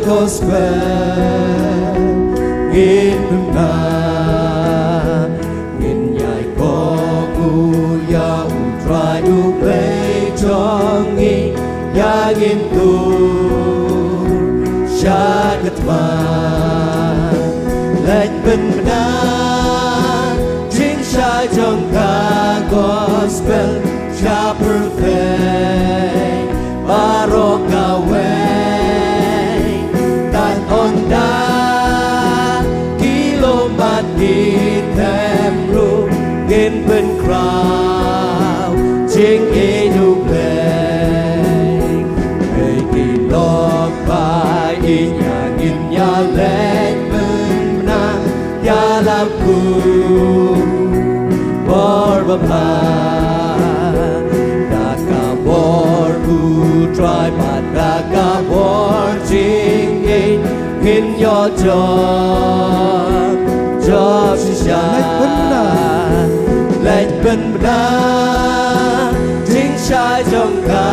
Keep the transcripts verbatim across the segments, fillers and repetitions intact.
Gospel ngin pynbna, ngin ïai kohnguh ïa U Trai U Blei jong ngi, ïa ngin tur sha ka thma. Leit pynbna jingshai jong ka gospel sha pyrthei baroh kawei. Tad ynda ki lum bad ki them ruh kin pynkhraw jingïeit U Blei. Hei ki lok ba ïeit, ngin ïa leit pynbna ïalam u bor babha. Da ka bor U Trai bad da ka bor jingïeit, ngin ïoh jop jop shisha. Leit pynbna, leit pynbna jingshai jong ka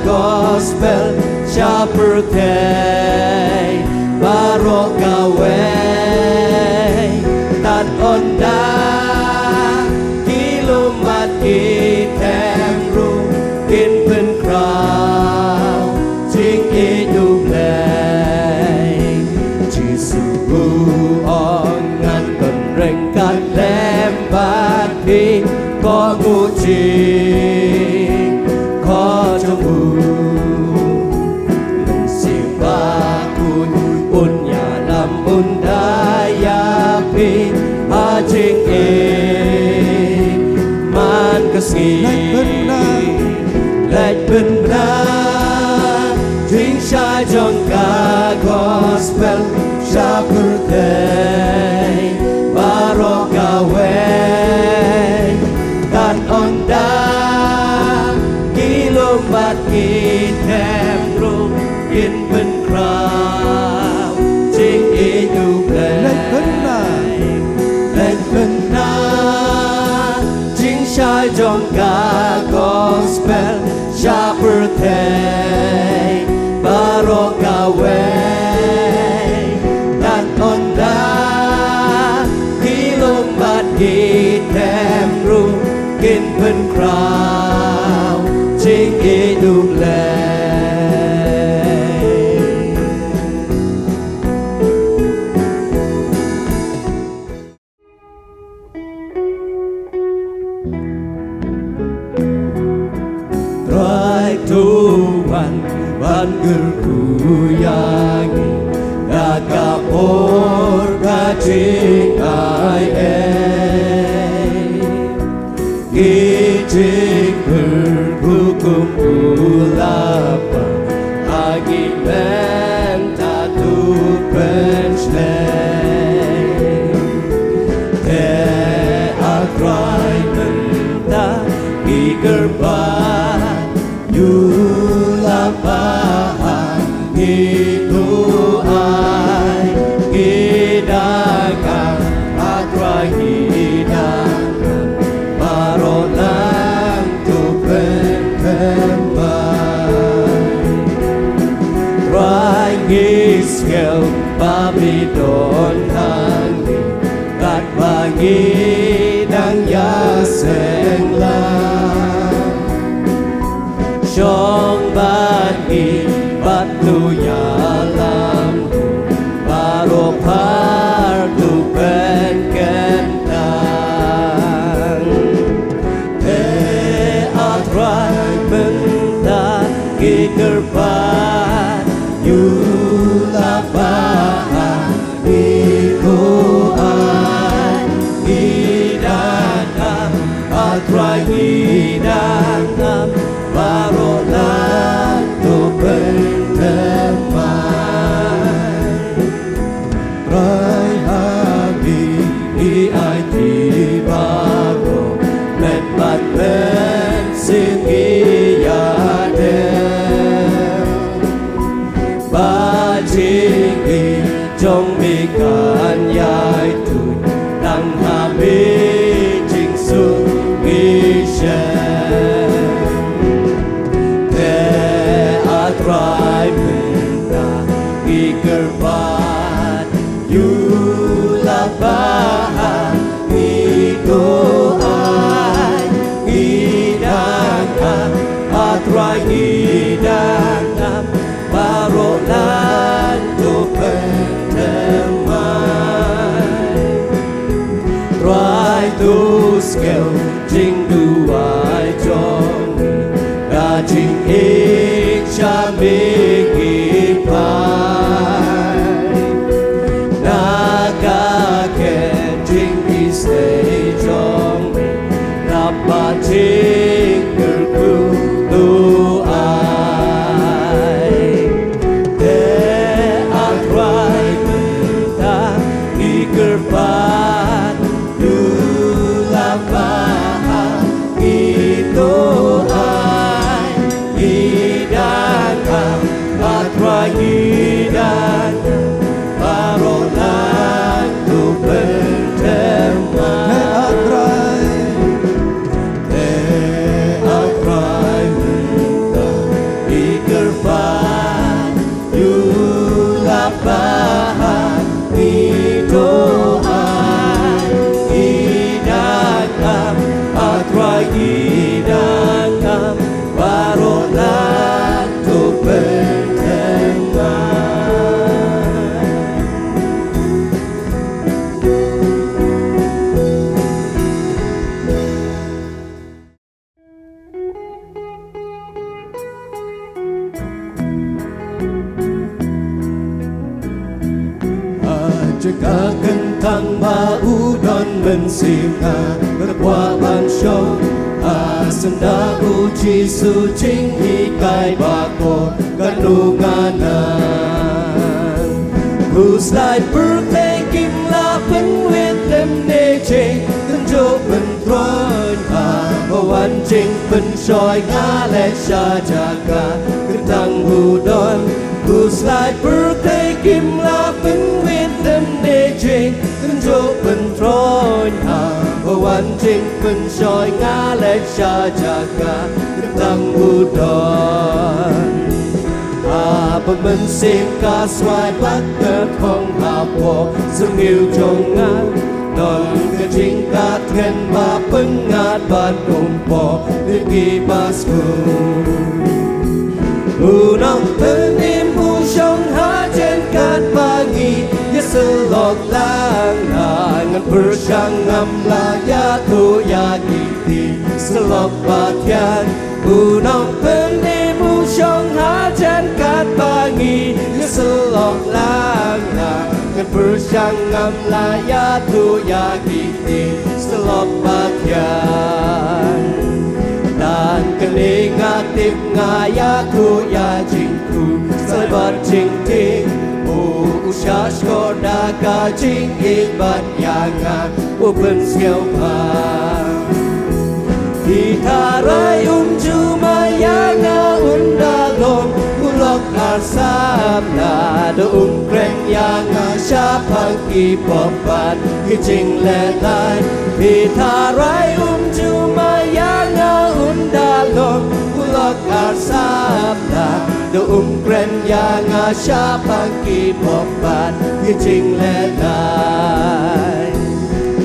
gospel sha pyrthei baroh kawei. Tad ynda ki lum bad ki them ruh kin pynkhraw jingïeit U Blei. Jisu u ong, ngan pynrem ka lem bad phi, kohnguh jingkohnguh jong u. Mynsiem Bakhuid un ïalam, un da ïa phi ha jingim man ka sngi. Leit pynbna, leit pynbna jingshai jong ka gospel sha pyrthei baroh kawei. Tad ynda ki lum bad ki them ruh kin pynkhraw jingïeit U Blei. Leit pynbna, leit pynbna jingshai jong ka gospel sha pyrthei baroh kawei. Tad ynda ki lum bad ki them ruh kin pynkhraw jingïeit U Blei. Trai to wan ban kyrkhu ïa ngi da ka por ka jingai ei. Ki jingkyrkhu kum u la pang ha ngi mynta, to pynshlei. Te A Trai, mynta ngi kyrpad, ïoh lap bha ha ngi, to ai ngi da kam, A Trai, ngi da kam baroh lang, to pynthymmai. Trai, ngi sngew ba phi don ha ngi katba ngi dang ïaseng lang. Shong bad ngi bad to ïalam, baroh phar to pynkyntang. Te A Trai, mynta ngi kyrpad, ïoh lap bha ha ngi, to ai ngi da kam, A Trai, ngi da kam baroh lang, to pynthymmai. Trai, ha ngi ngi aiti baroh, met bad mynsiem ngi ïadei. Ba jingim jong me kan ïai tuid, tang ha me jingsuk ngi shem. Te A Trai, mynta ngi kyr To sngew jingduwai jong me, ka jingïeit sha me ngi phai. Na ka ket jingisynei jong me, na ka jingkyrkhu to ai. Te A Trai mynta ngi kyrpad, ïulap bha ha ngi, to ai ngi donkam, A Trai ngi donkam, baroh lang to pynthymmai. Te A Trai, te A Trai mynta ngi kyrpad, ïulap bha ha ngi, to ai ngi donkam, A Trai ngi donkam, baroh lang to pynthymmai. Ha jaka kyntang ba u don mynsiem, nga kwah ban shong ha syndah U Jisu, jinghikai ba kordor katno nga nang. Khuslai pyrthei kim lah pynwit lymne jingtynjuh pyntroiñ, haba wan jingpynshoi nga leit sha jaka kyntang u don. Khuslai pyrthei kim lah pynwit lymne jingtynjuh pyntroiñ, haba wan jingpynshoi nga leit sha jaka kyntang u don. Haba mynsiem ka swai bad ka thong hapoh syrngiew jong nga, don ka jingkatngen ba pyngngad bad kympoh ïa kiba sngewthuh. U Nongpynim u shong hajan katba ngi ïasyllok lang, ngan pyrshang ngam lah ïathuh ïa ki ktien syllok ba thiang. U Nongpynim u shong hajan katba ngi ïasyllok lang, ngan pyrshang ngam lah ïathuh ïa ki ktien syllok ba thiang. Tang kane nga tip, nga ïathuh ïa jingkhuslai bad jingtieng, u shahshkor da ka jingïeit bad ïa nga u pynsngewbha. Phi tharai um ju maïa ïa nga, un da long u lok arsap, lada um kren ïa nga shaphang ki pop bad ki jinglehniam. Phi tharai um ju maïa ïa nga, un da long u lok arsap, lada um kren ïa nga shaphang ki pop bad ki jinglehniam.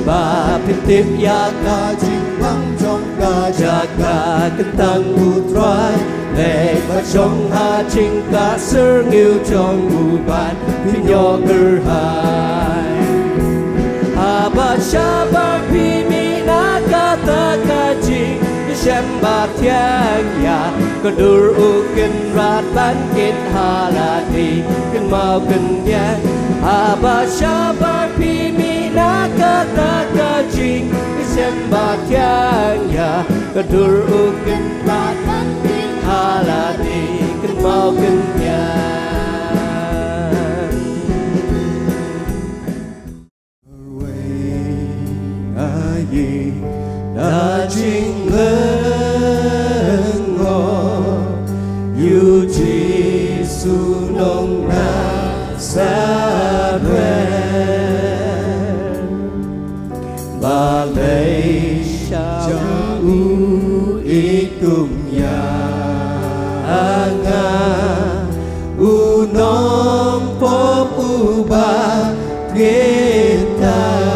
Ba phin tip ïa ka jingpang jong ka jaka kyntang U Trai, leit bad shong ha jingkah syrngiew jong u bad phin ïoh kyrhai. Haba shabar phi mih na kata ka jingshem ba thiang ïa, ka dur u Kynrad ban kit ha lade kynmaw kyndiang. Haba shabar phi mih na kata ka jingshem ba thiang ïa, ka dur u Kynrad ban kit ha lade kynmaw kyndiang. Kyrwai nga ïa da jinglyngngoh ïa U Jisu Nongnasaret. Balei sha u ïeit kum ïa nga, u nongpop uba tngit tam.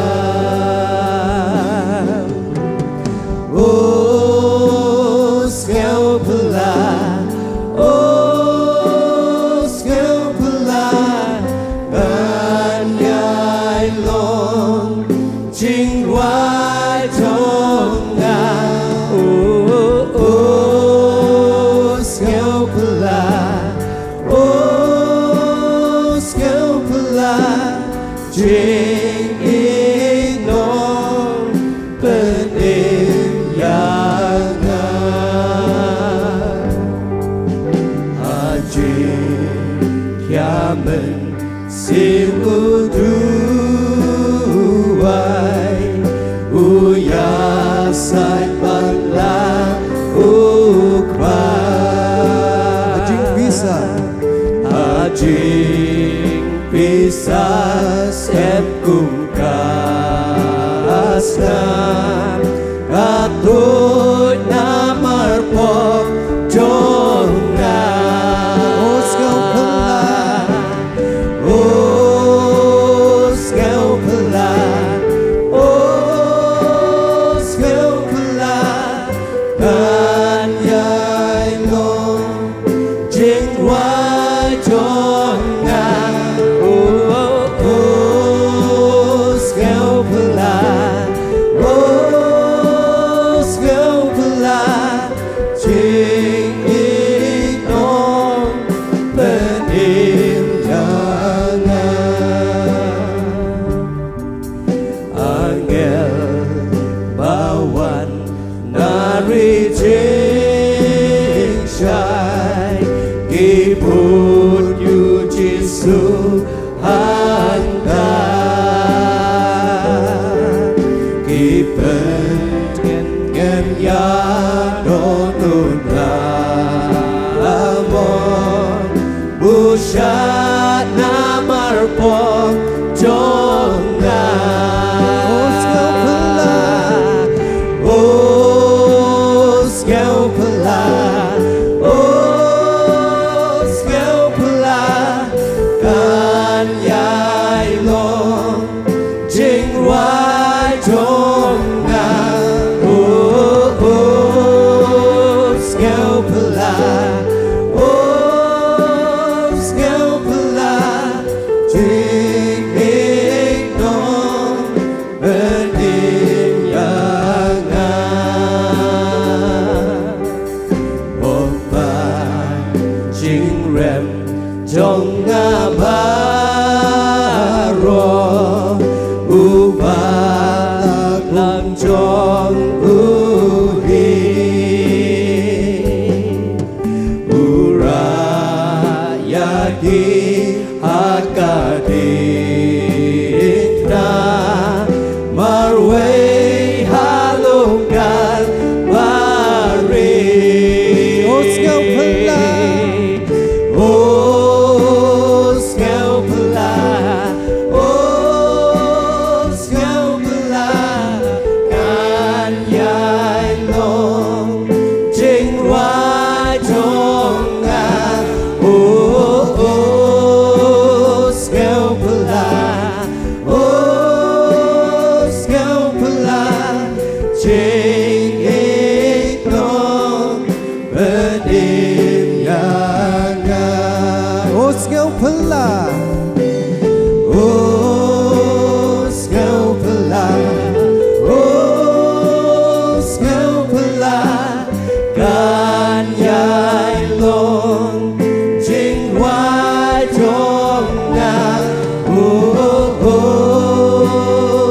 O sngewphylla, o sngewphylla, ngan ïai long jingrwai Jingïeit nongpynim ïa nga. Ha jingkhia mynsiem u duwai, u ïasaid pat la u kpa. Ha jingpisa, ha jingpisa sep kum ka snam, ka tuid na marpok jong nga. O Sngewphylla, o Sngewphylla, o Sngewphylla, kan ïai long jingrwai jong nga. O, o, o, Sngewphylla, o, Sngewphylla, jingïeit nongpynim ïa nga. Angel ba wan na ri jingshai, ki bud ïa u Jisu hangta, ki pyntngen ïa u don u lamor, bushad na marpok jong nga. O Sngewphylla, o Sngewphylla, o Sngewphylla, kan ïai long jingrwai jong nga. O, o, Sngewphylla, o, Sngewphylla, jingïeit nongpynim ïa nga. Bad jingrem jong nga baroh, u Balang jong u hi, u rah ïa ki ha ka diengphna, marwei ha lum Kalbari. O Sngewphylla, o Sngewphylla, o Sngewphylla, kan ïai long jingrwai jong nga. O, o, Sngewphylla, o Sngewphylla, jingïeit nongpynim ïa nga. O Sngewphylla, o Sngewphylla, o Sngewphylla, kan ïai long jingrwai jong nga. O, o, o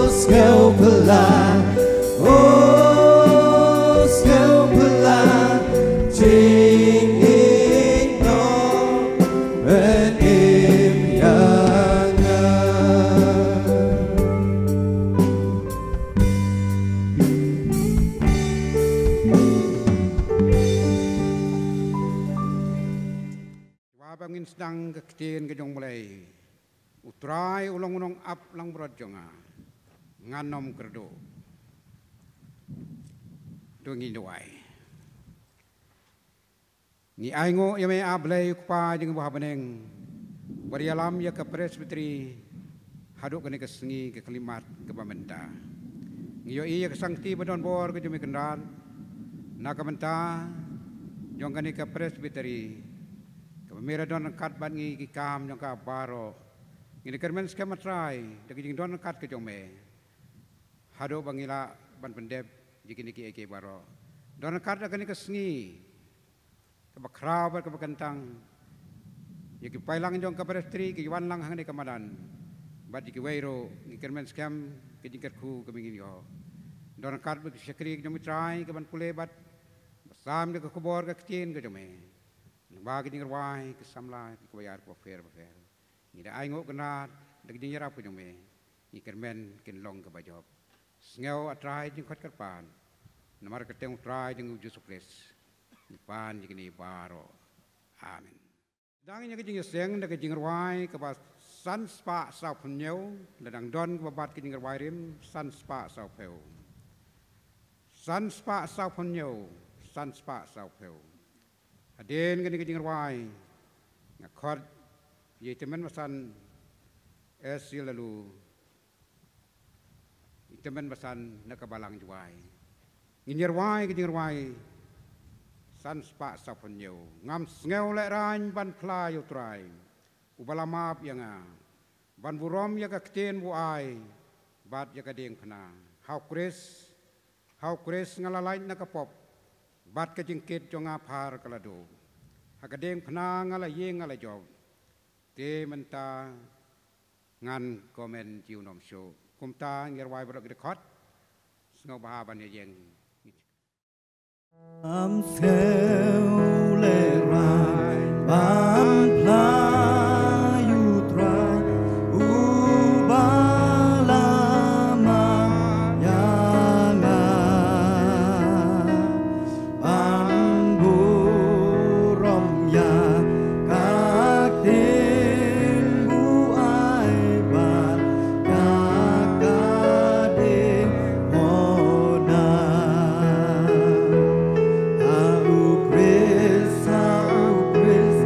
Sngewphylla, o Sngewphylla, jingïeit nongpynim ïa nga. Haba ngin sdang ka ktien ka jong U Blei, U Trai u long u nongap langbrot jong nga, ngan ym kyrduh. To ngin duwai. Ngi ainguh ïa me, A Blei U Kpa jong ngi uba ha bneng, uba ïalam ïa ka Presbytery haduh kane ka sngi, ka khyllipmat kaba mynta. Ngi ïohi ïa ka sangti ba don bor ka jong me Kynrad na ka bynta jong kane ka Presbytery, kaba me la don ryngkat bad ngi, ki kam jong ka baroh. Ngi kyrmen skhem, A Trai, da ka jingdon ryngkat ka jong me, haduh ba ngi lah ban pyndep ïa kine kiei kiei baroh. Don ryngkat da kane ka sngi kaba khraw bad kaba kyntang, ïa ki paidlang jong ka Presbytery ki wan lang hangne ka madan, Bad ïa kiwei ruh ngi kyrmen skhem ka jingkyrkhu kaba ngin ïoh. Don ryngkat bad ki shakri ka jong me Trai kaban pule bad ba sam da ka khubor ka ktien ka jong me. Lyngba ka jingrwai ka samla ki kaba ïar kaba pher ba pher. Ngi da ai nguh kynrad da ka jingïarap ka jong me. Ngi kyrmen kin long kaba jop. Sngew A Trai jingkhot kyrpad. Namar ka kyrteng U Trai jong ngi U Jisu Khrist. Ngi pan ïa kine baroh. Amen. Dang ïa ka jingïaseng da ka jingrwai kaba san spah saw phew hynñiew, la dang don kaba bat ka jingrwai rim san spah saw phew. San spah saw phew hynñiew, san spah saw phew. Hadien kane ka jingrwai nga khot ïa i tymmen basan S C Lalu, i tymmen basan na ka balang Jowai. Ngin ïarwai ka jingrwai san spah saw phew hynñiew. Ngam sngew lehraiñ ban phla ïa U Trai uba la map ïa nga, ban burom ïa ka ktien ba u ai bad ïa ka diengphna. Ha U Khrist, ha U Khrist nga la lait na ka pop, bad ka jingkit jong nga phar ka la duh. Ha ka diengphna nga la ïeng nga la jop. Te mynta ngan comment jiw nym shuh. Kumta ngi rwai baroh ki dkhot. Sngewbha ban ïeng. Am sngewlehraiñ ban phla ïa U Trai uba la map ïa nga. Ban burom ïa ka ktien ba u ai bad ïa ka diengphna. Ha U Khrist, ha U Khrist,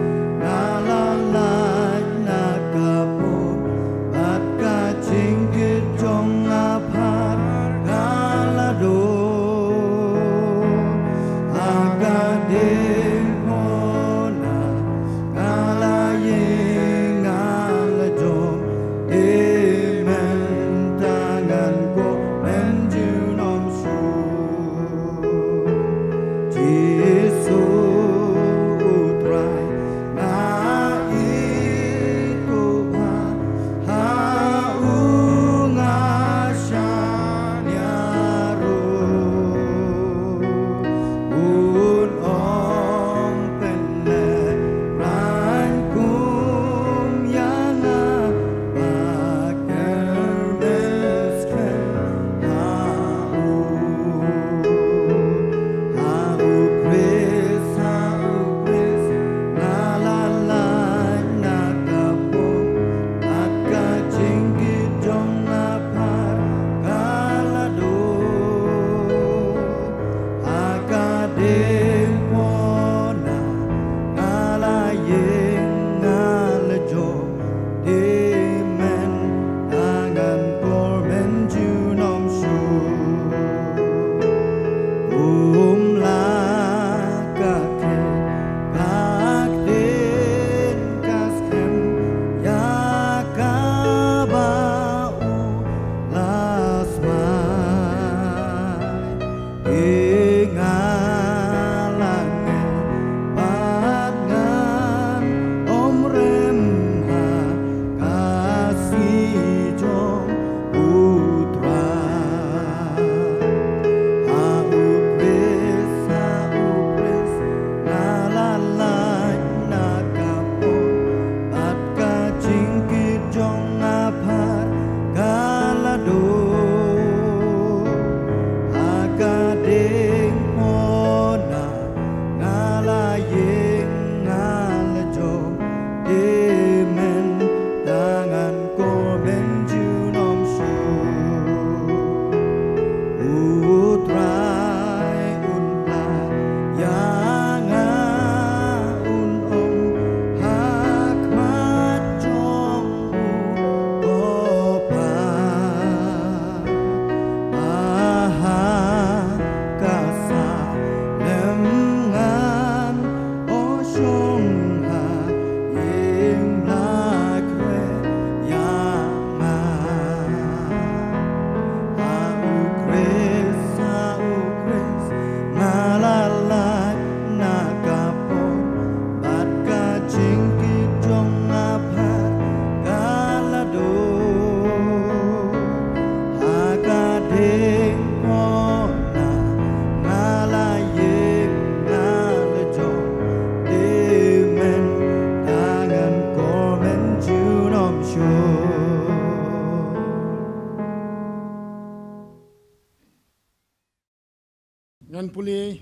Ngan pule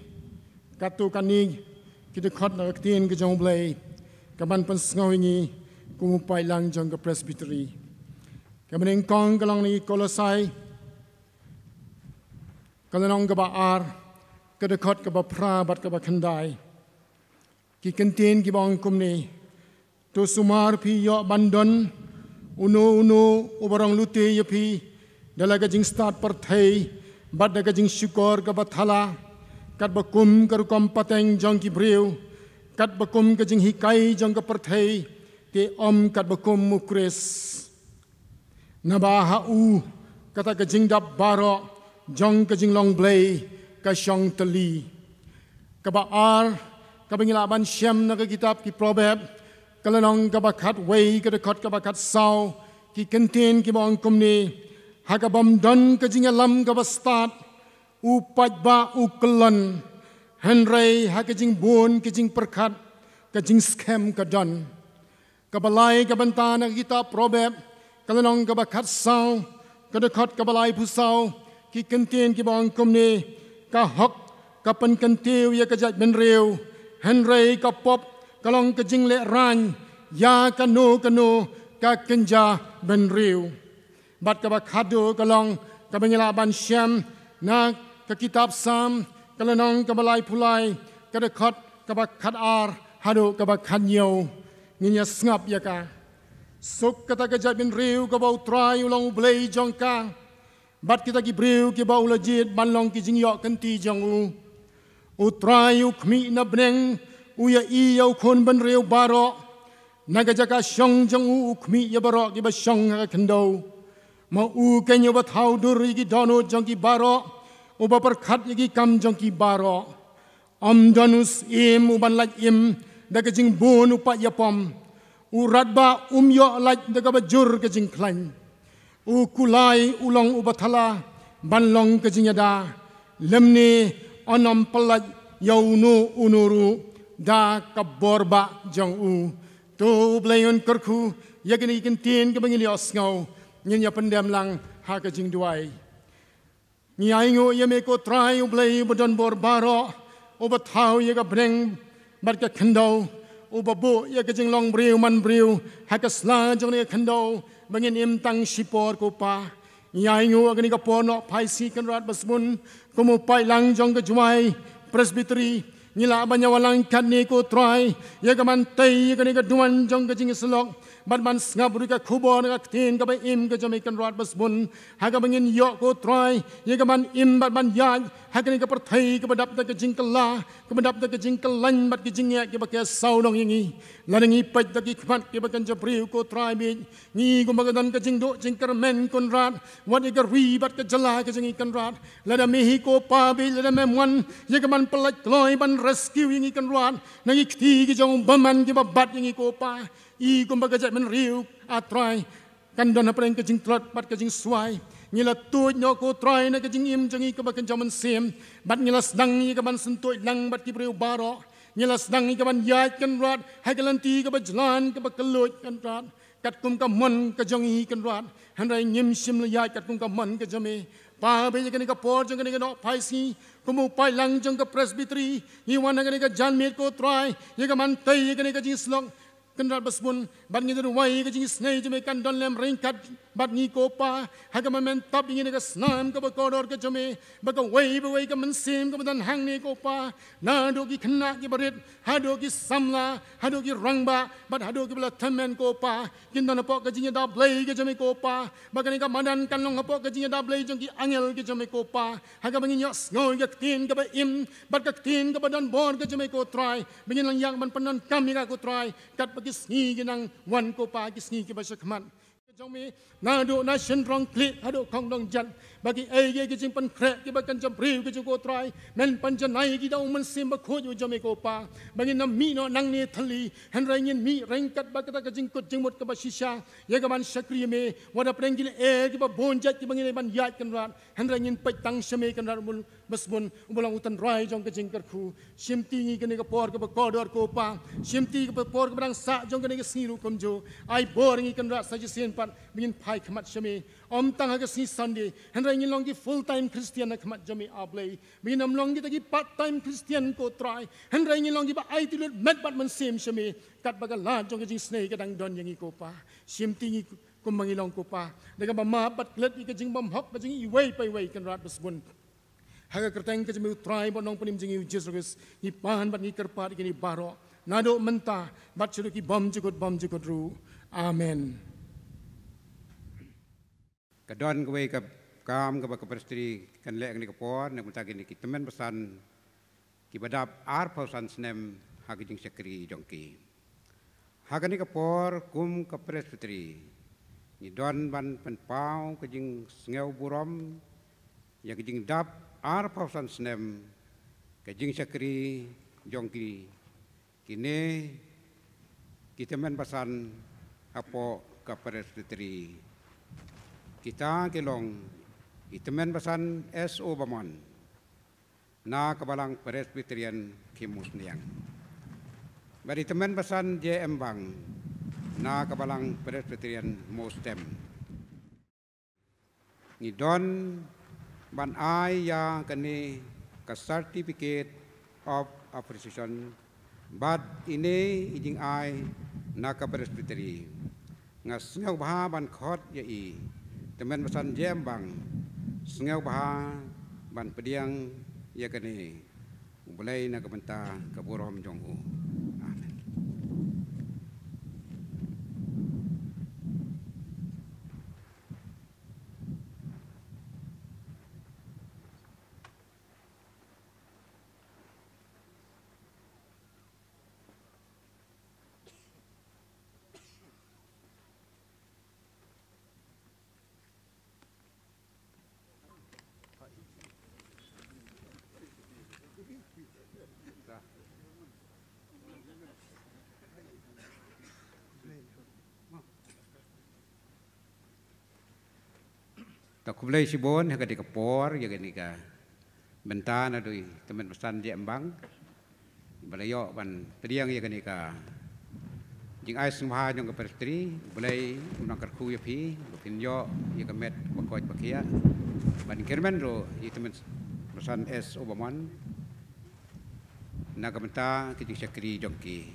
katto katne ki dkhot na ka ktien ka jong U Blei kaban pynsngew ïa ngi kum u paidlang jong ka Presbytery. Kaba nyngkong ka long na ki Kolosai, ka lynnong kaba ar, ka dkhot kaba phra bad kaba khyndai. Ki kyntien kiba ong kumne: To sumar phi ïoh ban don uno uno uba rong lute ïa phi da la ka jingstad pyrthei bad da ka jingshukor kaba thala, katba kum ka rukom pateng jong ki briew, katba kum ka jinghikai jong ka pyrthei, te ym katba kum U Khrist. Naba ha u kata ka jingdap baroh jong ka jinglong Blei ka shong tylli. Kaba ar, kaba ngi lah ban shem na ka kitab ki Proverb, ka lynnong kaba khatwei, ka dkhot kaba khatsaw, ki kyntien kiba ong kumne: Ha ka bym don ka jingïalam kaba stad, u paidbah u kyllon, hynrei ha ka jingbun ka jingpyrkhat, ka jingskhem ka don. Kaba lai ka bynta na ka kitab Proverb, ka lynnong kaba khatsaw, ka dkhot kaba laiphew saw, ki kyntien kiba ong kumne: Ka hok ka pynkyntiew ïa ka jaitbynriew, hynrei ka pop ka long ka jinglehrain ïa kano kano ka kynja bynriew. Bad kaba khatduh ka long kaba ngi lah ban shem na ka kitab Salm, ka lynnong kaba laiphew lai, ka dkhot kaba khatar haduh kaba khathynñiew. Ngin ïa sngap ïa ka. Suk kata ka jaitbynriew kaba U Trai u long U Blei jong ka, bad kita ki briew kiba u la jied ban long ki jingïoh kynti jong u. U Trai u khmih na bneng, u ïohi ïa u khun bynriew baroh. Na ka jaka shong jong u, u khmih ïa baroh kiba shong ha ka khyndew. Ma u keiñ uba thaw dur ïa ki dohnud jong ki baroh, uba pyrkhat ïa ki kam jong ki baroh. Ym don u syiem uban lait im da ka jingbun u paid ïapom. U radbah um ïoh lait da kaba jur ka jingkhlaiñ. U kulai u long uba thala ban long ka jingïada, lymne un ym pyllait ïa uno uno ruh da ka bor bah jong u. To U Blei un kyrkhu ïa kine ki kyntien kiba ngi la ïohsngew. Ngin ïa pyndem lang ha ka jingduwai. Ngi ainguh ïa me ko Trai U Blei uba don bor baroh, uba thaw ïa ka bneng bad ka khyndew, uba buh ïa ka jinglong briew man briew ha ka sla jong kane ka khyndew ba ngin im tang shipor ko Pa. Ngi ainguh ha kane ka por Nohphaisngi Kynrad Basbun, kum u paidlang jong ka Jowai Presbytery, ngi lah ban ïa wallam katne ko Trai ïa ka ban tei ïa kane ka duwan jong ka jingïasyllok bad ban sngap ruh ïa ka khubor na ka ktien kaba im ka jong me Kynrad Basbun. Ha kaba ngin ïoh ko Trai ïa ka ban im bad ban ïaid ha kane ka pyrthei kaba dap da ka jingkylla, kaba dap da ka jingkylla bad ka jingeh kiba ka sawdong ïa ngi. Lada ngi peit da ki khmat kiba kynja briew ko Trai bad ngi kumba ka don ka jingduh jingkyrmen Kynrad, wat ïa ka ri bad ka jylla ka jong ngi Kynrad. Lada me hi ko Pa bad lada me mon ïa ka ban pyllait kloi ban rescue ïa ngi Kynrad na ki kti ki jong u bymman kiba bat ïa ngi ko Pa. I kumba ka jaitbynriew A Trai kan don hapdeng ka jingtlot bad ka jingswai. Ngi la tuid noh ko Trai na ka jingim jong ngi kaba kynja mynsiem, bad ngi la sdang ïa ka ban syntuid lang bad ki briew baroh. Ngi la sdang ïa ka ban ïaid Kynrad ha ka lynti kaba jlan kaba kylluid Kynrad. Katkum ka mon ka jong ngi Kynrad, hynrei ngim shym la ïaid katkum ka mon ka jong me. Pa bad ïa kane ka por jong kane ka Nohphaisngi, kum u paidlang jong ka Presbytery, ngi wan ha kane ka janmiet ko Trai ïa ka ban tei ïa kane ka jingïasyllok Kynrad Basbun, bad ngi duwai ïa ka jingisynei jong me kan don lem ryngkat bad ngi ko Pa. Ha kaba men tap ïa ngi na ka snam kaba kordor ka jong me, ba kawei pa kawei ka mynsiem kaba don hangne ko Pa, naduh ki khynnah kiba rit haduh ki samla, haduh ki rangbah bad haduh kiba la tymmen ko Pa, kin don hapoh ka jingïada Blei ka jong me ko Pa. Ba kane ka madan kan long hapoh ka jingïada Blei jong ki angel ka jong me ko Pa. Ha kaba ngin ïohsngew ïa ka ktien kaba im bad ka ktien kaba don bor ka jong me ko Trai, ba ngin nang ïaid ban pyndonkam ïa ka ko Trai, katba ki sngi ki nang wan ko Pa, ki sngi kiba shakhmat. Jong me, naduh na shynrong khlieh haduh khongdong jat, ba kiei kiei ki jingpynkhreh kiba kynja briew ka jong ko Trai, men pynjanai ïa ki da u Mynsiem Bakhuid u jong me ko Pa. Ba ngin ym mih noh nangne thylli, hynrei ngin mih ryngkat bad kata ka jingkut jingmut kaba shisha ïa ka ban shakri ïa me. Wat hapdeng ki lyer kiba bun jait kiba ngin ïai ban ïaid Kynrad, hynrei ngin peit tang sha me Kynrad, u Basbun, uba long u tynrai jong ka jingkyrkhu. Shimti ngi kane ka por kaba kordor ko Pa. Shimti kaba por kaba dang sah jong kane ka sngi ruh kumjuh. Ai bor ngi Kynrad sa shisien pat ba ngin phai khmat sha Me. Ym tang ha ka sngi Sunday, hynrei ngin long ki full time Christian ha khmat jong Me A Blei. Ba ngin ym long kita ki part time Christian ko Trai, hynrei ngin long kiba aiti lut met bad mynsiem sha Me. Katba ka lad jong ka jingsnei ka dang don ïa ngi ko Pa. Shimti ngi kumba ngi long ko Pa. Da kaba map bad klet ïa ka jingbymhok ka jong ngi iwei pa iwei Kynrad basbun. Ha ka kyrteng ka jong Me u Trai bad Nongpynim jong ngi u Jisu Khrist, ngi pan bad ngi kyrpad ïa kine baroh. Naduh mynta bad shaduh ki bymjukut bymjukut ruh. Amen. Ka don kawei ka kam kaba ka Presbytery kan leh ha kane ka por, na ka bynta kine ki tymmen basan kiba dap arphew san snem ha ka jingshakri jong ki. Ha kane ka por kum ka Presbytery, ngi don ban pynpaw ka jingsngew burom ïa ka jingdap arphew san snem ka jingshakri jong ki, kine ki tymmen basan hapoh ka Presbytery. Kita ki long i tymmen basan S O Bamon na ka Balang Presbyterian Khimusniang, bad i tymmen basan J M Bang na ka Balang Presbyterian Mawstem. Ngi don ban ai ïa kane ka Certificate of Appreciation, bad ine i jingai na ka Presbytery. Nga sngewbha ban khot ïa i tymmen basan J M Bang, sngewbha ban pdiang ïa kane. U Blei na ka bynta ka burom jong u. Amen. Ta khublei shibun ha kane ka por, ïa kane ka bynta naduh i tymmen basan J M Bang ba la ïoh ban pdiang ïa kane ka jingai sngewbha jong ka Presbytery. U Blei un nang kyrkhu ïa phi ba phin ïoh ïa ka met ba koit ba khiah ban kyrmen ruh i tymmen basan S O Bamon na ka bynta ka jingshakri jong ki.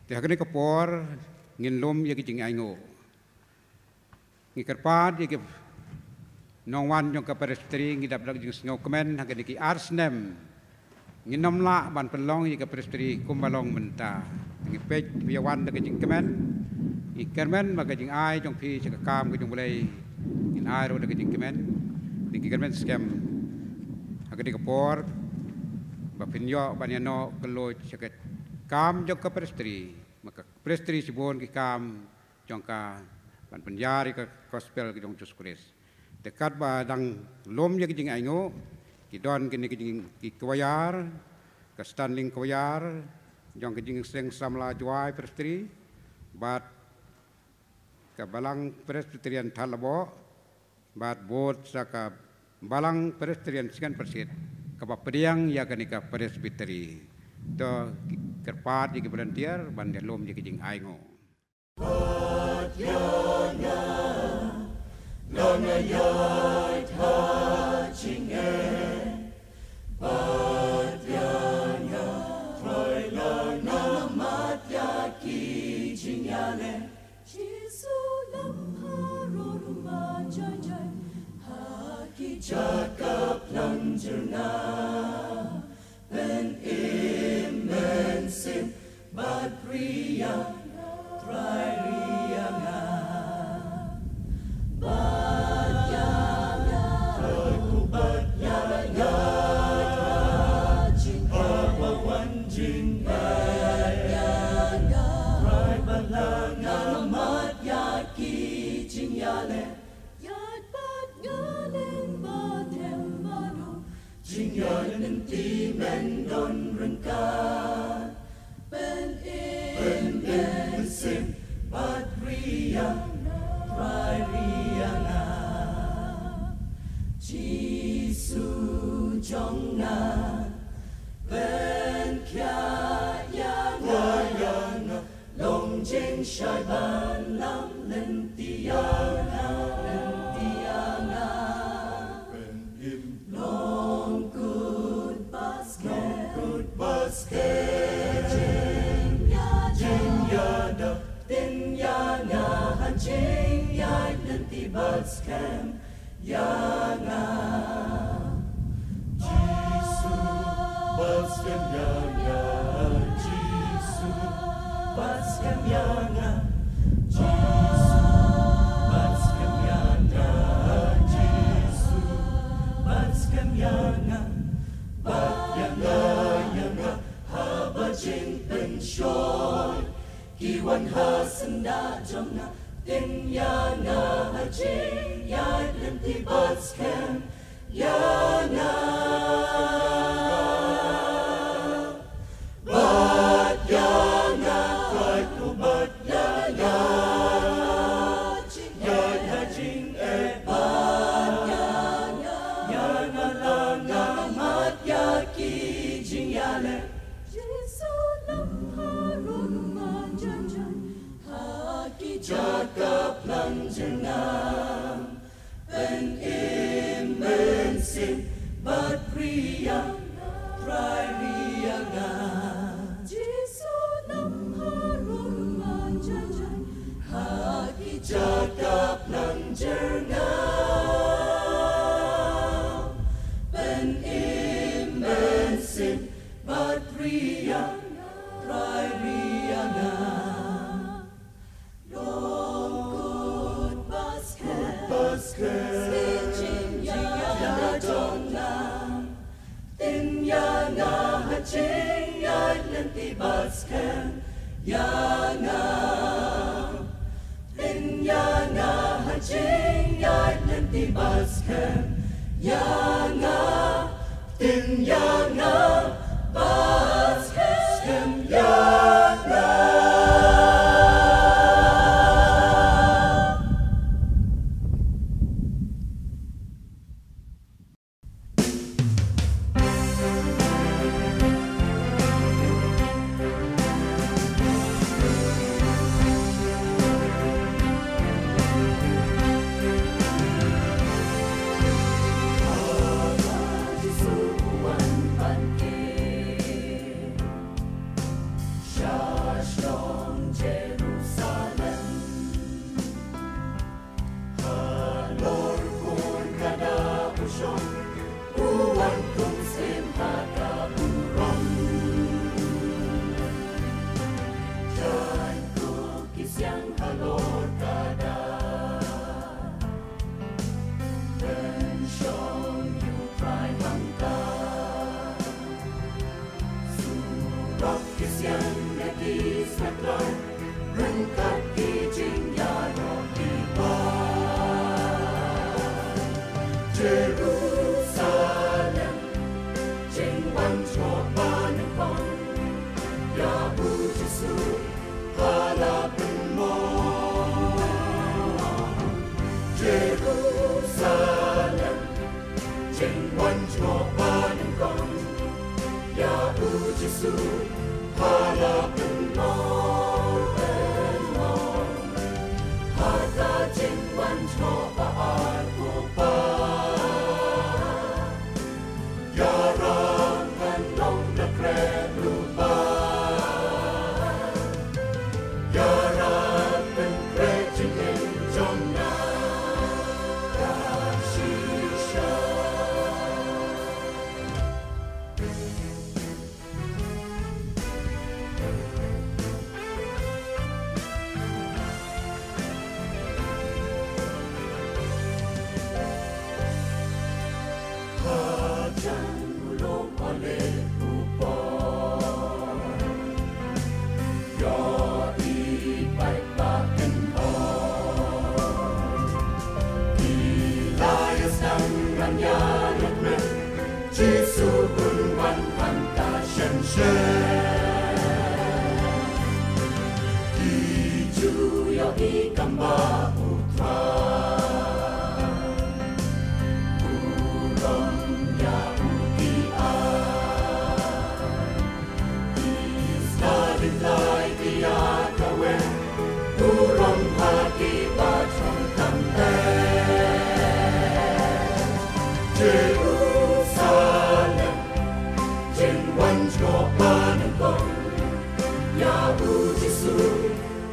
Te ha kane ka por ngin lum ïa ka jingainguh. Ngi kyrpad ïa ki nongwan jong ka Presbytery, ngi dap da ka jingsngewkmen ha kine ki ar snem ngin ym lah ban pynlong ïa ka Presbytery kumba long mynta. Ngi peit ba ïa wan da ka jingkmen, ngi kyrmen ba ka jingai jong phi sha ka kam ka jong U Blei ngin ai ruh da ka jingkmen. Ngi kyrmen skhem ha kane ka por ba phin ïoh ban ïa noh kylluid sha ka kam jong ka Presbytery. Ma ka Presbytery shibun ki kam jong ka ban pynïar ïa ka gospel ka jong Jisu Khrist. Te katba dang lum ïa ka jingainguh, ki don kine ki jing, ki choir, ka standing choir jong ka Jingseng Samla Jowai Presbytery, bad ka Balang Presbyterian Thadlaboh, bad bud sa ka Balang Presbyterian Shngain Pyrshit kaba pdiang ïa kane ka Presbytery. To kyrpad ïa ki volunteer ban ïa lum ïa ka jingainguh. Jisu lam ha ro ruma jai jai, ha ki jaka plang jyrnga. Pynim mynsiem bad riang, Trai riang nga. Bad ïa nga, Trai, bad ïa nga, Trai, haba wan jingeh. Bad ïa nga, Trai, bad la nga mat ïa ki jingïaleh. Ïaid bad nga lem bad em mano. Jingïaid lynti men don ryngkat. Pynim, pynim mynsiem bad riang, Trai riang nga. Jing Bat skhem ïa nga. Jisu, bat skhem ïa nga. Jisu, bat skhem ïa nga. Jisu, bat skhem ïa nga. Jisu, bat skhem ïa nga. Bat ïa nga, ïa nga, haba jingpynshoi ki wan ha syndah jong nga. Ktien ïa nga ha jingïaid lynti, bat skhem ïa nga. Bat ïa nga, Trai ko, bat ïa nga. Ïaid ha jingeh, bat ïa nga. Ïa nga la nga mad ïa ki jingïaleh. Jisu, lam harud man jan jan ha ki jaka plan jyrngam. Pynim mynsiem bad riang, Trai riang nga. Jisu, lam harud man jan jan ha ki jaka plan jyrngam. Pynim mynsiem bad riang, Trai riang nga. Long kut, bat skhem, bat skhem ïa nga jong nga. Ktien ïa nga ha jingïaid lynti, bat skhem ïa nga. Ktien ïa nga ha jingïaid lynti, bat skhem ïa nga. Ktien ïa nga, bat skhem ïa nga. Halor khun ka da u shong, u wan kum syiem ha ka burom. Jaiñ ko ki siang halor ka da, pynshong ïa u Trai hangta. Surok ki siang na ki satlak, ryngkat ki jingïaroh ki bam. Jerusalem, jingwan jngoh ba nyngkong ïa u Jisu ha la pynmong. Jerusalem, jingwan jngoh ba nyngkong ïa u Jisu ha la pynmong, pynmong. Ha ka jingwan jngoh ba arphew phra, ïaroh ngan long na kren ruh ba ïarap pynkhreh jingim jong nga shisha. Hajan u lum Olib u poi, ïohi paidbah kynhun. Ki la ïasdang ban ïaleh kmen, Jisu un wan hangta shen shen. Ki Jiw ïohi kam ba u Trai u rong ïa u ki ai. Ki sla ding lai ki ïa kaweh, u rong ha ki ba chong kam eh. Jerusalem, jingwan jngoh ba nyngkong ïa u Jisu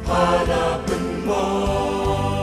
ha la pynmong.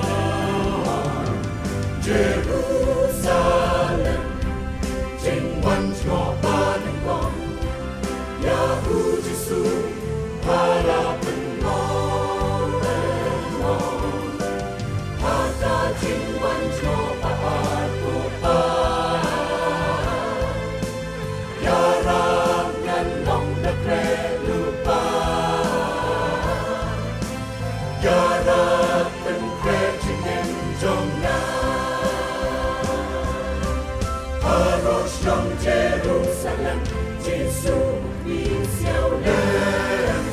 Harosh jong Jerusalem, Jisu u siaw lem.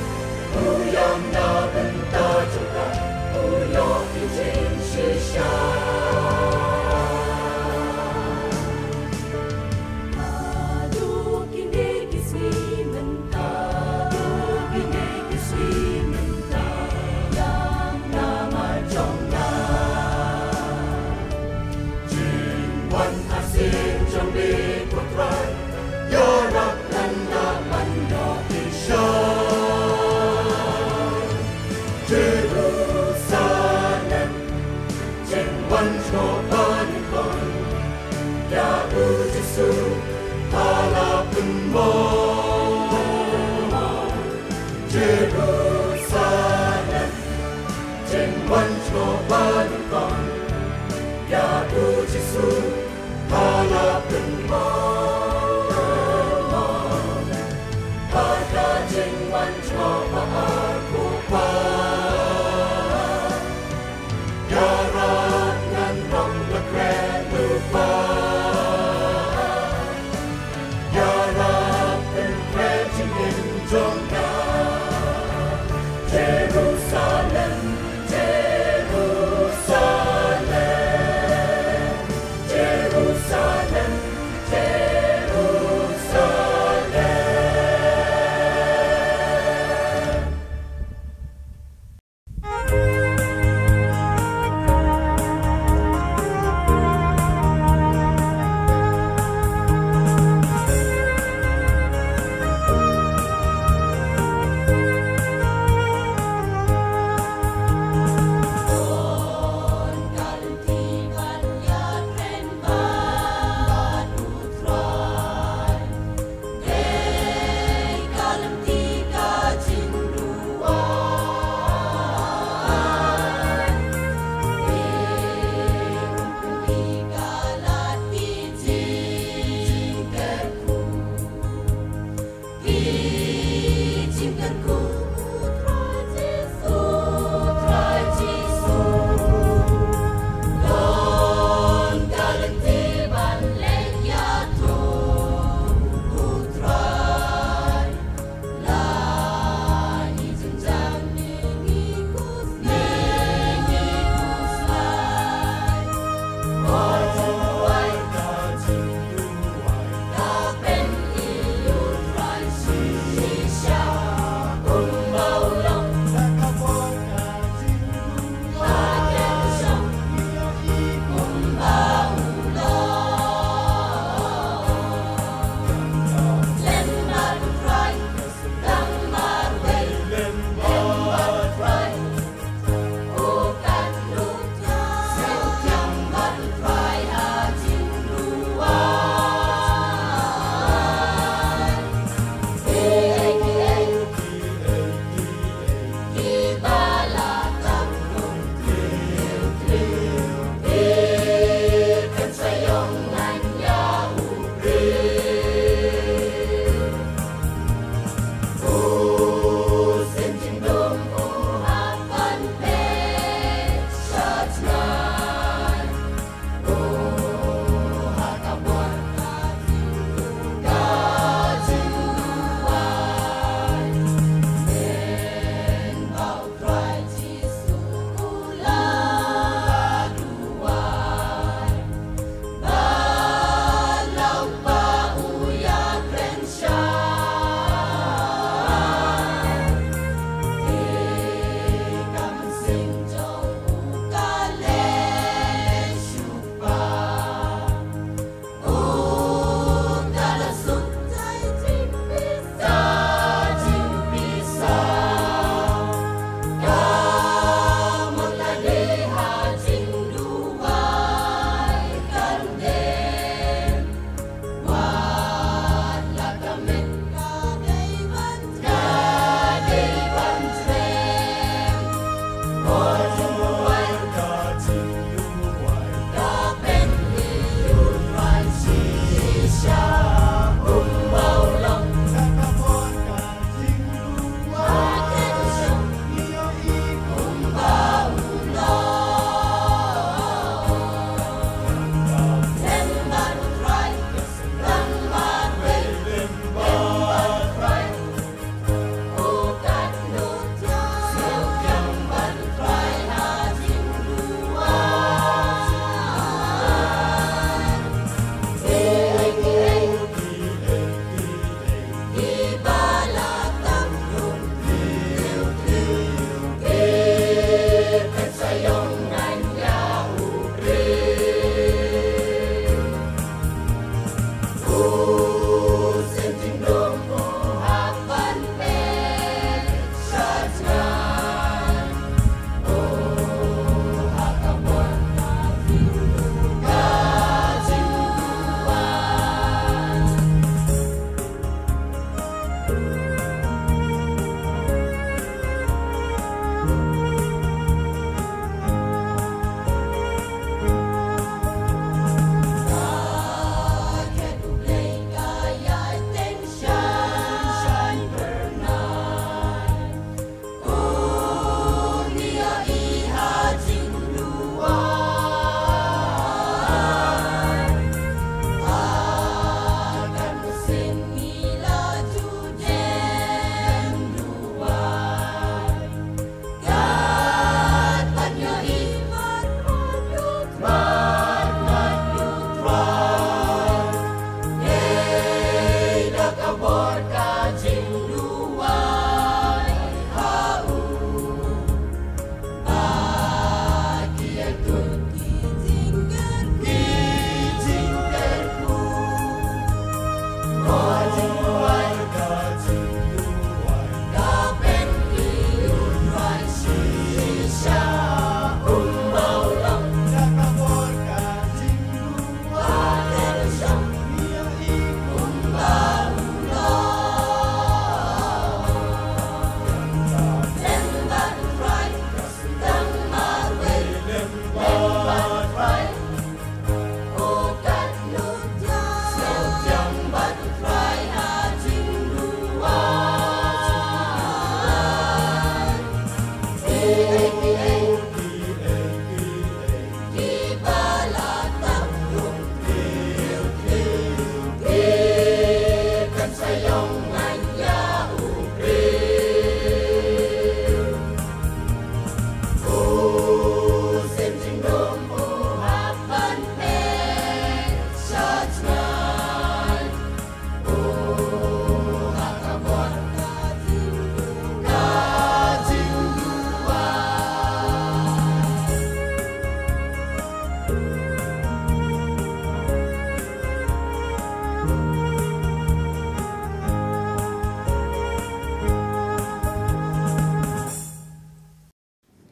U ïam na bynta jong ka, u ïoh ki jingshisha. Haduh kine ki sngi mynta, haduh kine ki sngi mynta, ïam namar jong nga. Jingwan arsien jong me ko Trai, ïarap ngan da ban ïoh shisha. Jerusalem, jingwan jngoh banyngkong, ïa u Jisu ha la pynmong. Jerusalem, jingwan jngoh banyngkong, ïa u Jisu ha la pynmong. Bad ka jingwan jngoh ba ar phew phra, ïarap ngan ym da kren lypa. Ïarap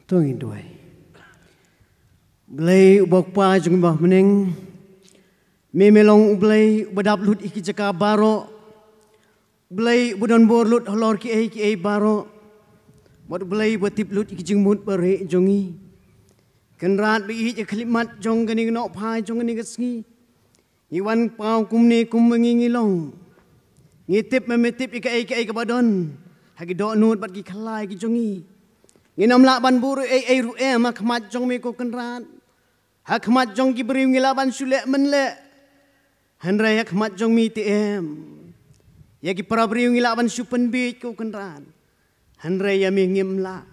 To ngin duwai. Blei uba Kpa jong ngi ba ha bneng, me me long U Blei uba dap lut ïa ki jaka baroh. Blei uba don bor lut halor kiei kiei baroh. Bad Blei uba tip lut ïa ki jingmut barieh jong ngi. Kynrad ba ïeit, ha ka khyllipmat jong kane ka nohphai jong kane ka sngi, ngi wan paw kumne kumba ngi ngi long. Ngi tip me me tip ïa kaei kaei kaba don ha ki dohnud bad ki khlai ki jong ngi. Ngim lah ban buh ei ei ruh em ha khmat jong me ko Kynrad. Ha khmat jong ki briew ngi lah ban shu leh mynleh, hynrei ha khmat jong me te em. Ïa ki para briew ngi lah ban shu pynbiej ko Kynrad, hynrei ïa me ngim lah.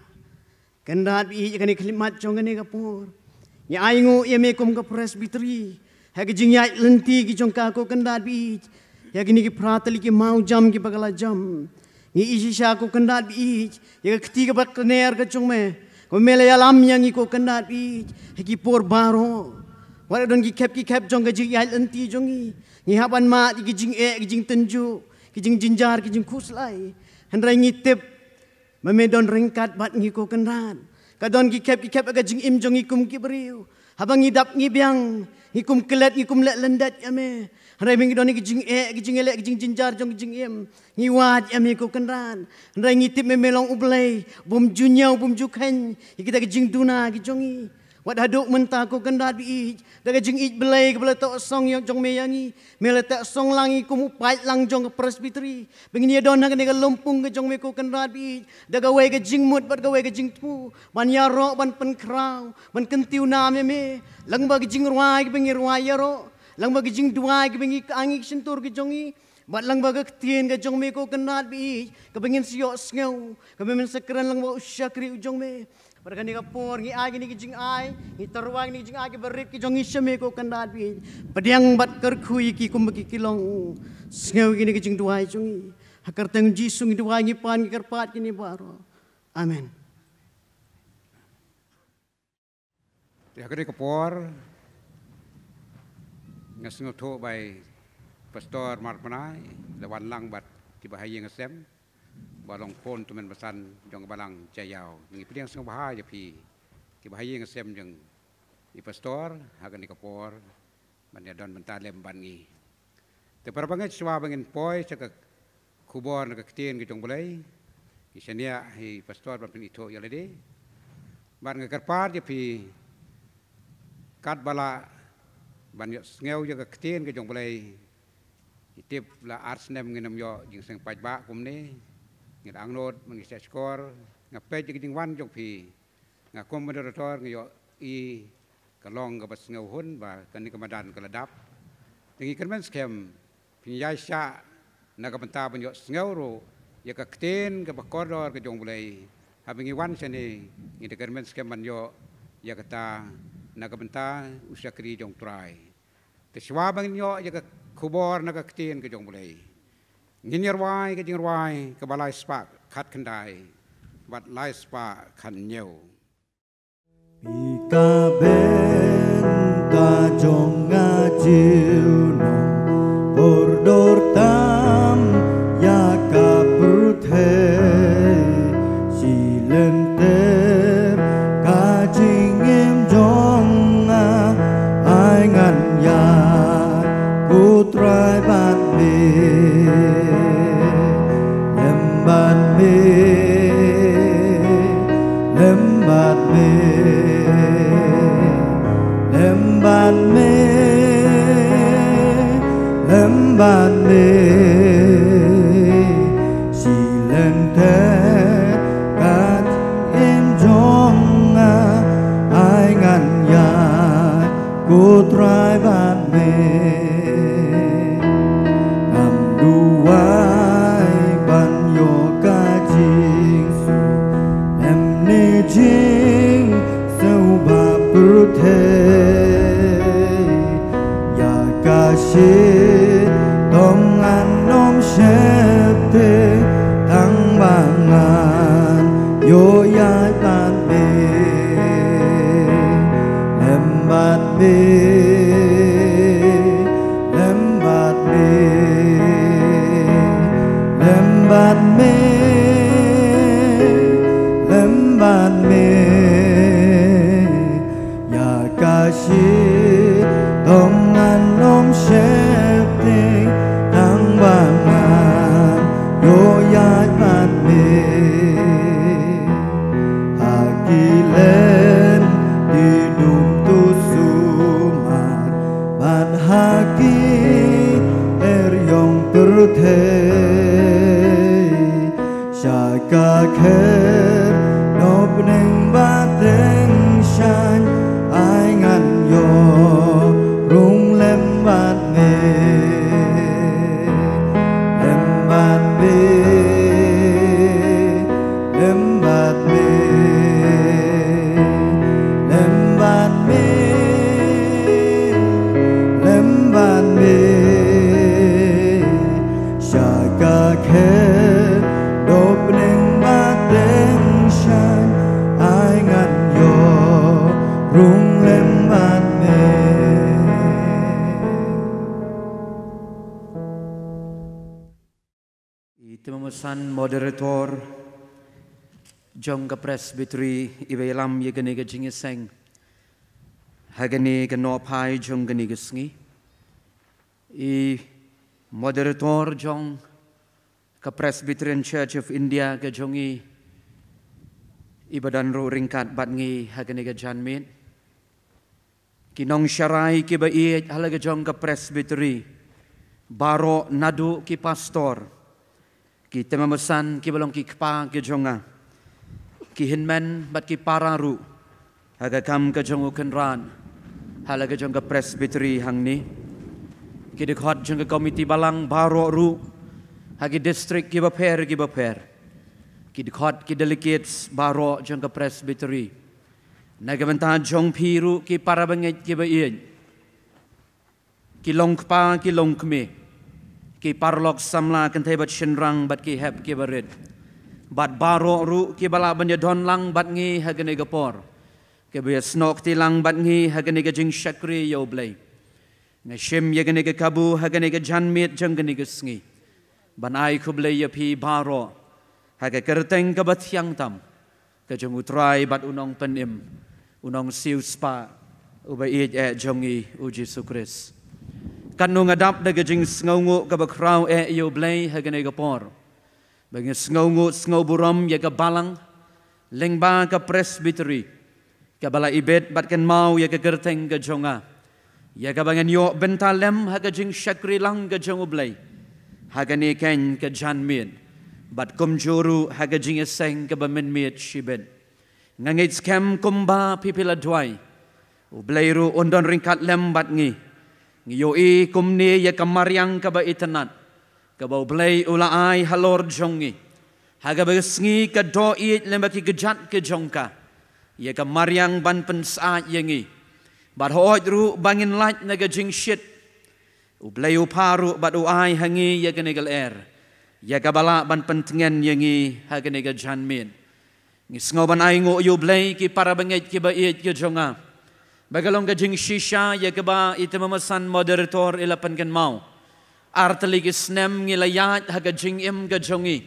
Kynrad ba ïeit, ha kane ka khyllipmat jong kane ka por, ngi ainguh ïa me kum ka Presbytery ha ka jingïaid lynti ki jong ka ko Kynrad ba ïeit. Ïa kine ki para tylli ki mawjam kiba ka la jam, ngi ïeit shisha ko Kynrad ba ïeit ïa ka kti kaba kner ka jong me, kaba me la ïalam ïa ngi ko Kynrad ba ïeit ha ki por baroh. Wat don ki khep ki khep jong ka jingïaid lynti jong ngi, ngi hap ban mad ïa ki jingeh, ki jingtynjuh, ki jingjynjar, ki jingkhuslai. Hynrei ngi tip ba me don ryngkat bad ngi ko Kynrad. Ka don ki khep ki khep ha ka jingim jong ngi kum ki briew, haba ngi dap ngi biang, ngi kum klet, ngi kum leh lyndet ïa me. Hynrei me ngi don ïa ki jingeh, ki jingeh leh, ki jingjynjar jong ki jingim, ngi wad ïa me ko Kynrad. Hynrei ngi tip me me long U Blei bym ju ñiew, bym ju kheiñ ïa kita ki jingduna ki jong ngi. Wat haduh mynta ko Kynrad ba ïeit, da ka jingïeit Blei kaba la thoh song ïa jong me ïa ngi, me la thoh song lang ngi kum u paidlang jong ka Presbytery ba ngin ïa don ha kane ka lympung ka jong me ko Kynrad ba ïeit, da kawei ka jingmut bad kawei ka jingthmu ban ïaroh, ban pynkhraw, ban kyntiew nam ïa me. Lyngba ka jingrwai kaba ngi rwai ïaroh, lyngba ka jingduwai kaba ngi, ka ngi, ka shyntur ka jong ngi, bad lyngba ka ktien ka jong me ko Kynrad ba ïeit, kaba ngin sa ïohsngew, kaba men sa kren lyngba u shakri u jong me. Bad ha kane ka por ngi ai kine ki jingai, ngi tyrwa kine ki jingai kiba rit ki jong ngi sha me ko Kynrad ba ïeit. Pdiang bad kyrkhu ïa ki kumba ki, ki long. Sngew ïa kine ki jingduwai jong ngi. Ha ka kyrteng Jisu ngi duwai, ngi pan, ngi kyrpad kine baroh. Amen. Te ha kane ka por nga sngewthuh ba i Pastor Marpnai la wan lang bad kiba ha ïing ha sem ba long pun tymmen basan jong ka balang Jaïaw. Ngi pdiang sngewbha ïa phi kiba ha ïing ha sem jong i Pastor ha kane ka por ban ïa don bynta lem bad ngi. Te para bangeit, shuwa ba ngin poi sha ka khubor na ka ktien ka jong U Blei, ngi shaniah ha i Pastor ban pynithuh ïa lade. Bad nga kyrpad ïa phi katba lah ban ïohsngew ïa ka ktien ka jong U Blei. Ngi tip la ar snem ngin ym ïoh jingseng paidbah kumne. Ngi la angnud, ngi shah shkor, nga peit ïa ka jingwan jong phi. Nga kum moderator nga ïohi ka long kaba sngewhun ba kane ka madan ka la dap. Te ngi kyrmen skhem phin ïai shah na ka bynta ban ïohsngew ruh ïa ka ktien kaba kordor ka jong U Blei. Haba ngi wan shane ngi da kyrmen skhem ban ïoh ïa kata na ka bynta u shakri jong U Trai. Te shuwa ba ngin ïoh ïa ka khubor na ka ktien ka jong U Blei, ngin ïa rwai ka jingrwai kaba lai spah khatkhyndai bad lai spah khathynñiew. Pi ka bynta jong nga junom, kordor tam ïa ka pyrthei, shi lynter ka jingim jong nga, ai ngan ïa ko Trai bad me, lem bad me, lem bad me, lem bad me, lem bad me. Shi lynter ka jingim jong nga, ai ngan ïa ko Trai bad me. Ngam duwai ban ïoh ka jingsuk, em ne jingsngewbha pyrthei. Ïa ka shitom ngan ym sheptieng, tang ba ngan ïoh ïaid bad me, lem bad me. Tang ngan ym sheptieng tang ba ngan ïoh ïaid bad me ha ki lynti dum tu sumar bad ha ki eriong pyrthei. Sha ka kher nop ning ba teng shaiñ, ai ngan ïoh rung lem bad me. Lem bad me, lem bad me, lem bad me, lem bad me. Sha ka kher dop ning ba teng shaiñ, ai ngan ïoh rung lem bad me. I Tymmen Basan, moderator jong ka Presbytery, iba ïalam ïa kane ka jingïaseng ha kane ka nohphai jong kane ka sngi. I moderator jong ka Presbyterian Church of India ka jong ngi, iba don ruh ryngkat bad ngi ha kane ka janmiet. Ki nongsharai kiba ïeit ha la ka jong ka Presbytery baroh, naduh ki pastor, ki tymmen basan kiba long ki kpa ki jong nga, ki hynmen bad ki para ruh ha ka kam ka jong U Kynrad ha la ka jong ka Presbytery hangne, ki dkhot jong ka komiti balang baroh ruh ha ki district kiba pher kiba pher, ki dkhot, ki delegates baroh jong ka Presbytery. Na ka bynta jong phi ruh, ki para bangeit kiba ïeit, ki long kpa, ki long kmie, ki paralok samla kynthei bad shynrang bad ki hep kiba rit, bad baroh ruh kiba lah ban ïadon lang bad ngi ha kane ka por, kiba ïasnoh kti lang bad ngi ha kane ka jingshakri ïa U Blei. Nga shim ïa kane ka kabu ha kane ka janmiet jong kane ka sngi ban ai khublei ïa phi baroh ha ka kyrteng kaba thiang tam ka jong U Trai bad U Nongpynim, U Nongsiewspah uba ïeit eh jong ngi, U Jisu Khrist. Katno nga dap da ka jingsngewnguh kaba khraw eh ïa U Blei ha kane ka por, ba nga sngewnguh, sngew burom ïa ka balang lyngba ka Presbytery, kaba la ibit bad kynmaw ïa ka kyrteng ka jong nga, ïa kaba ngan ïoh bynta lem ha ka jingshakri lang ka jong U Blei ha kane keiñ ka janmiet, bad kumjuh ruh ha ka jingïaseng kaba mynmiet shibit. Nga ngeit skhem kumba phi phi la duwai, U Blei ruh un don ryngkat lem bad ngi. Ngi ïohi kumne ïa ka mariang kaba itynnad kaba U Blei u la ai halor jong ngi, ha kaba ka sngi ka doh ïeit lem bad ki kjat ki jong ka, ïa ka mariang ban pynsyaid ïa ngi. Bad hooid ruh ba ngin lait na ka jingshit, U Blei u pha ruh bad u ai ha ngi ïa kane ka lyer, ïa kaba lah ban pyntngen ïa ngi ha kane ka janmiet. Ngi sngew ban ainguh ïa U Blei, ki para bangeit kiba ïeit ki jong nga, ba ka long ka jingshisha ïa kaba i tymmen basan moderator i la pynkynmaw. Artylli ki snem ngi la ïaid ha ka jingim ka jong ngi,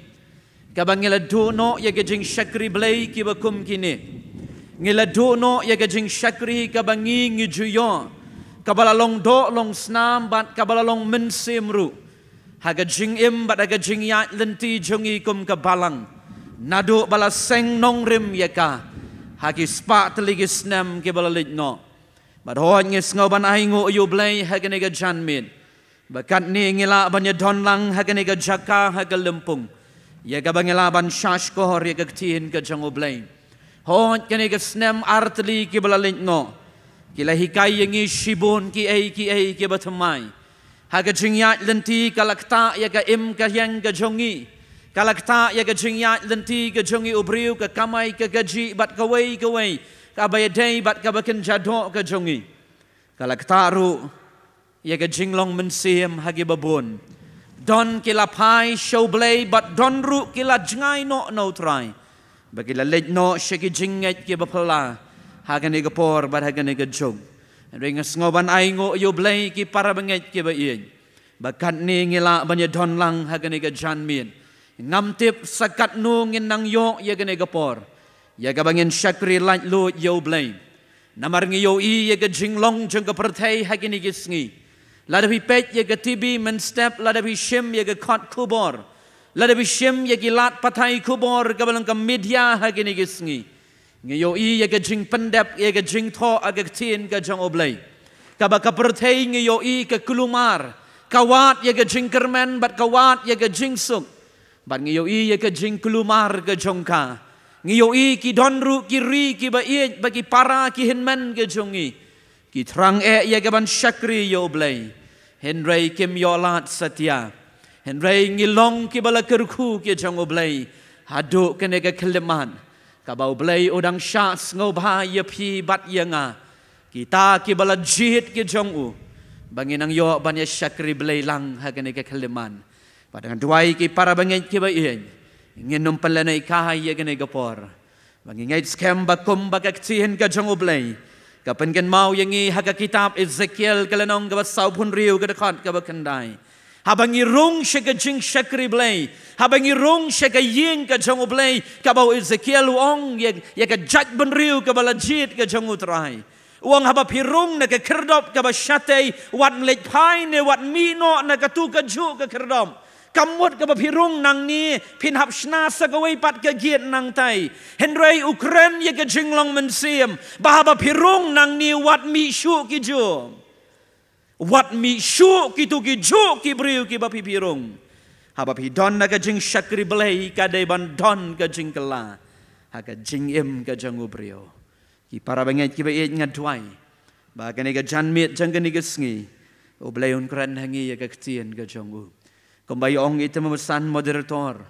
kaba ngi la duh noh ïa ka jingshakri Blei kiba kum kine. Ngi la duh noh ïa ka jingshakri kaba ngi ngi ju ïoh, kaba la long doh long snam bad kaba la long mynsiem ruh ha ka jingim bad ha ka jingïaid lynti jong ngi kum ka balang, naduh ba la seng nongrim ïa ka ha ki spah tylli ki snem kiba la leit noh. Bad hooid ngi sngew ban ainguh ïa U Blei ha kane ka janmiet, ba katne ngi lah ban ïadon lang ha kane ka jaka ha ka lympung, ïa kaba ngi lah ban shahshkor ïa ka ktien ka jong U Blei. Hooid kane ka snem artylli kiba la leit noh, ki la hikai ïa ngi shibun kiei kiei kiba thymmai. Ha ka jingïaid lynti ka la ktah ïa ka im ka ïeng ka jong ngi. Ka la ktah ïa ka jingïaid lynti ka jong ngi u briew, ka kamai ka kajih bad kawei kawei kaba ïadei bad kaba kynja doh ka jong ngi. Ka la ktah ruh ïa ka jinglong mynsiem ha kiba bun. Don ki la phai sha U Blei bad don ruh ki la jngai noh na U Trai, ba ki la leit noh sha ki jingngeit kiba phylla ha kane ka por bad ha kane ka juk. Hynrei nga sngew ban ainguh ïa U Blei, ki para bangeit kiba ïeit, ba katne ngi lah ban ïadon lang ha kane ka janmiet. Ngam tip sa katno ngin nang ïoh ïa kane ka por ïa kaba ngin shakri laitluid ïa U Blei. Namar ngi ïohi ïa ka jinglong jong ka pyrthei ha kine ki sngi. Lada phi peit ïa ka T V mynstep, lada phi shim ïa ka kot khubor, lada phi shim ïa ki lad pathai khubor kaba long ka media ha kine ki sngi, ngi ïohi ïa ka jingpyndep ïa ka jingthoh ha ka ktien ka jong U Blei. Kaba ka pyrthei ngi ïohi ka kulmar, ka wad ïa ka jingkyrmen bad ka wad ïa ka jingsuk. Bad ngi ïohi ïa ka jingkulmar ka jong ka. Ngi ïohi ki don ruh ki ri kiba ïeit bad ki para ki hynmen ka jong ngi, ki thrang eh ïa ka ban shakri ïa U Blei. Hynrei kim ïoh lad satia. Hynrei ngi long kiba la kyrkhu ki jong U Blei haduh kane ka khyllipmat, kaba U Blei u dang shah sngewbha ïa phi bad ïa nga, kita kiba la jied ki jong u, ba ngin nang ïoh ban ïa shakri Blei lang ha kane ka khyllipmat. Bad nga duwai ki para bangeit kiba ïeit, ngin ym pynlehnohkai ïa kane ka por. Ba ngi ngeit skhem ba kumba ka ktien ka jong U Blei ka pynkynmaw ïa ngi ha ka kitab Ezekiel ka lynnong kaba sawphew hynriew ka dkhot kaba khyndai. Haba ngi rung sha ka jingshakri Blei, haba ngi rung sha ka ïing ka jong U Blei, kaba u Ezekiel u ong ïa, ïa ka jaitbynriew kaba la jied ka jong U Trai. U ong haba phi rung na ka khyrdop kaba shatei, wat leit phai ne wat mih noh na katu kajuh ka khyrdop. Ka mut kaba phi rung nangne phin hap shna sa kawei pat ka gate nangtai. Hynrei u kren ïa ka jinglong mynsiem ba haba phi rung nangne wat mih shuh kijuh. Wat mih shuh kitu kijuh ki briew kiba phi phi rung. Haba phi don na ka jingshakri Blei ka dei ban don ka jingkylla ha ka jingim ka jong u briew. Ki para bangeit kiba ïeit, nga duwai ba kane ka janmiet jong kane ka sngi U Blei un kren ha ngi ïa ka ktien ka jong u. Kumba ïa ong i Tymmen Basan moderator,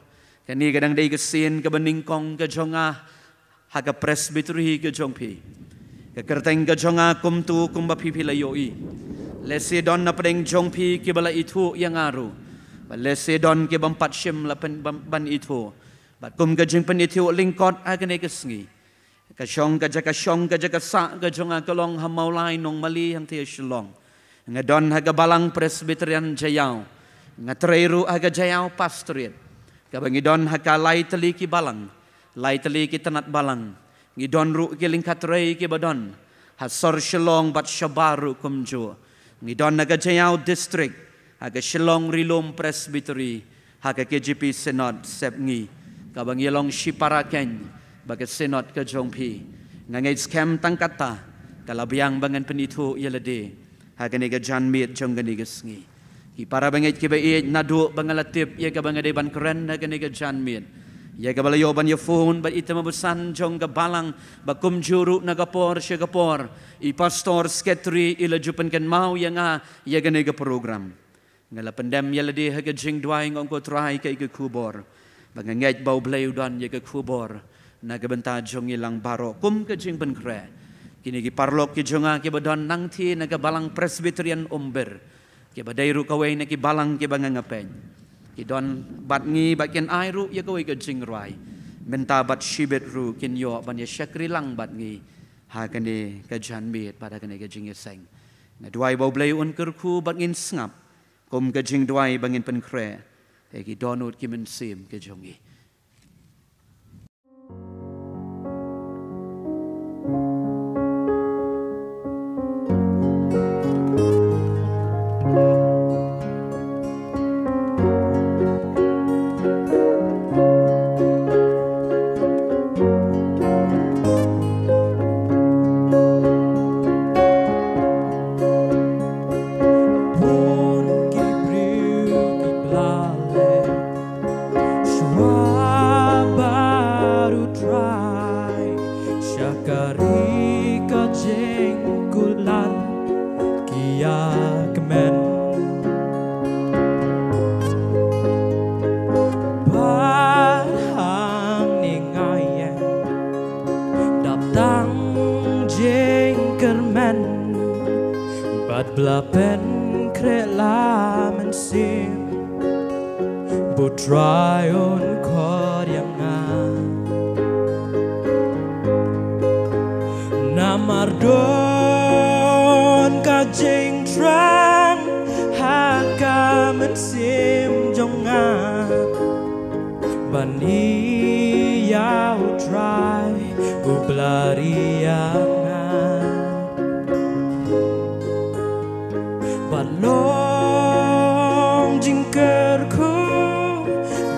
kane ka dang dei ka sien kaba nyngkong ka jong nga ha ka presbytery ka jong phi. Ka kyrteng ka jong nga kumtu kumba phi phi la ïohi. Lehse don na pdeng jong phi kiba la ithuh ïa nga ruh, bad lehse don kibym pat shym la pyn-, ban, ban ithuh. Bad kum ka jingpynithuh lyngkot ha kane ka sngi, ka shong, ka jaka shong, ka jaka sah ka jong nga ka long ha Mawlai Nongmali hangtei ha Shillong. Nga don ha ka Balang Presbyterian Jaïaw. Nga trei ruh ha ka Jaïaw Pastorate, kaba ngi don ha ka lai tylli ki balang, lai tylli ki tnat balang. Ngi don ruh ki lyngkha trei kiba don ha sor Shillong bad shabar ruh kumjuh. Ngi don ha ka Jaïaw District, ha ka Shillong Ri-lum Presbytery, ha ka K J P Synod Sepngi, kaba ngi long shipara keiñ bad ka Synod ka jong phi. Nga ngeit skhem tang kata ka la biang ba ngan pynithuh ïa lade ha kane ka janmiet jong kane ka sngi. Ki para bangeit kiba ïeit, naduh ba nga la tip ïa kaba nga dei ban kren ha kane ka janmiet, ïa kaba la ïoh ban ïa phone bad i Tymmen Basan jong ka balang, bad kumjuh ruh na ka por sha ka por i Pastor Secretary i la ju pynkynmaw ïa nga ïa kane ka program. Nga la pyndem ïa lade ha ka jingduwai, nga ong, ko Trai, kaei ka khubor? Ba nga ngeit ba U Blei u don ïa ka khubor na ka bynta jong ngi lang baroh kum ka jingpynkhreh. Kine ki paralok ki jong nga kiba don nangtei na ka Balang Presbyterian Umbir, kiba dei ruh kawei na ki balang kiba nga ngeit, ki don bad ngi bad kin ai ruh ïa kawei ka jingrwai. Mynta bad shibit ruh kin ïoh ban ïa shakri lang bad ngi ha kane ka janmiet bad ha kane ka jingïaseng. Nga duwai ba U Blei un kyrkhu bad ngin sngap kum ka jingduwai ba ngin pynkhreh ïa ki dohnud ki mynsiem ki jong ngi. Bun ki briew ki la leh shuwa ba U Trai sha ka ri ka jingkular ki ïa kmen. Bad hangne nga ïeng dap tang jingkyrmen, bad ba la pynkhreh la mynsiem, ba U Trai un khot ïa nga. Namar don ka jingthrang ha ka mynsiem jong nga ban ïa U Trai u blari ïa nga. Long jingkyrkhu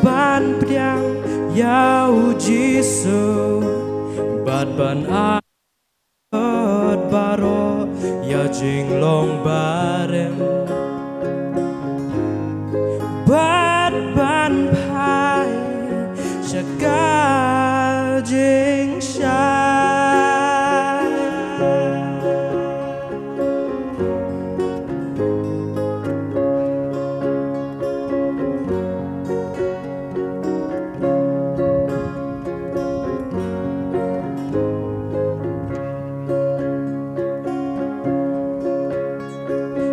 ban pdiang ïa u Jisu bad ban ai baroh ïa jinglong barim bad ban phai sha ka jingshai.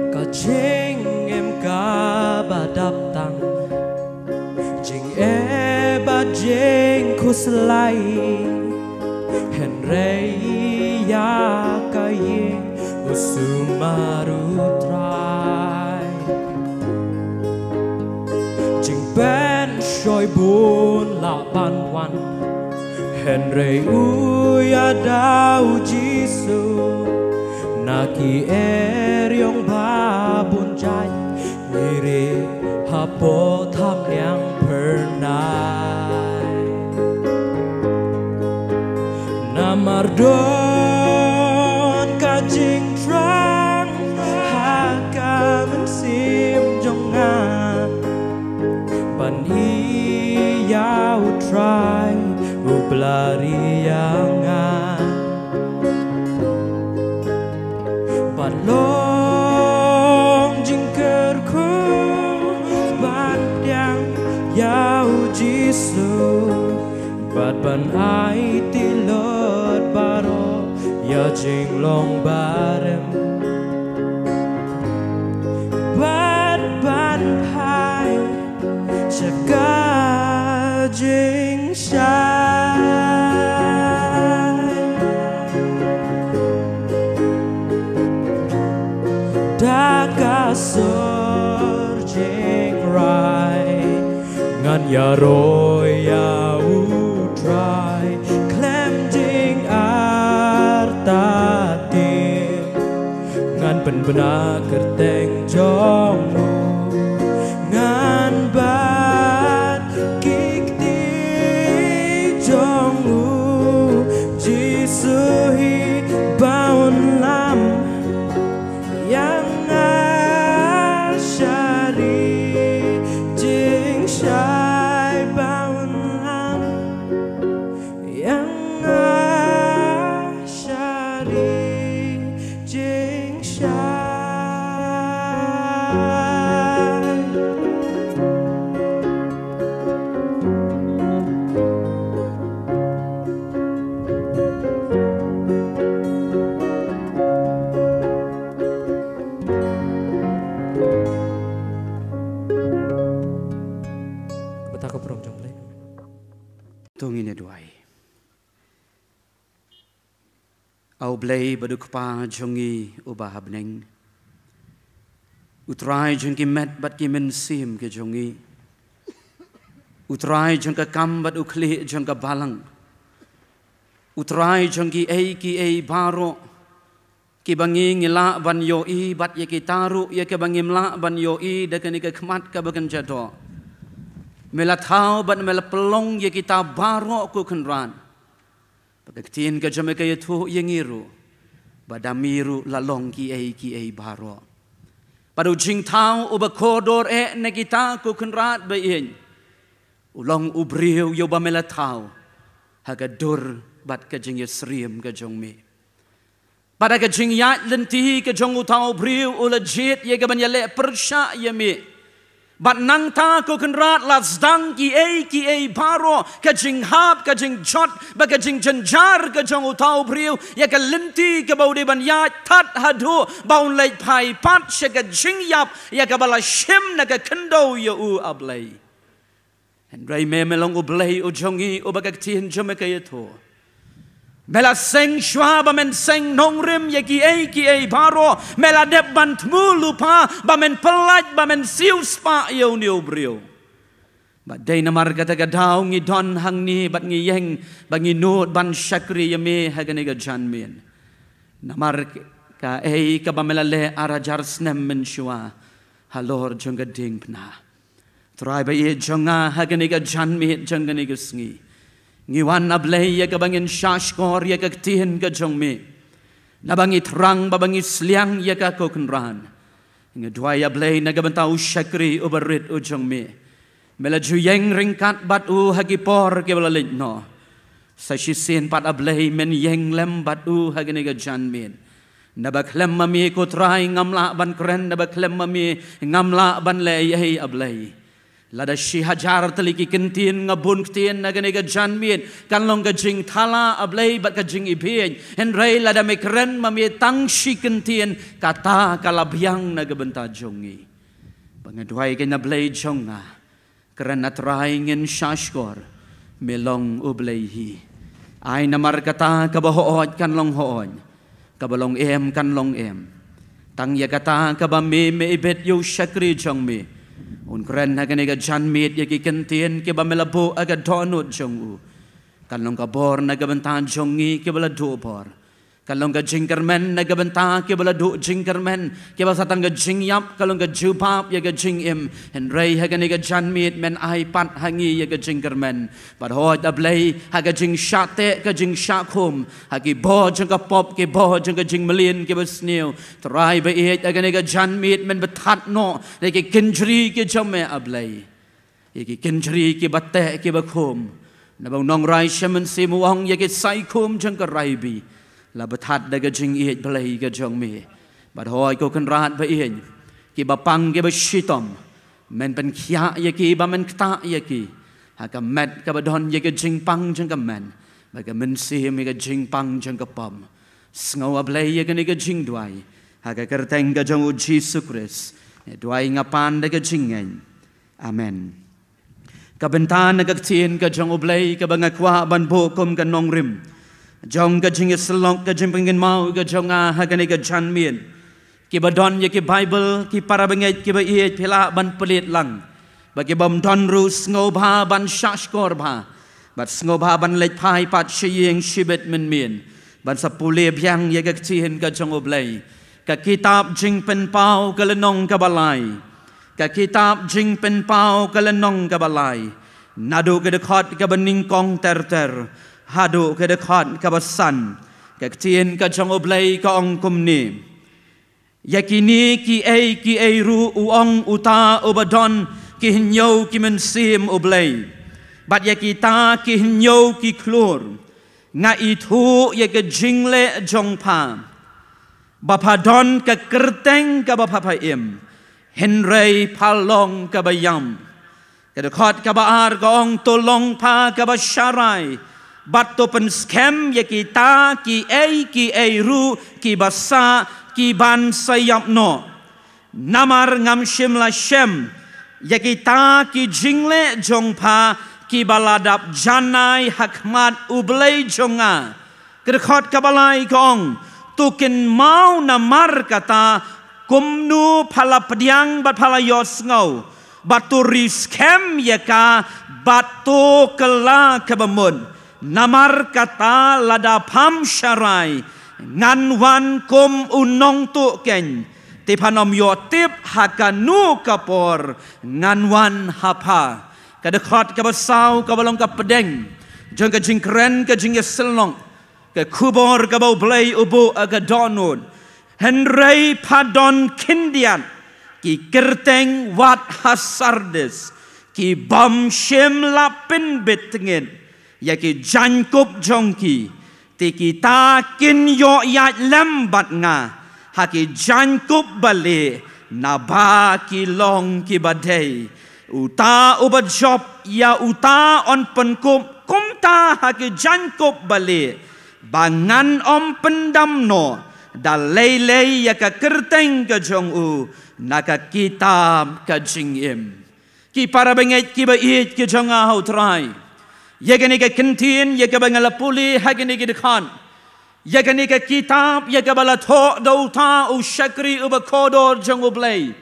Ka jingim kaba dap tang, jingeh bad jingkhuslai, hynrei ïa ka ïing u sumar u Trai. Jingpynshoi bun lah ban wan, hynrei u ïada u Jisu. Na ki eriong ba bun jait ngi rieh hapoh thapniang phyrnai. Namar don ka jingthrang ha ka mynsiem jong nga ban ïa u Trai u blari ïa nga. Bad long jingkyrkhu ban pdiang ïa u Jisu bad ban aiti lut baroh ïa jinglong barim bad ban phai sha ka jingshai. Da ka sur jingrai ngan ïaroh ïa u Trai khlem jingartatien. Ngan pynbna kyrteng jong u, ngan bat ki kti jong u. Jisu hi ba un lam ïa nga sha ri jingshai, ba un lam ïa nga sha ri jingshai. Kata ka burom jong U Blei. To ngin ïa duwai. A U Blei bad U Kpa jong ngi uba ha bneng, U Trai jong ki met bad ki mynsiem ki jong ngi, U Trai jong ka kam bad u khlieh jong ka balang, U Trai jong kiei kiei baroh, kiba ngi ngi lah ban ïohi bad ïa kita ruh ïa kiba ngim lah ban ïohi da kane ka khmat kaba kynja doh. Me la thaw bad me la pynlong ïa kita baroh, ko Kynrad. Ba ka ktien ka jong me ka ïathuh ïa ngi ruh ba da me ruh la long kiei kiei baroh. Bad u jingthaw uba kordor eh na kita, ko Kynrad ba ïeit, u long u briew ïa uba me la thaw ha ka dur bad ka jingïasyriem ka jong me. Bad da ka jingïaid lynti ka jong uta u briew u la jied ïa kaban ïaleh pyrshah ïa me. Bad nangta, ko Kynrad, la sdang kiei kiei baroh, ka jinghap, ka jingjot bad ka jingjynjar ka jong uta u briew ïa ka lynti kaba u dei ban ïaid, tad haduh ba un leit phai pat sha ka jingïap ïa kaba la shim na ka khyndew ïa u, A Blei. Hynrei me, me long U Blei u jong ngi uba ka ktien jong me ka ïathuh, me la seng shuwa ba men seng nongrim ïa kiei kiei baroh. Me la dep ban thmu lypa ba men pyllait, ba men siewspah ïa une u briew. Bad dei namar kata ka daw ngi don hangne bad ngi ïeng ba ngi nud ban shakri ïa me ha kane ka janmiet. Namar Kaei kaba me la leh ar hajar snem mynshuwa halor jong ka diengphna. Trai ba ïeit jong nga, ha kane ka janmiet jong kane ka sngi, ngi wan, A Blei, ïa kaba ngin shahshkor ïa ka ktien ka jong me. Naba ngi thrang, ba ba ngi sliang ïa ka, ko Kynrad. Nga duwai, A Blei, na ka bynta u shakri uba rit u jong me. Me la ju ïeng ryngkat bad u ha ki por kiba la leit noh. Sa shisien pat, A Blei, men ïeng lem bad u ha kane ka janmiet. Naba khlem ma me, ko Trai, ngam lah ban kren, naba khlem ma me ngam lah ban leh ei ei, A Blei. Lada shi hajar tylli ki ktien nga bun ktien ha kane ka janmiet, kan long ka jingthala, A Blei, bad ka jingibeiñ. Hynrei lada me kren ma me tang shi ktien, kata ka la biang na ka bynta jong ngi. Ba nga duwai, ko Blei jong nga, kren, A Trai, ngin shahshkor, me long U Blei hi. Ai namar kata, kaba hooid kan long hooid, kaba long em kan long em. Tang ïa kata kaba me, me ibit ïa u shakri jong me, un kren ha kane ka janmiet ïa ki ktien kiba me la buh ha ka dohnud jong u. Kan long ka bor na ka bynta jong ngi kiba la duh bor. Kan long ka jingkyrmen na ka bynta kiba la duh jingkyrmen. Kiba sa tang ka jingïap, kan long ka jubab ïa ka jingim. Hynrei ha kane ka janmiet men ai pat ha ngi ïa ka jingkyrmen. Bad hooid, A Blei, ha ka jingshah teh, ka jingshah khum, ha ki bor jong ka pop, ki bor jong ka jingmlien kiba sniew, Trai ba ïeit, ha kane ka janmiet men bthah noh ïa ki kynjri ki jong me, A Blei. Ïa ki kynjri kiba teh kiba khum. Naba u nongrwai Shyam Mynsiem u ong, ïa ki saikhum jong ka raibi la bthah da ka jingïeit Blei ka jong me. Bad hooid, ko Kynrad ba ïeit, kiba pang kiba shitom, men pynkhiah ïa ki, ba men ktah ïa ki ha ka met kaba don ïa ka jingpang jong ka met, bad ka mynsiem ïa ka jingpang jong ka pop. Sngew, A Blei, ïa kane ka jingduwai, ha ka kyrteng ka jong U Jisu Khrist nga duwai, nga pan da ka jingngeit. Amen. Ka bynta na ka ktien ka jong U Blei kaba nga kwah ban buh kum ka nongrim jong ka jingïasyllok, ka jingpynkynmaw ka jong nga ha kane ka janmiet. Kiba don ïa ki Baibl, ki para bangeit kiba ïeit, phi lah ban plie lang. Bad kibym don ruh, sngewbha ban shahshkor bha, bad sngewbha ban leit phai pat sha ïing shibit mynmiet, ban sa pule biang ïa ka ktien ka jong U Blei. Ka kitab Jingpynpaw, ka lynnong kaba lai. Ka kitab Jingpynpaw, ka lynnong kaba lai, naduh ka dkhot kaba nyngkong ter ter haduh ka dkhot kaba san. Ka ktien ka jong U Blei ka ong kumne: Ïa kine kiei kiei ruh u ong uta uba don ki hynñiew ki mynsiem, U Blei, bad ïa kita ki hynñiew ki khlur, nga ithuh ïa ka jingleh jong pha, ba pha don ka kyrteng kaba pha, pha im, hynrei pha long kaba ïam. Ka dkhot kaba ar ka ong: To long pha kaba sharai, bad to pynskhem ïa kita kiei kiei ruh kiba sah, ki ban sa ïap noh. Namar ngam shym la shem ïa kita ki jingleh jong pha, kiba la dap janai ha khmat U Blei jong nga. Ka dkhot kaba lai ka ong: To kynmaw namar kata kumno pha la pdiang bad pha la ïohsngew, bad to ri skhem ïa ka, bad to kylla kaba mut. Namar kata lada pham sharai, ngan wan kum u nongtuh keiñ, te phan ym ïoh tip ha kano ka por ngan wan ha pha. Ka dkhot kaba saw kaba long ka pdeng jong ka jingkren ka jingïasyllok, ka khubor kaba U Blei u buh ha ka dohnud: Hynrei pha don khyndiat ki kyrteng wat ha Sardis, kibym shym la pynbit tngit ïa ki jaiñkup jong ki, te kita kin ïoh ïaid lem bad nga ha ki jaiñkup balieh, naba ki long kiba dei. Uta uba jop ïa uta yn pynkup kumta ha ki jaiñkup balieh, ba ngan ym pyndam noh da lei lei ïa ka kyrteng ka jong u na ka kitab ka jingim. Ki para bangeit kiba ïeit ki jong nga ha U Trai, ïa kane ka kyntien ïa kaba nga la pule ha kine ki dkhot, ïa kane ka kitab ïa kaba la thoh da uta u shakri uba kordor jong U Blei,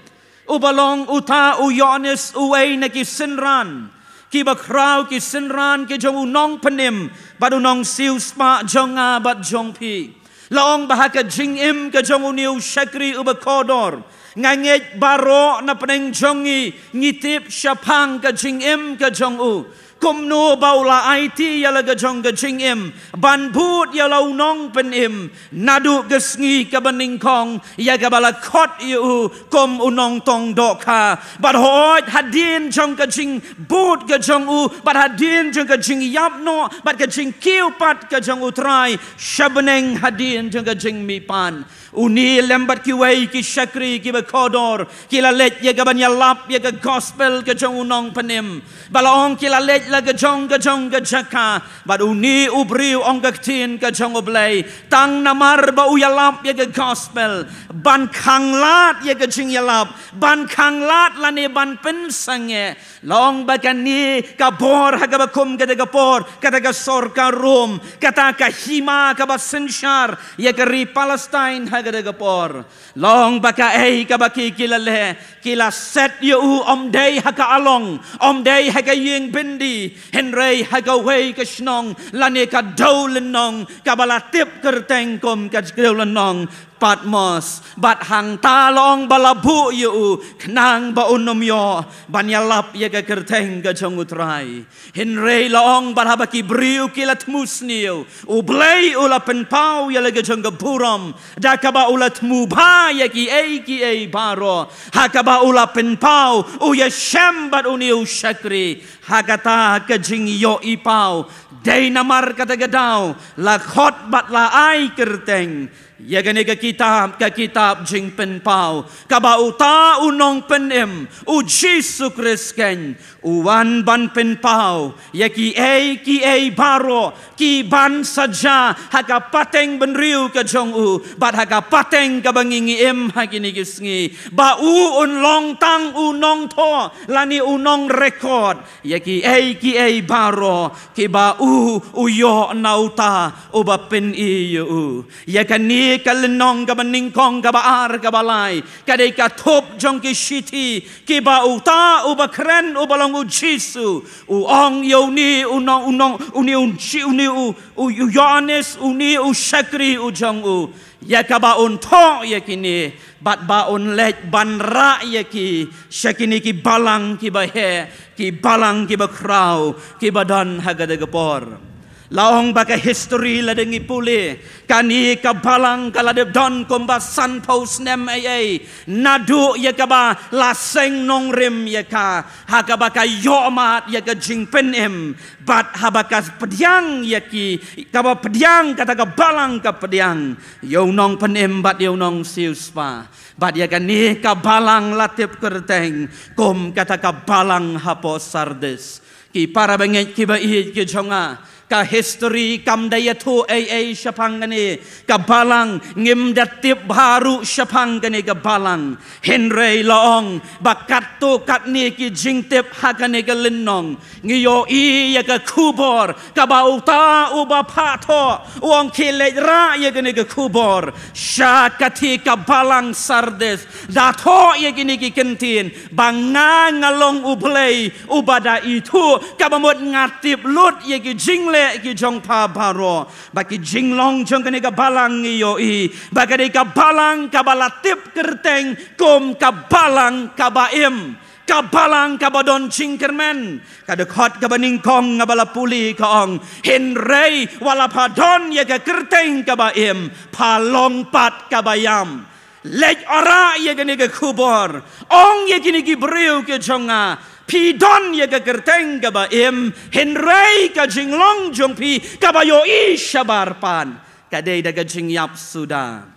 uba long uta u Ïoannis uwei na ki synran kiba khraw, ki synran ki jong u nongpynim bad u nongsiewspah jong nga bad jong phi. La ong ba ha ka jingim ka jong une u shakri uba kordor, nga ngeit baroh na pdeng jong ngi ngi tip shaphang ka jingim ka jong u. Kumno ba u la aiti ïa la ka jong ka jingim ban bud ïa la u nongpynim, naduh ka sngi kaba nyngkong ïa kaba la khot ïa u kum u nongtong dohkha. Bad hooid, hadien jong ka jingbud ka jong u, bad hadien jong ka jingïap noh bad ka jingkiew pat ka jong U Trai sha bneng hadien jong ka jingmihpat, une lem bad kiwei ki shakri kiba kordor ki la leit ïa kaban ïalap ïa ka gospel ka jong u nongpynim. Ba la ong ki la leit la ka jong ka jong ka jaka, bad une u briew, ong ka ktien ka jong U Blei, tang namar ba u ïalap ïa ka gospel, ban khanglad ïa ka jingïalap, ban khanglad lane ban pynsangeh. La ong ba kane ka bor ha kaba kum kata ka por, kata ka sorkar Rom, kata ka hima kaba synshar ïa ka ri Palestine ha kata ka por. La ong ba kaei kaba ki, ki la leh, ki la set ïa u ym dei ha ka along, ym dei ha ka ïing byndi, hynrei ha kawei ka shnong lane ka dewlynnong kaba la tip kyrteng kum ka dewlynnong Patmos. Bad hangta la ong ba la buh ïa u khnang ba un ym ïoh ban ïalap ïa ka kyrteng ka jong U Trai. Hynrei la ong bad haba ki briew ki la thmu sniew, U Blei u la pynpaw ïa la ka jong ka burom da kaba u la thmu bha ïa kiei kiei baroh, ha kaba u la pynpaw u ïashem bad une u shakri ha kata ka jingïohi paw. Dei namar kata ka daw la khot bad la ai kyrteng ïa kane ka kitab, ka kitab Jingpynpaw, kaba uta u nongpynim, U Jisu Khrist keiñ, u wan ban pynpaw ïa kiei kiei baroh ki ban sa jia ha ka pateng bynriew ka jong u, bad ha ka pateng kaba ngi, ngi im ha kine ki sngi, ba u un long tang u nongthoh lane u nongrekod ïa kiei kiei baroh kiba u, u ïoh na uta uba pyni ïa u. Ïa kane ka lynnong kaba nyngkong, kaba ar, kaba lai, ka dei ka thup jong ki shithi kiba uta uba kren, uba long U Jisu, u ong ïa une u nong, u nong, une U Ji-, une u, u, u Ïoannis, une u shakri u jong u, ïa kaba un thoh ïa kine, bad ba un leit ban rah ïa ki sha kine ki balang kiba heh, ki balang kiba khraw, kiba don ha kata ka por. La ong ba ka history lada ngi pule, kane ka balang ka la dep don kumba sanphew snem ei ei, naduh ïa kaba la seng nongrim ïa ka, ha kaba ka ïohmad ïa ka jingpynim, bad haba ka pdiang ïa ki, kaba pdiang, kata ka balang ka pdiang ïa u nongpynim bad ïa u nongsiewspah. Bad ïa kane ka balang la tip kyrteng kum kata ka balang hapoh Sardis. Ki para bangeit kiba ïeit ki jong nga, ka history kam da ïathuh ei ei shaphang kane ka balang, ngim da tip bha ruh shaphang kane ka balang. Hynrei la ong ba katto katne ki jingtip ha kane ka lynnong, ngi ïohi ïa ka khubor kaba uta uba phah thoh u ong, khie leit rah ïa kane ka khubor sha kata ka balang Sardis, da thoh ïa kine ki kyntien, ba nga, nga long U Blei uba da ithuh, kaba mut nga tip lut ïa ki jingleh ki jong pha baroh. Ba ki jinglong jong kane ka balang ngi ïohi ba ka dei ka balang kaba la tip kyrteng kum ka balang kaba im, ka balang kaba don jingkyrmen. Ka dkhot kaba nyngkong haba la pule ka ong, hynrei wat la pha don ïa ka kyrteng kaba im, pha long pat kaba ïam. Leit rah ïa kane ka khubor, ong ïa kine ki briew ki jong nga, phi don ïa ka kyrteng kaba im, hynrei ka jinglong jong phi kaba ïohi shabar pat, ka dei da ka jingïap suda.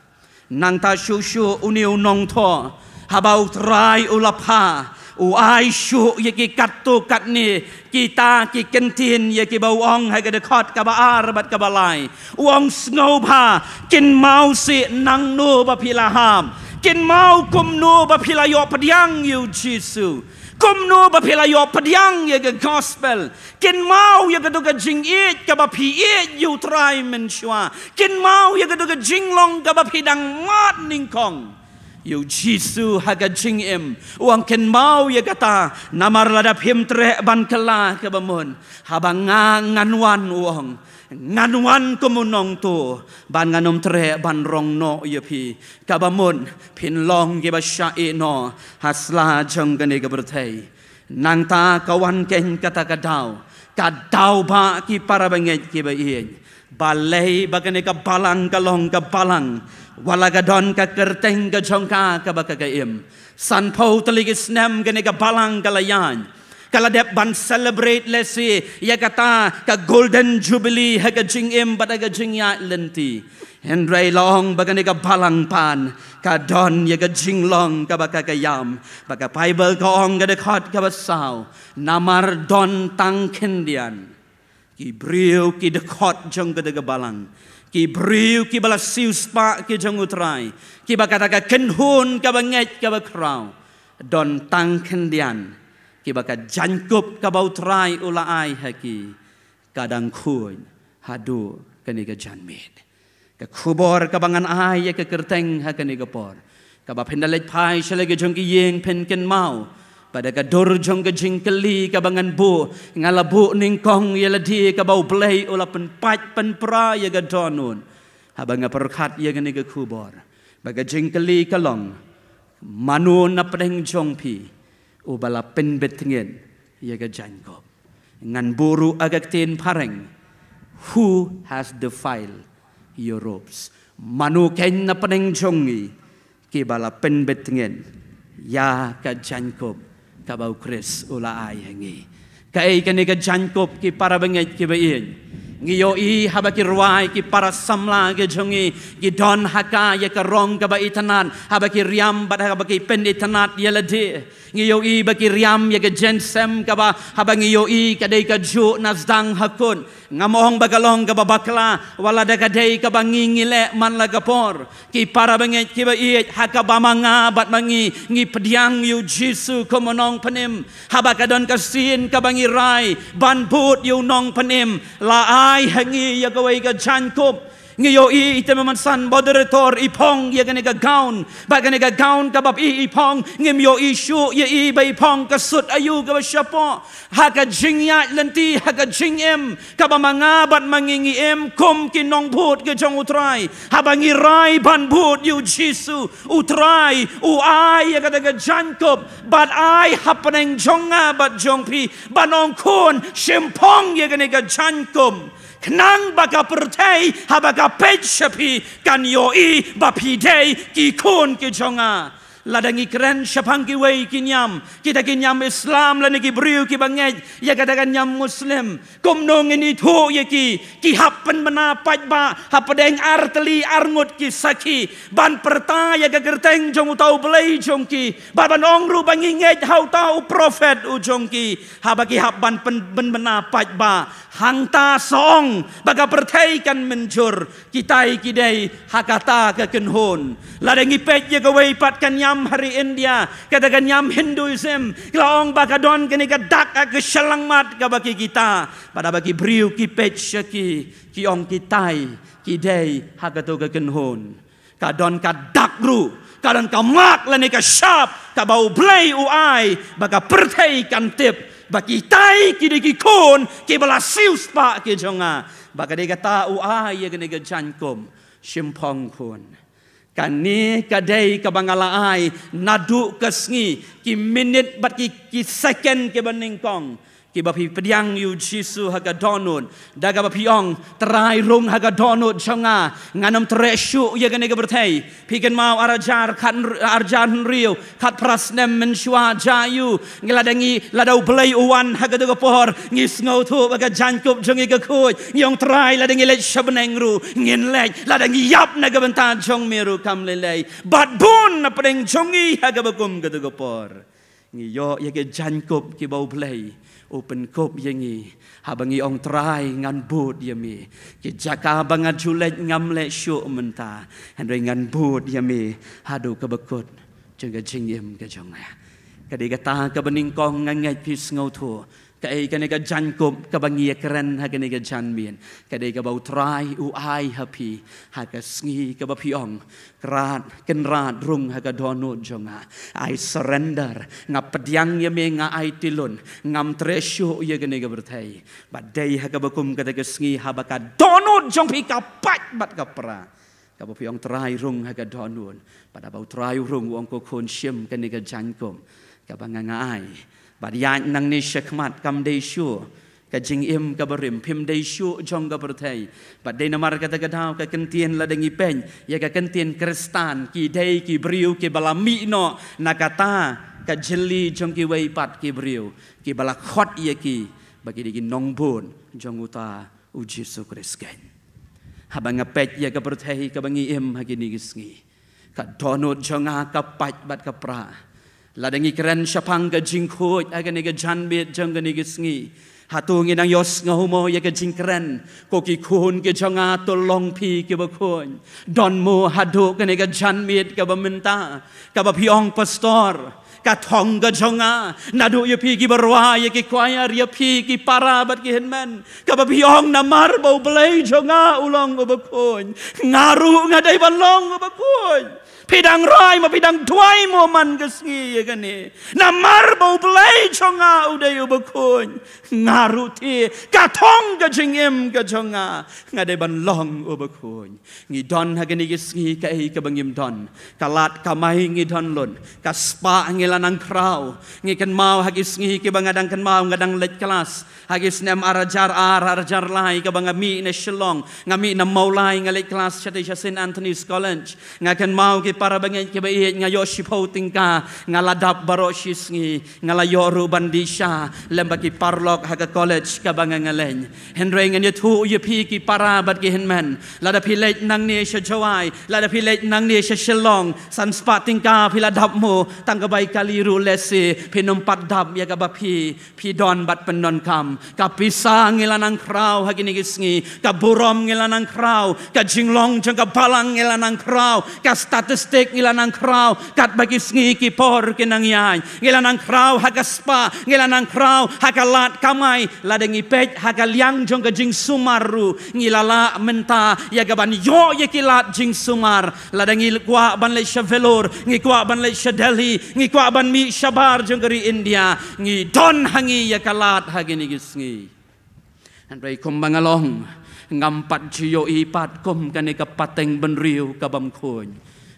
Nangta shuh shuh une u nongthoh, haba U Trai u la phah, u ai shuh ïa ki katto katne kita ki kyntien ïa kiba u ong ha ka dkhot kaba ar bad kaba lai. U ong, sngewbha kynmaw seh nangno ba phi la hap, kynmaw kumno ba phi la ïoh pdiang ïa U Jisu, kumno ba phi la ïoh pdiang ïa ka gospel, kynmaw ïa kato ka jingïeit kaba phi ïeit ïa U Trai mynshuwa, kynmaw ïa kato ka jinglong kaba phi dang mad nyngkong. Ïa u Jisu ha ka jingim u ong, kynmaw ïa kata, namar lada phim treh ban kylla kaba mut, haba nga ngan wan, u ong, ngan wan kum u nongtuh, ban ngan ym treh ban rong noh ïa phi. Kaba mut phin long kiba shah ïeh noh ha sla jong kane ka pyrthei. Nangta ka wan keiñ kata ka daw, ka daw ba ki para bangeit kiba ïeit. Balei ba kane ka balang ka long ka balang? Wat la ka don ka kyrteng ka jong ka kaba ka ka im. Sanphew tylli ki snem kane ka balang ka la ïaid. Ka la dep ban celebrate lehse ïa kata ka golden jubilee ha ka jingim bad ha ka jingïaid lynti. Hynrei la ong ba kane ka balang pat ka don ïa ka jinglong kaba ka ka ïam. Ba ka Baibl ka ong, ka dkhot kaba saw, namar don tang khyndiat ki briew, ki dkhot jong kata ka balang, ki briew kiba la siewspah ki jong U Trai, kiba kata ka kynhun kaba ngeit kaba khraw, don tang khyndiat kiba ka jaiñkup kaba U Trai u la ai ha ki, ka dang khuid haduh kane ka janmiet. Ka khubor kaba ngan ai ïa ka kyrteng ha kane ka por, kaba phin da leit phai sha la ki jong ki ïing, phin kynmaw ba da ka dur jong ka jingkylli kaba ngan buh, nga la buh nyngkong ïa lade kaba U Blei u la pynpait pynpra ïa ka dohnud. Haba nga pyrkhat ïa kane ka khubor, ba ka jingkylli ka long, mano na pdeng jong phi uba la pynbeit tngen ïa ka jaiñkup? Ngan buh ruh ha ka ktien phareng, who has defiled your robes? Mano keiñ na pdeng jong ngi kiba la pynbeit tngen ïa ka jaiñkup kaba U Khrist u la ai ha ngi? Kaei kane ka jaiñkup, ki para bangeit kiba ïeit? Ngi ïohi haba ki rwai, ki para samla ki jong ngi ki don ha ka ïa ka rong kaba itynnad, haba ki riam bad haba ki pynitynnad ïa lade. Ngi ïohi ba ki riam ïa ka jaiñsem kaba, haba ngi ïohi, ka dei kajuh na sdang ha kut. Ngam ong ba ka long kaba bakla, wat la da ka dei kaba ngi ngi leh man la ka por. Ki para bangeit kiba ïeit, ha kaba ma nga bad ma ngi ngi pdiang ïa U Jisu kum u Nongpynim, haba ka don ka sien kaba ngi rai ban bud ïa u Nongpynim, la ai ha ngi ïa kawei ka jaiñkup. Ngi ïohi, i Tymmen San Moderator i phong ïa kane ka gown, bad kane ka gown kaba i i phong, ngim ïohi shuh ïa i ba i phong ka suit aïu kaba shapoh. Ha ka jingïaid lynti, ha ka jingim kaba ma nga bad ma ngi ngi im kum ki nongbud ki jong U Trai, haba ngi rai ban bud ïa U Jisu, U Trai u ai ïa kata ka jaiñkup, bad ai hapdeng jong nga bad jong phi, ban ong, khun, shim phong ïa kane ka jaiñkup, khnang ba ka pyrthei haba ka peit sha phi kan ïohi ba phi dei ki khun ki jong nga. Lada ngi kren shaphang kiwei ki niam, kita ki niam Islam lane ki briew kiba ngeit ïa kata ka niam Muslim, kumno ngin ithuh ïa ki? Ki hap pynbna paidbah hapdeng ar tylli ar ngut ki sakhi, ban pyrta ïa ka kyrteng jong uta U Blei jong ki, bad ban ong ruh ba ngi ngeit ha uta u prophet u jong ki. Haba ki hap ban pyn-, pynbna paidbah, hangta sa ong ba ka pyrthei kan mynjur. Kitai ki dei ha kata ka kynhun. Lada ngi peit ïa kawei pat ka niam ha ri India, kata ka niam Hinduism, ki la ong ba ka don kane ka dak ha ka shyllangmat kaba ki kita. Bad haba ki briew ki peit sha ki, ki ong kitai ki dei ha kato ka kynhun. Ka don ka dak ruh, ka don ka mak lane ka shap kaba U Blei u ai, ba ka pyrthei kan tip ba kitai ki dei ki khun kiba la siewspah ki jong nga. Ba ka dei kata u ai ïa kane ka jaiñkup, shim phong khun. Kane ka dei kaba nga la ai naduh ka sngi, ki minit bad ki, ki second kiba nyngkong, kiba phi pdiang ïa U Jisu ha ka dohnud, da kaba phi ong, Trai, rung ha ka dohnud jong nga, ngan ym treh shuh ïa kane ka pyrthei. Phi kynmaw ar hajar khat, ar hajar hynriew, khatphra snem mynshuwa jia aiu, ngi lada ngi, lada U Blei u wan ha kato ka por, ngi sngewthuh ba ka jaiñkup jong ngi ka khuid. Ngi ong, Trai, lada ngi leit sha bneng ruh ngin leit, lada ngi ïap na ka bynta jong me ruh kam lei lei. Bad bun na pdeng jong ngi ha kaba kum kato ka por, ngi ïoh ïa ki jaiñkup kiba U Blei u pynkup ïa ngi, haba ngi ong, Trai, ngan bud ïa me. Ki jaka ba nga ju leit ngam leh shuh mynta, hynrei ngan bud ïa me haduh kaba kut jong ka jingim ka jong nga. Ka dei kata kaba nyngkong, nga ngeit phi sngewthuh, Kaei kane ka jaiñkup kaba ngi ïa kren ha kane ka janmiet? Ka dei kaba U Trai u ai ha phi ha ka sngi kaba phi ong, Kynrad, Kynrad, rung ha ka dohnud jong nga. I surrender. Nga pdiang ïa me, nga aiti lut. Ngam treh shuh ïa kane ka pyrthei. Bad dei ha kaba kum kata ka sngi haba ka dohnud jong phi ka pait bad ka pra, kaba phi ong, Trai, rung ha ka dohnud. Bad haba U Trai u rung, u ong, ko khun, shim kane ka jaiñkup kaba nga, nga ai. Bad ïaid nangne shakhmat, kam dei shuh ka jingim kaba rim, phim dei shuh jong ka pyrthei. Bad dei namar kata ka daw ka kyntien, lada ngi peit ïa ka kyntien Khristan, ki dei ki briew kiba la mih noh na kata ka jylli jong kiwei pat ki briew, kiba la khot ïa ki ba ki dei ki nongbud jong uta U Jisu Khrist keiñ. Haba nga peit ïa ka pyrthei kaba ngi im ha kine ki sngi, ka dohnud jong nga ka pait bad ka pra. Lada ngi kren shaphang ka jingkhuid ha kane ka janmiet jong kane ka sngi, hato ngi nang ïohsngew mo ïa ka jingkren, ko ki khun ki jong nga, to long phi kiba khuid? Don mo haduh kane ka janmiet kaba mynta kaba phi ong, Pastor, ka thong ka jong nga, naduh ïa phi kiba rwai ïa ki choir, ïa phi ki para bad ki hynmen, kaba phi ong, namar ba U Blei jong nga u long uba khuid, nga ruh nga dei ban long uba khuid. Phi dang rai mo, phi dang duwai mo man ka sngi ïa kane? Namar ba U Blei jong nga u dei uba khuid, nga ruh te, ka thong ka jingim ka jong nga, nga dei ban long uba khuid. Ngi don ha kine ki sngi kaei kaba ngim don? Ka lad kamai ngi don lut, ka spah ngi la nang khraw. Ngi kynmaw ha ki sngi kiba nga dang kynmaw nga dang leit klas, ha ki snem ar hajar ar, ar hajar lai, kaba nga mih na Shillong, nga mih na Mawlai, nga leit klas shatei sha Saint Anthony's College. Nga kynmaw ki para bangeit kiba ïeit, nga ïoh shiphew tyngka, nga la dap baroh shi sngi. Nga la ïoh ruh ban dih sha lem bad ki paralok ha ka college kaba nga, nga leit. Hynrei ngan ïathuh ïa phi ki para bad ki hynmen, lada phi leit nangne sha Jowai, lada phi leit nangne sha Shillong, san spah tyngka phi la dap mo, tang ka bai kali ruh lehse phin ym pat dap ïa kaba phi, phi don bad pyndonkam. Ka pisa ngi la nang khraw ha kine ki sngi, ka burom ngi la nang khraw, ka jinglong jong ka balang ngi la nang khraw, ka statistic ngi la nang khraw, katba ki sngi ki por ki nang ïaid. Ngi la nang khraw ha ka spah, ngi la nang khraw ha ka lad kamai. Lada ngi peit ha ka liang jong ka jingsumar ruh, ngi la lah mynta ïa ka ban ïoh ïa ki lad jingsumar. Lada ngi kwah ban leit sha Vellore, ngi kwah ban leit sha Delhi, ngi kwah ban mih shabar jong ka ri India, ngi don ha ngi ïa ka lad ha kine ki sngi. Hynrei kumba nga long, ngam pat ju ïohi pat kum kane ka pateng bynriew kabym khuid,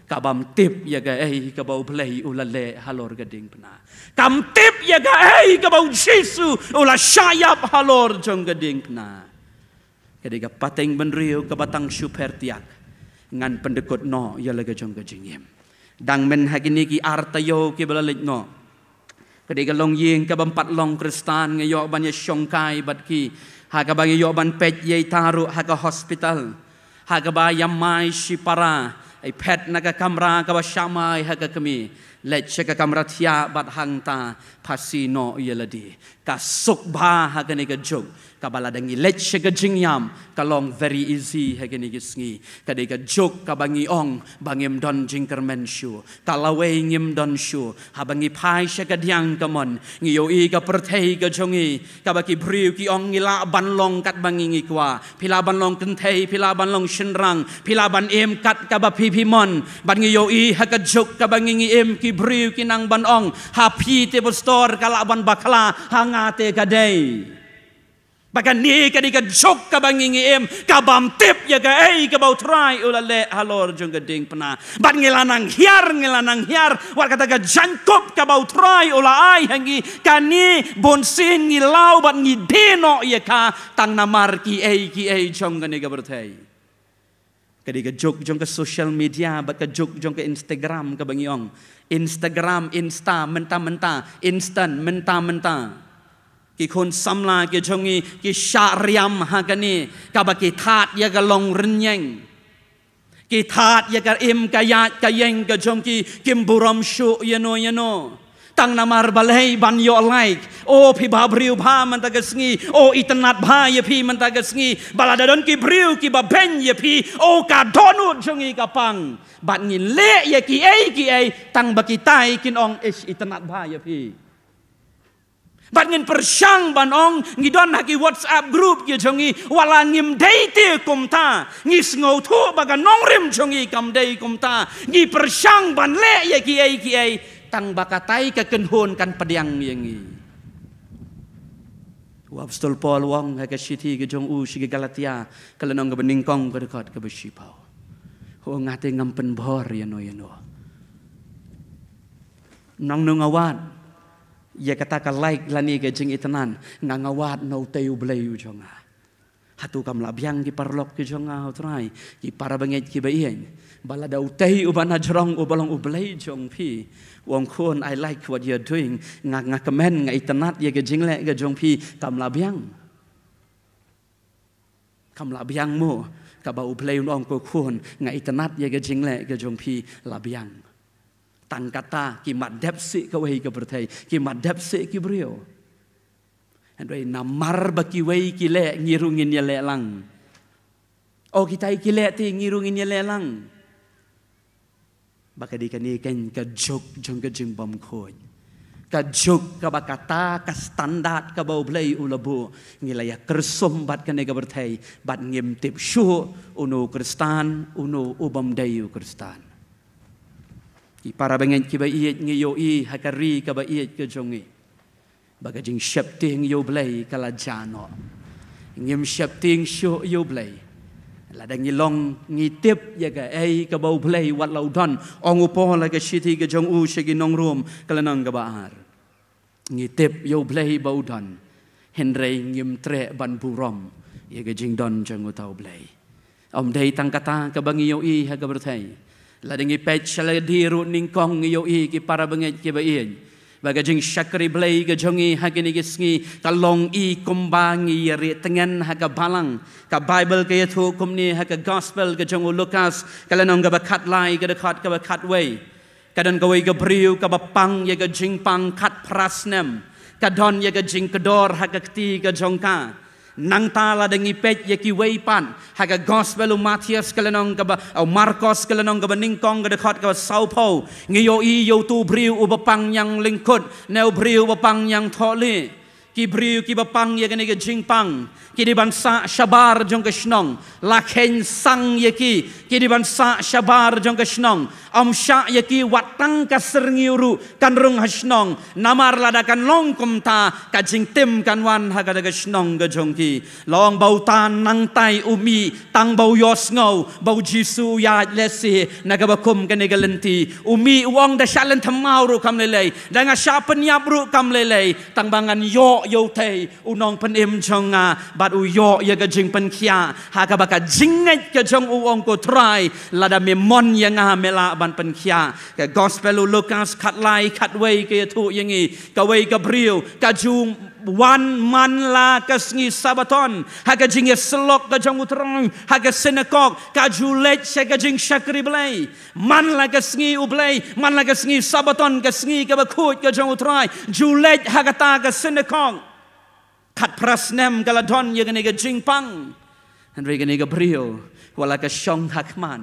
kabym tip ïa kaei kaba U Blei u la leh halor ka diengphna, kam tip ïa kaei kaba U Jisu u la shah ïap halor jong ka diengphna. Ka dei ka pateng bynriew kaba tang shu pher tiak, ngan pyndykut noh ïa la ka jong ka jingim. Dang myn ha kine ki ar taïew kiba la leit noh, ka dei ka longïing kabym pat long Khristan, nga ïoh ban ïa shongkai bad ki, ha kaba nga ïoh ban peit ïa ita ruh ha ka hospital, ha kaba ïa mai shipara, i phet na ka kamra kaba shah mai ha ka kmie, leit sha ka kamra thiah bad hangta phasi noh ïa lade. Ka suk bha ha kane ka juk, kaba lada ngi leit sha ka jingïam, ka long very easy ha kine ki sngi. Ka dei ka juk kaba ngi ong ba ngim don jingkyrmen shuh, ka lawei ngim don shuh. Haba ngi phai sha ka diang kamon, ngi ïohi ka pyrthei ka jong ngi, kaba ki briew ki ong ngi lah ban long katba ngi ngi kwah. Phi lah ban long kynthei, phi lah ban long shynrang, phi lah ban im kat kaba phi phi mon. Bad ngi ïohi ha ka juk kaba ngi ngi im, ki briew ki nang ban ong, ha phi te pastor ka lah ban bakla, ha nga te ka dei. Ba kane ka dei ka juk kaba ngi ngi im, kabym tip ïa kaei kaba U Trai u la leh halor jong ka diengphna. Bad ngi la nang hiar, ngi la nang hiar, wat kata ka jaiñkup kaba U Trai u la ai ha ngi, kane bunsien ngi law bad ngi die noh ïa ka, tang namar kiei kiei jong kane ka pyrthei. Ka dei ka juk jong ka social media bad ka juk jong ka Instagram kaba ngi ong. Instagram, Insta, mynta mynta, instant, mynta mynta. Ki khun samla ki jong ngi ki shah riam ha kane, kaba ki thad ïa ka long rynïeng. Ki thad ïa ka im ka ïaid ka ïeng ka jong ki, kim burom shuh ïano ïano. Tang namar balei? Ban ïoh like. O, phi bha briew bha mynta ka sngi. O, itynnad bha ïa phi mynta ka sngi. Ba lada don ki briew kiba beiñ ïa phi, o, ka dohnud jong ngi ka pang. Bad ngin leh ïa kiei kiei tang ba kitai kin ong, ish, itynnad bha ïa phi. Bad ngin pyrshang ban ong, ngi don ha ki WhatsApp group ki jong ngi, wat la ngim dei te kumta, ngi sngewthuh ba ka nongrim jong ngi kam dei kumta, ngi pyrshang ban leh ïa kiei kiei, tang ba katai ka kynhun kan pdiang ïa ngi. U Apostol Paul u ong ha ka shithi ka jong u sha ki Galatia, ka lynnong kaba nyngkong ka dkhot kaba shiphew. U ong, nga te ngam pynbor ïano ïano. Nangno nga wad ïa kata ka laik lane ka jingitynnad, nga nga wad na utei U Blei u jong nga. Hato kam lah biang, ki paralok ki jong nga ha U Trai, ki para bangeit kiba ïeit, ba lada utei uba na jrong uba long U Blei jong phi u ong, khun, I like what you're doing, nga, nga kmen, nga itynnad ïa ka jingleh ka jong phi, kam lah biang? Kam lah biang mo? Kaba U Blei un ong, ko khun, nga itynnad ïa ka jingleh ka jong phi, lah biang. Tang kata, ki mat dep seh kawei ka pyrthei, ki mat dep seh ki briew. Hynrei namar ba kiwei ki leh, ngi ruh ngin ïaleh lang. O kitai ki leh te, ngi ruh ngin ïaleh lang. Ba ka dei kane keiñ ka juk jong ka jingbymkhuid. Ka juk kaba kata ka standard kaba U Blei u la buh, ngi la ïa kyrsum bad kane ka pyrthei, bad ngim tip shuh uno u Khristan, uno u bym dei u Khristan. Ki para bangeit kiba ïeit, ngi ïohi ha ka ri kaba ïeit ka jong ngi, ba ka jingsheptieng ïa U Blei ka la jah noh. Ngim sheptieng shuh ïa U Blei. Lada ngi long ngi tip ïa kaei kaba U Blei wat la u don, ong u Paul ha ka shithi ka jong u sha ki nong Rom, ka lynnong kaba ar. Ngi tip ïa U Blei ba u don, hynrei ngim treh ban burom ïa ka jingdon jong uta U Blei. Ym dei tang kata kaba ngi ïohi ha ka pyrthei. Lada ngi peit sha lade ruh nyngkong, ngi ïohi, ki para bangeit kiba ïeit, ba ka jingshakri Blei ka jong ngi ha kine ki sngi ka long i kumba ngi ïa rieh tngen ha ka balang. Ka Baibl ka ïathuh kumne ha ka Gospel ka jong u Lukas, ka lynnong kaba khatlai, ka dkhot kaba khatwei. Ka don kawei ka briew kaba pang ïa ka jingpang khatphra snem. Ka don ïa ka jingkdor ha ka kti ka jong ka. Nangta lada ngi peit ïa kiwei pat ha ka Gospel u Mathaios, ka lynnong kaba, u Markos, ka lynnong kaba nyngkong, ka dkhot kaba sawphew, ngi ïohi ïa uto u briew uba pang ñianglyngkut, ne u briew uba pang ñiangthohlieh. Ki briew kiba pang ïa kane ka jingpang, ki dei ban sah shabar jong ka shnong, la kheiñ sang ïa ki, ki dei ban sah shabar jong ka shnong. Ym shah ïa ki wat tang ka syrngiew ruh kan rung ha shnong, namar lada kan long kumta, ka jingtim kan wan ha kata ka shnong ka jong ki. Long ba uta nangtai u mih, tang ba u ïohsngew ba u Jisu u ïaid lehse na kaba kum kane ka lynti. U mih u ong, da shah lynthem maw ruh kam lei lei, da nga shah pynïap ruh kam lei lei, tang ba ngan ïoh ïa utei u nongpynim jong nga, bad u ïoh ïa ka jingpynkhiah ha kaba ka jingngeit ka jong u ong, ko Trai, lada me mon ïa nga, me lah ban pynkhiah. Ka Gospel u Lukas khatlai khatwei ka ïathuh ïa ngi, kawei ka briew ka ju wan man la ka sngi Sabbaton ha ka jingïasyllok ka jong u Trai ha ka synagog, ka ju leit sha ka jingshakri Blei. Man la ka sngi U Blei, man la ka sngi Sabbaton, ka sngi kaba khuid ka jong u Trai, ju leit ha kata ka synagog. Khatphra snem ka la don ïa kane ka jingpang. Hynrei kane ka briew, wat la ka shong ha khmat,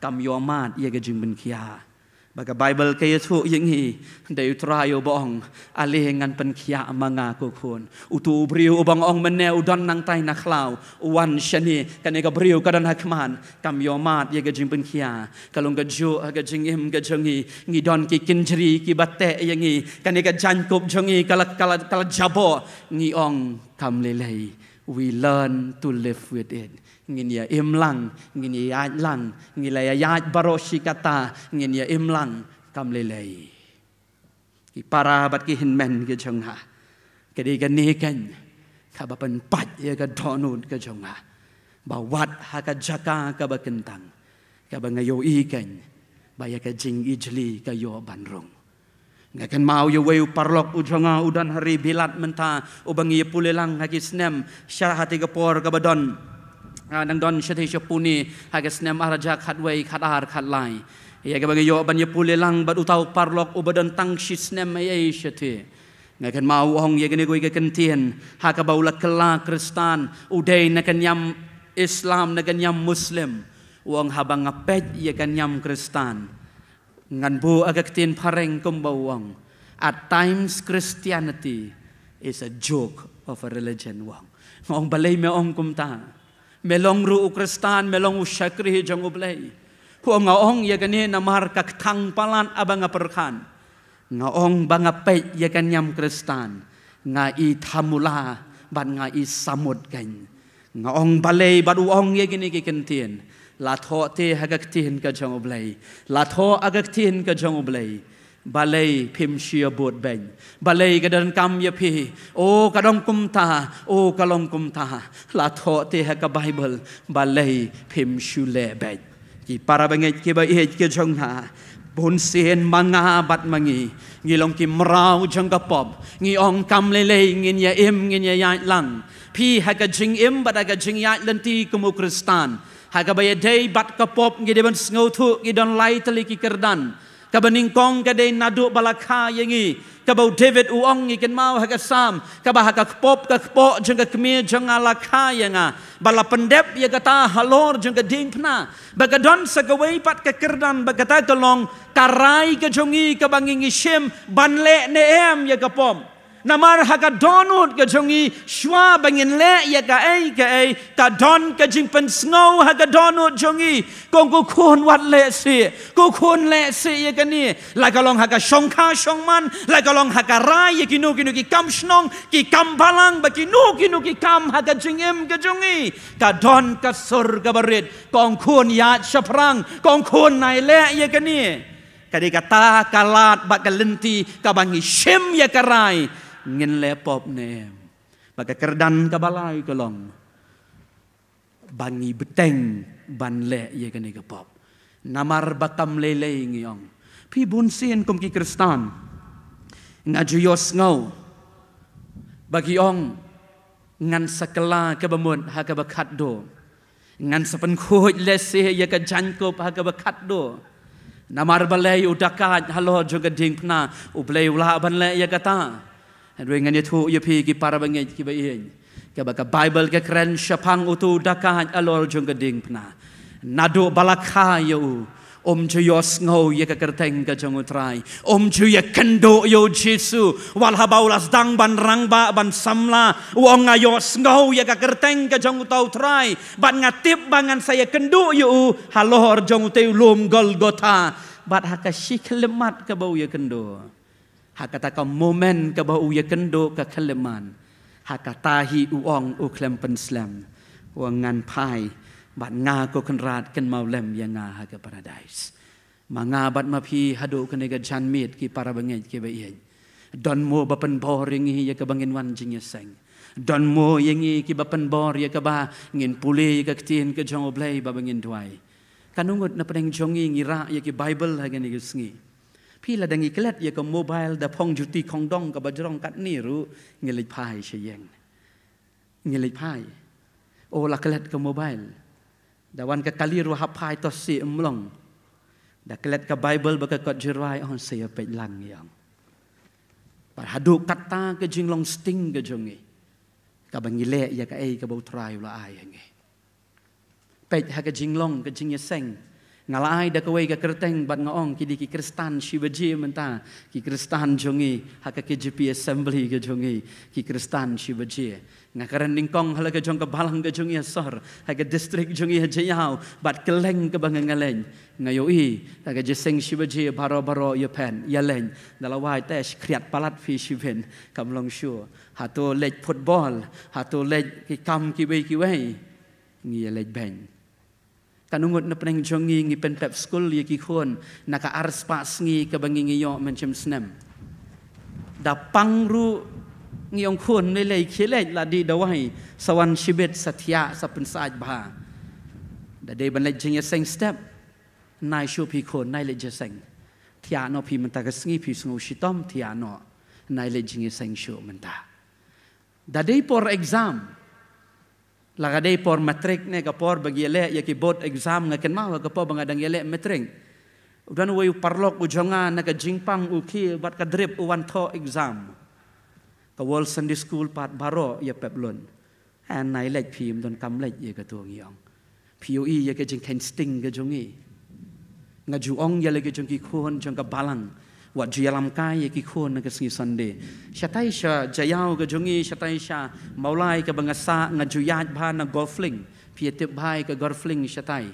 kam ïoh mad ïa ka jingpynkhiah. Ba ka Baibl ka ïathuh ïa ngi, dei u Trai uba ong, ale ngan pynkhiah ma nga, ko khun. Uto u briew uba nga ong mynne u don nangtai na khlaw, u wan shane, kane ka briew ka don ha khmat, kam ïoh mad ïa ka jingpynkhiah. Ka long kajuh ha ka jingim ka jong ngi, ngi don ki kynjri kiba teh ïa ngi. Kane ka jaiñkup jong ngi ka la, ka la, ka la jaboh, ngi ong, kam lei lei. We learn to live with it. Ngin ïa im lang, ngin ïa ïaid lang, ngi la ïa ïaid baroh shi katta, ngin ïa im lang, kam lei lei. Ki para bad ki hynmen ki jong nga, ka dei kane keiñ kaba pynpait ïa ka dohnud ka jong nga, ba wat ha ka jaka kaba kyntang, kaba nga ïohi keiñ ba ïa ka jingijli ka ïoh ban rung. Nga kynmaw ïa uwei u paralok u jong nga u don ha ri Bilat mynta, uba ngi ïa pule lang ha ki snem sha hati ka por kaba don, ah, nang don shathie sha Pune ha ka snem ar hajar khatwei, khatar, khatlai. Ïa kaba ngi ïoh ban ïa pule lang bad uta u paralok uba don tang shi snem ei ei shathie. Nga kynmaw u ong ïa kane kawei ka kyntien ha kaba u la kylla Khristan, u dei na ka niam Islam, na ka niam Muslim. U ong, haba nga peit ïa ka niam Khristan, ngan buh ha ka ktien phareng kumba u ong, at times Christianity It's a joke of a religion, u ong. Nga ong, balei me ong kumta? Me long ruh u Khristan, me long u shakri jong U Blei. U ong, nga ong ïa kane namar ka kthang palat haba nga pyrkhat. Nga ong ba nga peit ïa ka niam Khristan, nga i thamula bad nga i samut kein. Nga ong balei, bad u ong ïa kine ki kyntien. La thoh te ha ka ktien ka jong U Blei. La thoh ha ka ktien ka jong U Blei. Balei phim shu ïa bud beiñ? Balei ka donkam ïa phi? O ka long kumta, o ka long kumta. La thoh te ha ka Baibl, balei phim shu leh beiñ? Ki para bangeit kiba ïeit ki jong nga, bun sien ma nga bad ma ngi, ngi long ki mraw jong ka pop. Ngi ong kam lei lei ngin ïa im, ngin ïa ïaid lang. Phi ha ka jingim bad ha ka jingïaid lynti kum u Khristan, ha kaba ïadei bad ka pop ngi dei ban sngewthuh ki don lai tylli ki kyrdan. Kaba nyngkong ka dei naduh ba la kha ïa ngi. Kaba u David u ong, ngi kynmaw ha ka Salm, kaba ha ka kpop ka kpoh jong ka kmie jong nga la kha ïa nga, ba la pyndep ïa kata halor jong ka diengphna. Ba ka don sa kawei pat ka kyrdan, ba kata ka long ka rai ka jong ngi kaba ngi ngi shim ban leh ne em ïa ka pop. Namar ha ka dohnud ka jong ngi, shuwa ba ngin leh ïa kaei kaei, ka don ka jingpynsngew ha ka dohnud jong ngi. Ko, ko khun, wat leh sih. Ko khun, leh sih ïa kane. La ka long ha ka shongkha shongman, la ka long ha ka rai ïa kino kino ki kam shnong, ki kam balang, bad kino kino ki kam ha ka jingim ka jong ngi, ka don ka sur kaba rit. Ko khun, ïaid shaphrang. Ko khun, nai leh ïa kane. Ka dei kata ka lad bad ka lynti kaba ngi shim ïa ka rai ngin leh pop ne em. Bad ka kyrdan kaba lai ka long ba ngi bteng ban leh ïa kane ka pop. Namar ba kam lei lei, ngi ong. Phi, bun sien kum ki Khristan, nga ju ïohsngew ba ki ong, ngan sa kylla kaba mut ha kaba khatduh. Ngan sa pynkhuid lehse ïa ka jaiñkup ha kaba khatduh. Namar balei? U da kait halor jong ka diengphna. U Blei u lah ban leh ïa kata. Hynrei ngan ïathuh ïa phi, ki para bangeit kiba ïeit, kaba ka Baibl ka kren shaphang uto u da kait halor jong ka diengphna. Naduh ba la kha ïa u, um ju ïohsngew ïa ka kyrteng ka jong U Trai. Um ju ïakynduh ïa U Jisu. Wat haba u la sdang ban rangbah, ban samla, u ong, nga ïohsngew ïa ka kyrteng ka jong uta U Trai. Bad nga tip ba ngan sa ïakynduh ïa u halor jong utei u lum Golgotha. Bad ha ka shi khyllipmat kaba u ïakynduh, ha kata ka moment kaba u ïakynduh ka khyllipmat, ha kata hi u ong, u khlem pynslem. U ong, ngan phai bad nga, ko Kynrad, kynmaw lem ïa nga ha ka paradais. Ma nga bad ma phi haduh kane ka janmiet, ki para bangeit kiba ïeit, don mo ba pynbor ïa ngi ïa kaba ngin wan jingïaseng? Don mo ïa ngi kiba pynbor ïa kaba ngin pule ïa ka ktien ka jong U Blei bad ba ngin duwai? Katno ngut na pdeng jong ngi ngi rah ïa ki Baibl ha kane ka sngi? Phi, lada ngi klet ïa ka mobile, da phong juti khongdong kaba jrong katne ruh, ngi leit phai sha ïing. Ngi leit phai. O, la klet ka mobile. Da wan ka kali ruh, hap phai, to sih, ym long. Da klet ka Baibl bad ka kot jingrwai, o, sa ïa peit lang ïa. Bad haduh katta ka jinglong sting ka jong ngi, kaba ngi leh ïa kaei kaba U Trai u la ai ha ngi. Peit ha ka jinglong ka jingïaseng. Nga la ai da kawei ka kyrteng bad nga ong, ki dei ki Khristan shi baje mynta, ki Khristan jong ngi ha ka K J P Assembly ka jong ngi, ki Khristan shi baje. Nga kren nyngkong ha la ka jong ka balang ka jong ngi ha sor, ha ka district jong ngi ha Jaïaw, bad kylleng kaba nga nga leit, nga ïohi ha ka jingïaseng shi baje, baroh baroh ïa phet ïa leit. Da la wai te, shi khriat palat phi shibun, kam long shuh. Hato leit football, hato leit ki kam kiwei kiwei, ngi ïa leit beiñ. Katno ngut na pdeng jong ngi ngi pynpep skul ïa ki khun na ka arspah sngi kaba ngi ngi ïoh mynshem snem? Da pang ruh ngi ong, khun, lei lei khie leit, la dih dawai, sa wan shibit sa thiah, sa pynsaid bha. Da dei ban leit jingïaseng step, nai shuh phi khun, nai leit jingïaseng. Thiah noh phi mynta ka sngi, phi sngew shitom, thiah noh. Nai leit jingïaseng shuh mynta. Da dei por exam, la ka dei por matric ne ka por ba ngi ïaleh ïa ki board exam, nga kynmaw ha ka por ba nga dang ïaleh matric, u don uwei u paralok u jong nga na ka jingpang u khie bad ka drip u wan thoh exam. Ka World Sunday School pat baroh ïa pep lun. Ha, nai leit phi, ym don kam leit ïa kato, ngi ong. Phi ïohi ïa ka jingkheiñ sting ka jong ngi. Nga ju ong ïa la ka jong ki khun jong ka balang, Wat ju ïalam kai ïa ki khun na ka sngi Sunday. Shatai sha Jaïaw ka jong ngi, shatai sha Mawlai kaba nga sah, nga ju ïaid bha na Golf Link. Phi ïa tip bha ïa ka Golf Link shatai.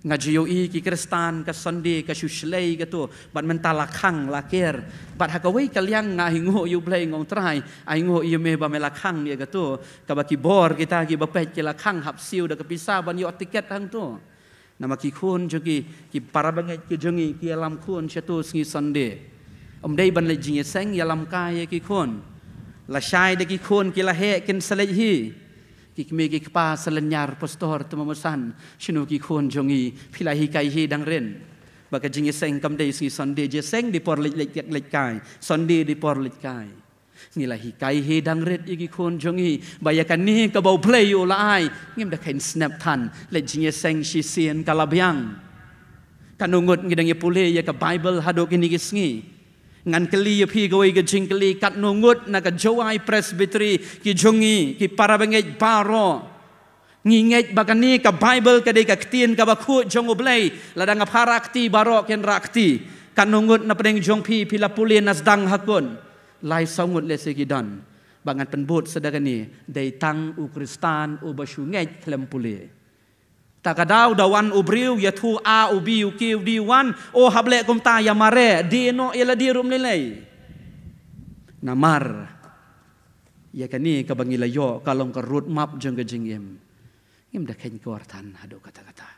Nga ju ïohi ki Khristan ka Sunday ka shu shlei kato, bad mynta la khang la ker. Bad ha kawei ka liang nga ainguh ïa U Blei, nga ong Trai, ainguh ïa me ba me la khang ïa kato. Kaba ki bor kita kiba peit ki la khang hap siew da ka pisa ban ïoh tiket hangto. Namar ki khun jong ki, ki para bangeit ki jong ngi, ki ïalam khun shato sngi Sunday. Ym dei ban leit jingïaseng, ïalam kai ïa ki khun. Lashai da ki khun ki la heh kin sa leit hi. Ki kmie ki kpa sa lynñiar, Pastor, te ma masan, shano ki khun jong ngi, phi la hikai hi dang rit. Ba ka jingïaseng kam dei sngi Sunday, jingïaseng dei por leit, leit, leit kai. Sunday dei por leit kai. Ngi la hikai hi dang rit ïa ki khun jong ngi, ba ïa kane kaba U Blei u la ai, ngim da kheiñ snep than, leit jingïaseng shisien ka la biang. Katno ngut ngi dang ïa pule ïa ka Bible haduh kine ki sngi. Ngan kylli ïa phi kawei ka jingkylli, katno ngut na ka Jowai Presbytery ki jong ngi, ki para bangeit baroh. Ngi ngeit ba kane ka Bible ka dei ka ktien kaba khuid jong U Blei, lada nga phah rah kti baroh kin rah kti. Katno ngut na pdeng jong phi, phi la pule na sdang ha khun. Lai saw ngut lehse ki don. Ba ngan pynbud sa da kane, dei tang u Khristan uba shu ngeit khlem pule. Ta ka daw da wan u briew, ïathuh A, u B, u K, u D, u wan, o hap leh kumta, ïa mareh, die noh ïa lade ruh ym lei lei. Namar ïa kane kaba ngi la ïoh ka long ka road map jong ka jingim. Ngim da kheiñ kor than haduh katta katta.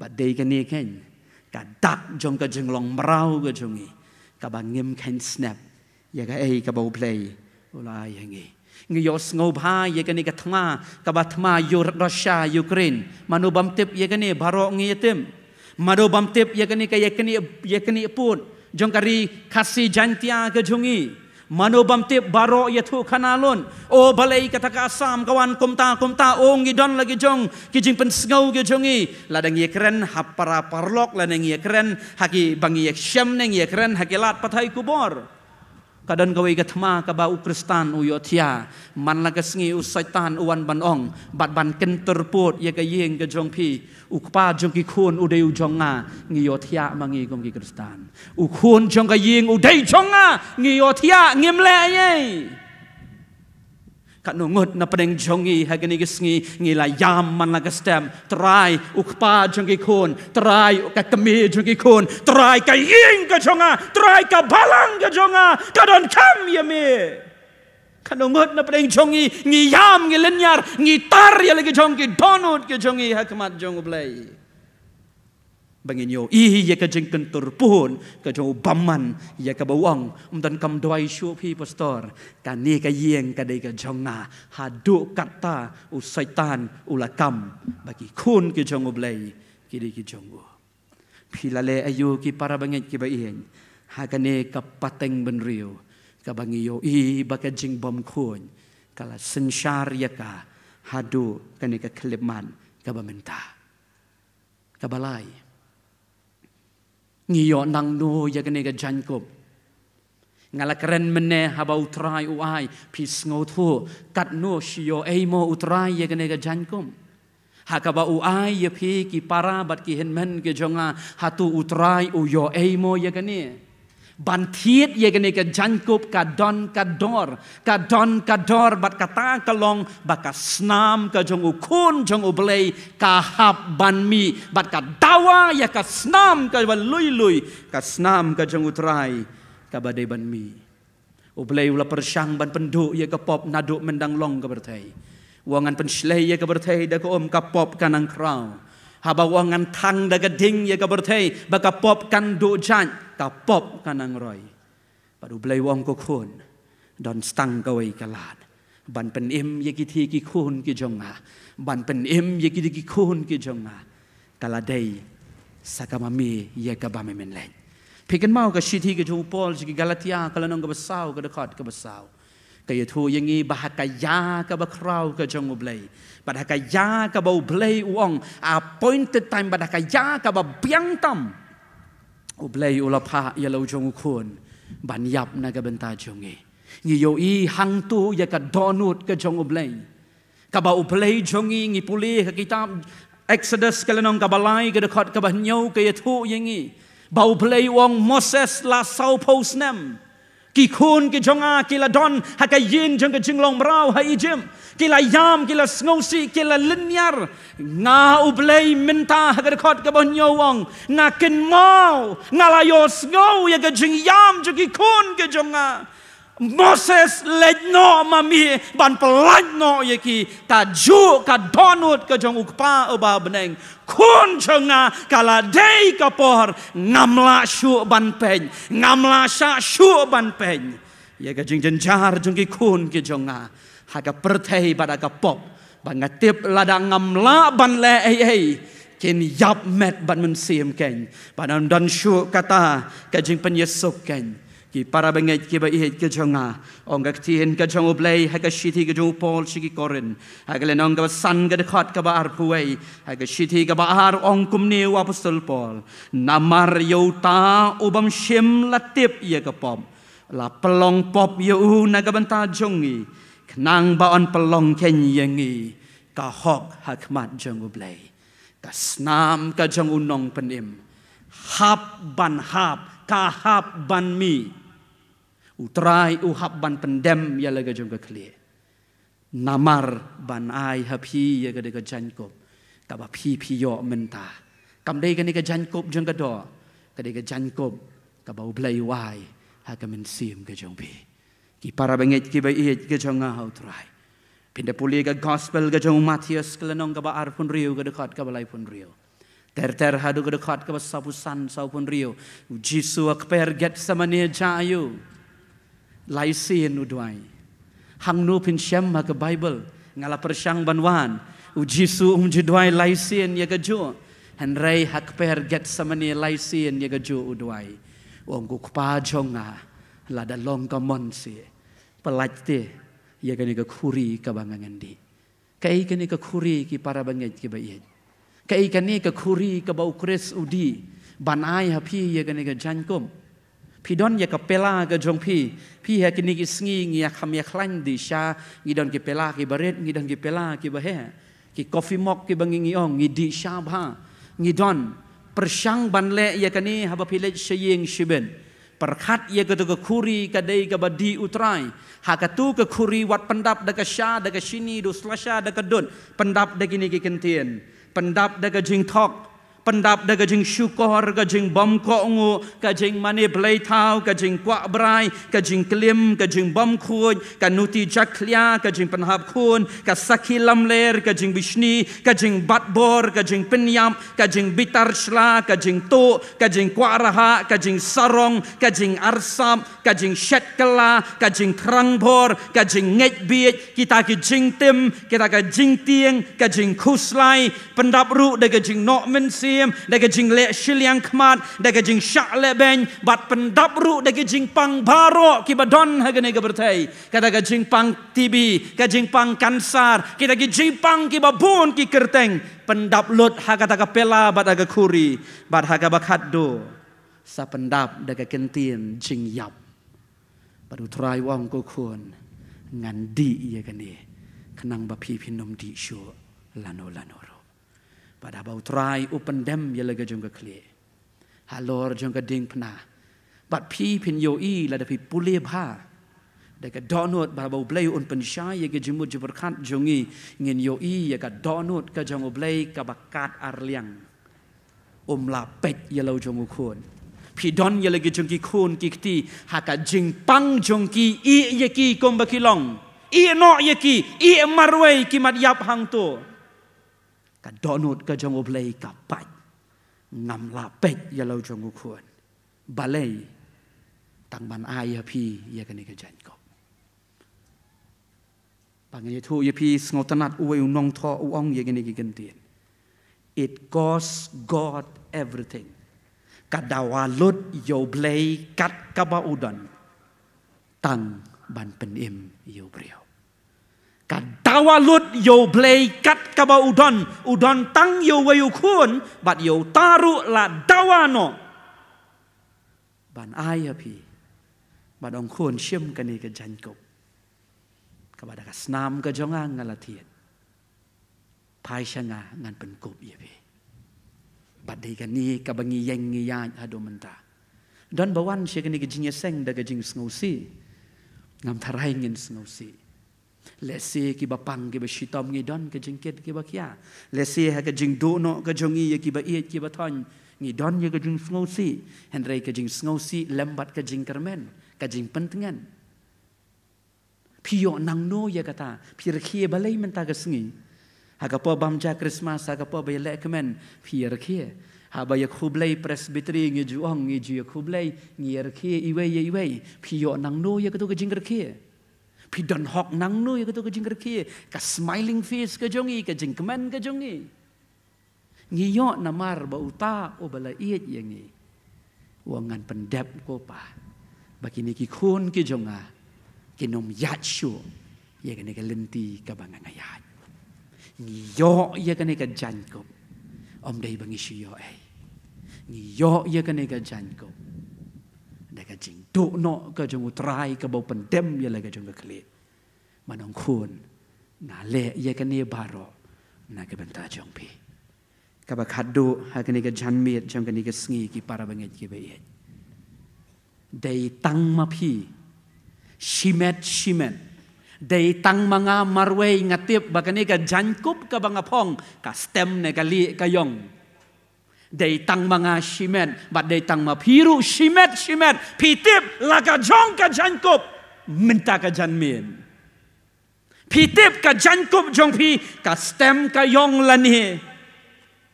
Bad dei kane kheiñ ka dak jong ka jinglong mraw ka jong ngi, kaba ngim kheiñ snep ïa kaei kaba U Blei u la ai ha ngi. Ngi ïohsngew bha ïa kane ka thma, kaba thma Ru-, Russia Ukraine. Mano bym tip ïa kane, baroh ngi ïa tip. Mano bym tip ïa kane ka ïa kane, ïa kane pud jong ka ri Khasi Jaintia ka jong ngi. Mano bym tip, baroh ïathuh khana lut. O balei kata ka Assam ka wan kumta kumta, o ngi don la ki jong ki jingpynsngew ki jong ngi. Lada ngi ïakren ha para paralok, lada ngi ïakren ha kiba ngi ïashem ne ngi ïakren ha ki lad pathai khubor. Ka don kawei ka thma kaba u Khristan u ïohthiah. Man la ka sngi u Soitan u wan ban ong bad ban kyntur pud ïa ka ïing ka jong phi. U kpa jong ki khun u dei u jong nga, ngi ïohthiah ma ngi kum ki Khristan. U khun jong ka ïing u dei jong nga, ngi ïohthiah, ngim leh ei ei. Katno ngut na pdeng jong ngi ha kane ka sngi ngi la ïam man la ka step, Trai u kpa jong ki khun, Trai ka kmie jong ki khun, Trai ka ïing ka jong nga, Trai ka balang ka jong nga, ka donkam ïa me. Katno ngut na pdeng jong ngi ngi ïam, ngi lynñiar, ngi tar ïa la ki jong ki dohnud ki jong ngi ha khmat jong U Blei. Ba ngin ïohi ïa ka jingkyntur pud ka jong u bymman, ïa kaba u ong, ym donkam duwai shuh phi Pastor, kane ka ïing ka dei ka jong nga, haduh katta u Soitan u la kam ba ki khun ki jong U Blei ki dei ki jong u. Phi la leh aïu ki para bangeit kiba ïeit ha kane ka pateng bynriew, kaba ngi ïohi ba ka jingbymkhuid ka la synshar ïa ka haduh kane ka khyllipmat kaba mynta. Kaba lai, ngi ïoh nangno ïa kane ka jaiñkup? Nga la kren mynne haba u Trai u ai, phi sngewthuh, katno shi ïoh ei mo u Trai ïa kane ka jaiñkup? Ha kaba u ai ïa phi ki para bad ki hynmen ki jong nga, hato u Trai u ïoh ei mo ïa kane? Ban thied ïa kane ka jaiñkup ka don ka dor, ka don ka dor, bad kata ka long ba ka snam ka jong u Khun jong U Blei ka hap ban mih, bad ka dawa ïa ka snam kaba lui lui, ka snam ka jong u Trai kaba dei ban mih. U Blei u la pyrshang ban pynduh ïa ka pop naduh myndang long ka pyrthei. U ong ngan pynshlei ïa ka pyrthei da ka um, ka pop ka nang khraw. Haba u ong ngan thang da ka ding ïa ka pyrthei ba ka pop kan duh jait, ka pop ka nang roi. Bad U Blei u ong, ko khun, don tang kawei ka lad, ban pynim ïa ki thie ki khun ki jong nga, ban pynim ïa ki thie ki khun ki jong nga, ka la dei sa ka ma me ïa kaba me men leit. Phi kynmaw ka shithi ka jong u Paul sha ki Galatia, ka lynnong kaba saw, ka dkhot kaba saw. Ka ïathuh ïa ngi ba ha ka ïa kaba khraw ka jong U Blei, bad ha ka ïa kaba U Blei u ong appointed time, bad ha ka ïa kaba biang tam, U Blei u la phah ïa la u jong u Khun ban ïap na ka bynta jong ngi. Ngi ïohi hangto ïa ka dohnud ka jong U Blei. Kaba U Blei jong ngi, ngi pule ha kitab Exodus ka lynnong kaba lai, ka dkhot kaba hynñiew, ka ïathuh ïa ngi Ba U Blei u ong, Moses, la sawphew snem ki khun ki jong nga ki la don ha ka ïing jong ka jinglong mraw ha Egypt. Ki la ïam, ki la sngewsih, ki la lynñiar. Nga U Blei mynta ha ka dkhot kaba hynñiew u ong, nga kynmaw, nga la ïohsngew ïa ka jingïam jong ki khun ki jong nga. Moses, leit noh ma me ban pyllait noh ïa ki. Kajuh ka dohnud ka jong U Kpa uba ha bneng. Khun jong nga, ka la dei ka por, ngam lah shuh ban peit, ngam lah shah shuh ban peit ïa ka jingjynjar jong ki khun ki jong nga ha ka pyrthei bad ha ka pop. Ba nga tip lada ngam lah ban leh ei ei, kin ïap met bad mynsiem kein. Ba ngam don shuh kata ka jingpynïasuk kein. Ki para bangeit kiba ïeit ki jong nga, ong ka ktien ka jong U Blei ha ka shithi ka jong u Paul sha ki Korinth, ha ka lynnong kaba san ka dkhot kaba arphew wei, ha ka shithi kaba ar, ong kumne u apostol Paul: Namar ïa uta u bym shym la tip ïa ka pop, la pynlong pop ïa u na ka bynta jong ngi, khnang ba yn pynlong kein ïa ngi ka hok ha khmat jong U Blei. Ka snam ka jong u nongpynim hap ban hap, ka hap ban mih. U Trai u hap ban pyndem ïa la ka jong ka khlieh. Namar ban ai ha phi ïa ka dei ka jaiñkup kaba phi phi ïoh mynta. Kam dei kane ka jaiñkup jong ka doh, ka dei ka jaiñkup kaba U Blei u ai ha ka mynsiem ka jong phi. Ki para bangeit kiba ïeit ki jong nga ha U Trai, phin da pule ka gospel ka jong u Mathaios ka lynnong kaba arphew hynriew ka dkhot kaba laiphew hynriew. Ter ter haduh ka dkhot kaba sawphew san, sawphew hynriew. U Jisu ha kper Gethsemane jia ïa u. Lai sien u duwai. Hangno phin shem ha ka Baibl? Nga la pyrshang ban wan. U Jisu um ju duwai lai sien ïa kajuh. Hynrei ha kper Gethsemane lai sien ïa kajuh u duwai. U ong, ko Kpa jong nga, lada long ka mon seh, pyllait te ïa kane ka khuri kaba nga ngan dih. Kaei kane ka khuri, ki para bangeit kiba ïeit? Kaei kane ka khuri kaba U Khrist u dih ban ai ha phi ïa kane ka jaiñkup? Phi don ïa ka pela ka jong phi. Phi, ha kine ki sngi ngi ïa kham ïa khlaiñ dih sha, ngi don ki pela kiba rit, ngi don ki pela kiba heh. Ki coffee mug kiba ngi, ngi ong, ngi dih sha bha. Ngi don. Pyrshang ban leh ïa kane haba phi leit sha ïing shibit. Pyrkhat ïa kato ka khuri ka dei kaba dih U Trai. Ha kato ka khuri wat pyndap da ka sha, da ka shini, da u slasha, da ka dud. Pyndap da kine ki kyntien. Pyndap da ka jingthok. Pyndap da ka jingshukor, ka jingbym kohnguh, ka jingmane bleithaw, ka jingkwah brai, ka jingklim, ka jingbymkhuid, ka nuti jakhlia, ka jingpynhap khun, ka sakhi lamler, ka jingbishni, ka jingbatbor, ka jingpynïap, ka jingbitar shla, ka jingtuh, ka jingkwah rahah, ka jingsarong, ka jingarsap, ka jingshet kylla, ka jingthrang bor, ka jingngeit bieit, kita ki jingtim, kita ka jingtieng, ka jingkhuslai, pyndap ruh da ka jingnoh mynsiem, da ka jingleh shiliang khmat, da ka jingshah lehbeiñ, bad pyndap ruh da ka jingpang baroh kiba don ha kane ka pyrthei. Kata ka jingpang T B, ka jingpang kansar, kita ki jingpang kiba bun ki kyrteng, pyndap lut ha kata ka pela bad ha ka khuri, bad ha kaba khatduh sa pyndap da ka kyntien jingïap. Bad U Trai u ong, ko khun, ngan dih ïa kane, khnang ba phi phin ym dih shuh lano lano ruh. Bad haba U Trai u pyndem ïa la ka jong ka khlieh halor jong ka diengphna, bad phi phin ïohi lada phi pule bha da ka dohnud ba haba U Blei un pynshai ïa ka jingmut jingpyrkhat jong ngi, ngin ïohi ïa ka dohnud ka jong U Blei kaba kat arliang. Um lah peit ïa la u jong u khun. Phi don ïa la ki jong ki khun ki kti, ha ka jingpang jong ki, ïeh ïa ki kumba ki long. Ïeh noh ïa ki, ïeh marwei, ki mat ïap hangto. Ka dohnud ka jong U Blei ka pait. Ngam lah peit ïa la u jong u khun. Balei? Tang ban ai ha phi ïa kane ka jaiñkup. Ba ngan ïathuh ïa phi, sngewtynnat uwei u nongthoh u ong ïa kine ki kyntien: It cost God everything. Ka dawa lut ïa U Blei kat kaba u don, tang ban pynim ïa u briew. Ka dawa lut ïa U Blei kat kaba u don, u don tang ïa uwei u khun, bad ïa uta ruh la dawa noh ban ai ha phi. Bad ong, khun, shim kane ka jaiñkup kaba da ka snam ka jong nga nga la thied. Phai sha nga, ngan pynkup ïa phi. Bad dei kane kaba ngi ïeng ngi ïaid haduh mynta. Don ba wan sha kane ka jingïaseng da ka jingsngewsih. Ngam tharai ngin sngewsih. Lehse kiba pang kiba shitom ngi don ka jingkit kiba khia. Lehse ha ka jingduh noh ka jong ngi ïa kiba ïeit kiba thoiñ ngi don ïa ka jingsngewsih. Hynrei ka jingsngewsih lem bad ka jingkyrmen, ka jingpyntngen. Phi ïoh nangno ïa kata, phi rkhie balei mynta ka sngi? Ha ka por bam ja Christmas, ha ka por ba ïalehkmen, phi ïarkhie. Haba ïakhublei Presbytery ngi ju ong, ngi ju ïakhublei, ngi ïarkhie iwei ïa iwei. Phi ïoh nangno ïa kato ka jingrkhie? Phi don hok nangno ïa kato ka jingrkhie? Ka smiling face ka jong ngi, ka jingkmen ka jong ngi. Ngi ïoh namar ba uta uba la ïeit ïa ngi u ong, ngan pyndep ko Pa ba kine ki khun ki jong nga kin ym ïaid shuh ïa kane ka lynti kaba nga nga ïaid. Ngi ïoh ïa kane ka jaiñkup. Ym dei ba ngi shu ïoh ei. Ngi ïoh ïa kane ka jaiñkup da ka jingduh noh ka jong U Trai kaba u pyndem ïa la ka jong ka khlieh. Ban ong, khun, nga leh ïa kane baroh na ka bynta jong phi. Kaba khatduh ha kane ka janmiet jong kane ka sngi, ki para bangeit kiba ïeit, dei tang ma phi shimet shimet. Dei tang ma nga marwei, nga tip ba kane ka jaiñkup kaba nga phong ka stem ne ka lieh ka ïong. Dei tang ma nga shimet bad dei tang ma phi ruh shimet shimet. Phi tip la ka jong ka jaiñkup mynta ka janmiet. Phi tip ka jaiñkup jong phi ka stem ka ïong lane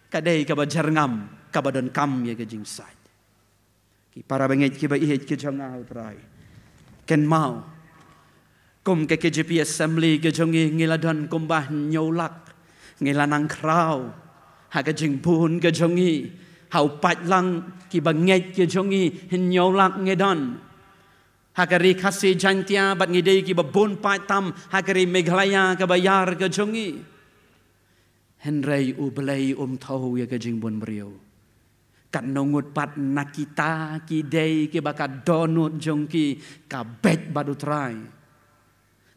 ka dei kaba jyrngam, kaba donkam ïa ka jingsaid. Ki para bangeit kiba ïeit ki jong nga ha U Trai, kynmaw, kum ka K J P Assembly ka jong ngi, ngi la don kumba hynñiew lak. Ngi la nang khraw ha ka jingbun ka jong ngi. Ha u paidlang kiba ngeit ka jong ngi, hynñiew lak ngi don. Ha ka ri Khasi Jaintia bad ngi dei kiba bun paid tam ha ka ri Meghalaya kaba ïar ka jong ngi. Hynrei U Blei um thew ïa ka jingbun briew. Katno ngut pat na kita ki dei kiba ka dohnud jong ki ka beit bad U Trai.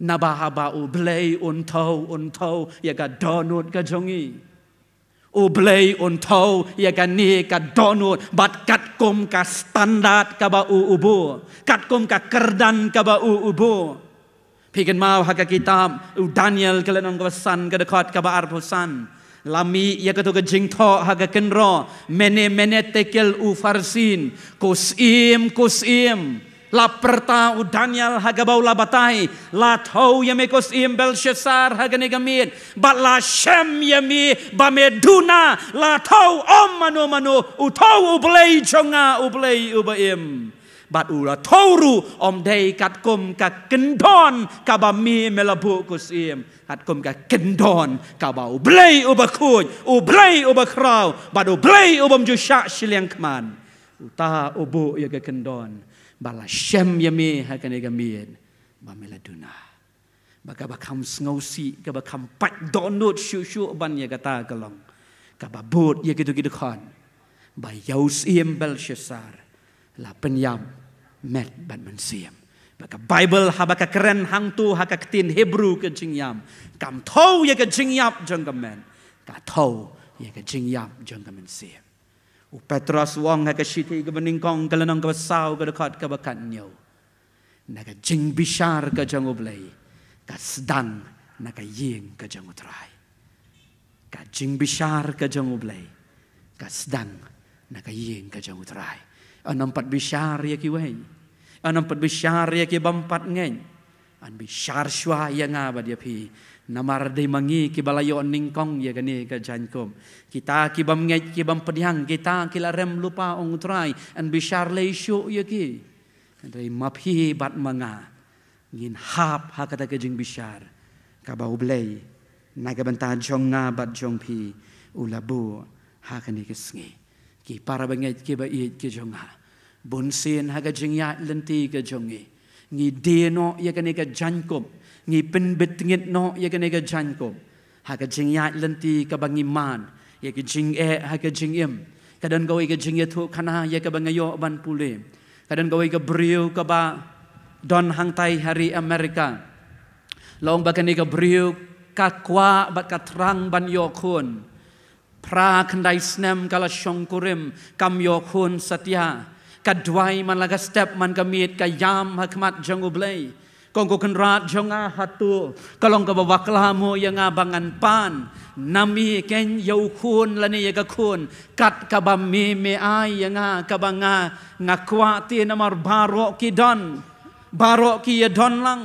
Naba haba U Blei un thew, un thew ïa ka dohnud ka jong ngi, U Blei un thew ïa kane ka dohnud bad katkum ka standard kaba u u buh, katkum ka kyrdan kaba u u buh. Phi kynmaw ha ka kitab u Daniel ka lynnong kaba san, ka dkhot kaba arphew san. La mih ïa kato ka jingthoh ha ka kynroh, mene mene tekel upharsin, ko syiem, ko syiem. La pyrta u Daniel ha kaba u la batai, la thew ïa me ko syiem Belshassar ha kane ka miet, bad la shem ïa me ba me duna. La thew, ym mano mano, u thew U Blei jong nga, U Blei uba im. Bad u la thew ruh ym dei katkum ka kyndon kaba me me la buh ko syiem, katkum ka kyndon kaba U Blei uba khuid, U Blei uba khraw bad U Blei ubym ju shah shiliang khmat, uta u buh ïa ka kyndon. Bad la shem ïa me ha kane ka miet ba me la duna. Ba kaba kham sngewsih, kaba kham pait dohnud shuh shuh ban ïa kata ka long kaba bud ïa kito ki dkhot ba ïa u syiem Belshassar la pynïap met bad mynsiem. Ba ka Baibl haba ka kren hangto ha ka ktien Hebru ka jingïap, kam thew ïa ka jingïap jong ka met, ka thew ïa ka jingïap jong ka mynsiem. U Petros u ong ha ka shithi kaba nyngkong ka lynnong kaba saw ka dkhot kaba khathynñiew, na ka jingbishar ka jong U Blei ka sdang na ka ïing ka jong U Trai. Ka jingbishar ka jong U Blei ka sdang na ka ïing ka jong U Trai. Yn ym pat bishar ïa kiwei. Yn ym pat bishar ïa ki bym pat ngeit. Yn bishar shuwa ïa nga bad ïa phi. Namar dei ma ngi kiba la ïoh nyngkong ïa kane ka jaiñkup. Kita ki bym ngeit, ki bym pdiang, kita ki la rem lypa, ong U Trai, yn bishar lei shuh ïa ki. Hynrei ma phi bad ma nga ngin hap ha kata ka jingbishar kaba U Blei na ka bynta jong nga bad jong phi u la buh ha kane ka sngi. Ki para bangeit kiba ïeit ki jong nga, bunsien ha ka jingïaid lynti ka jong ngi, ngi die noh ïa kane ka jaiñkup, ngi pynbeit ngeit noh ïa kane ka jaiñkup. Ha ka jingïaid lynti kaba ngi mad ïa ka jingeh ha ka jingim, ka don kawei ka jingïathuhkhana ïa kaba nga ïoh ban pule. Ka don kawei ka briew kaba don hangtai ha ri Amerika. La ong ba kane ka briew ka kwah bad ka thrang ban ïoh khun. Phra khyndai snem ka la shongkurim, kam ïoh khun satia. Ka duwai man la ka step man ka miet, ka ïam ha khmat jong U Blei. Kong ko Kynrad jong nga, hato ka long kaba bakla mo ïa nga ba ngan pan na me keiñ ïa u khun lane ïa ka khun, kat kaba me me ai ïa nga, kaba nga nga kwah te, namar baroh ki don, baroh ki ïa don lang.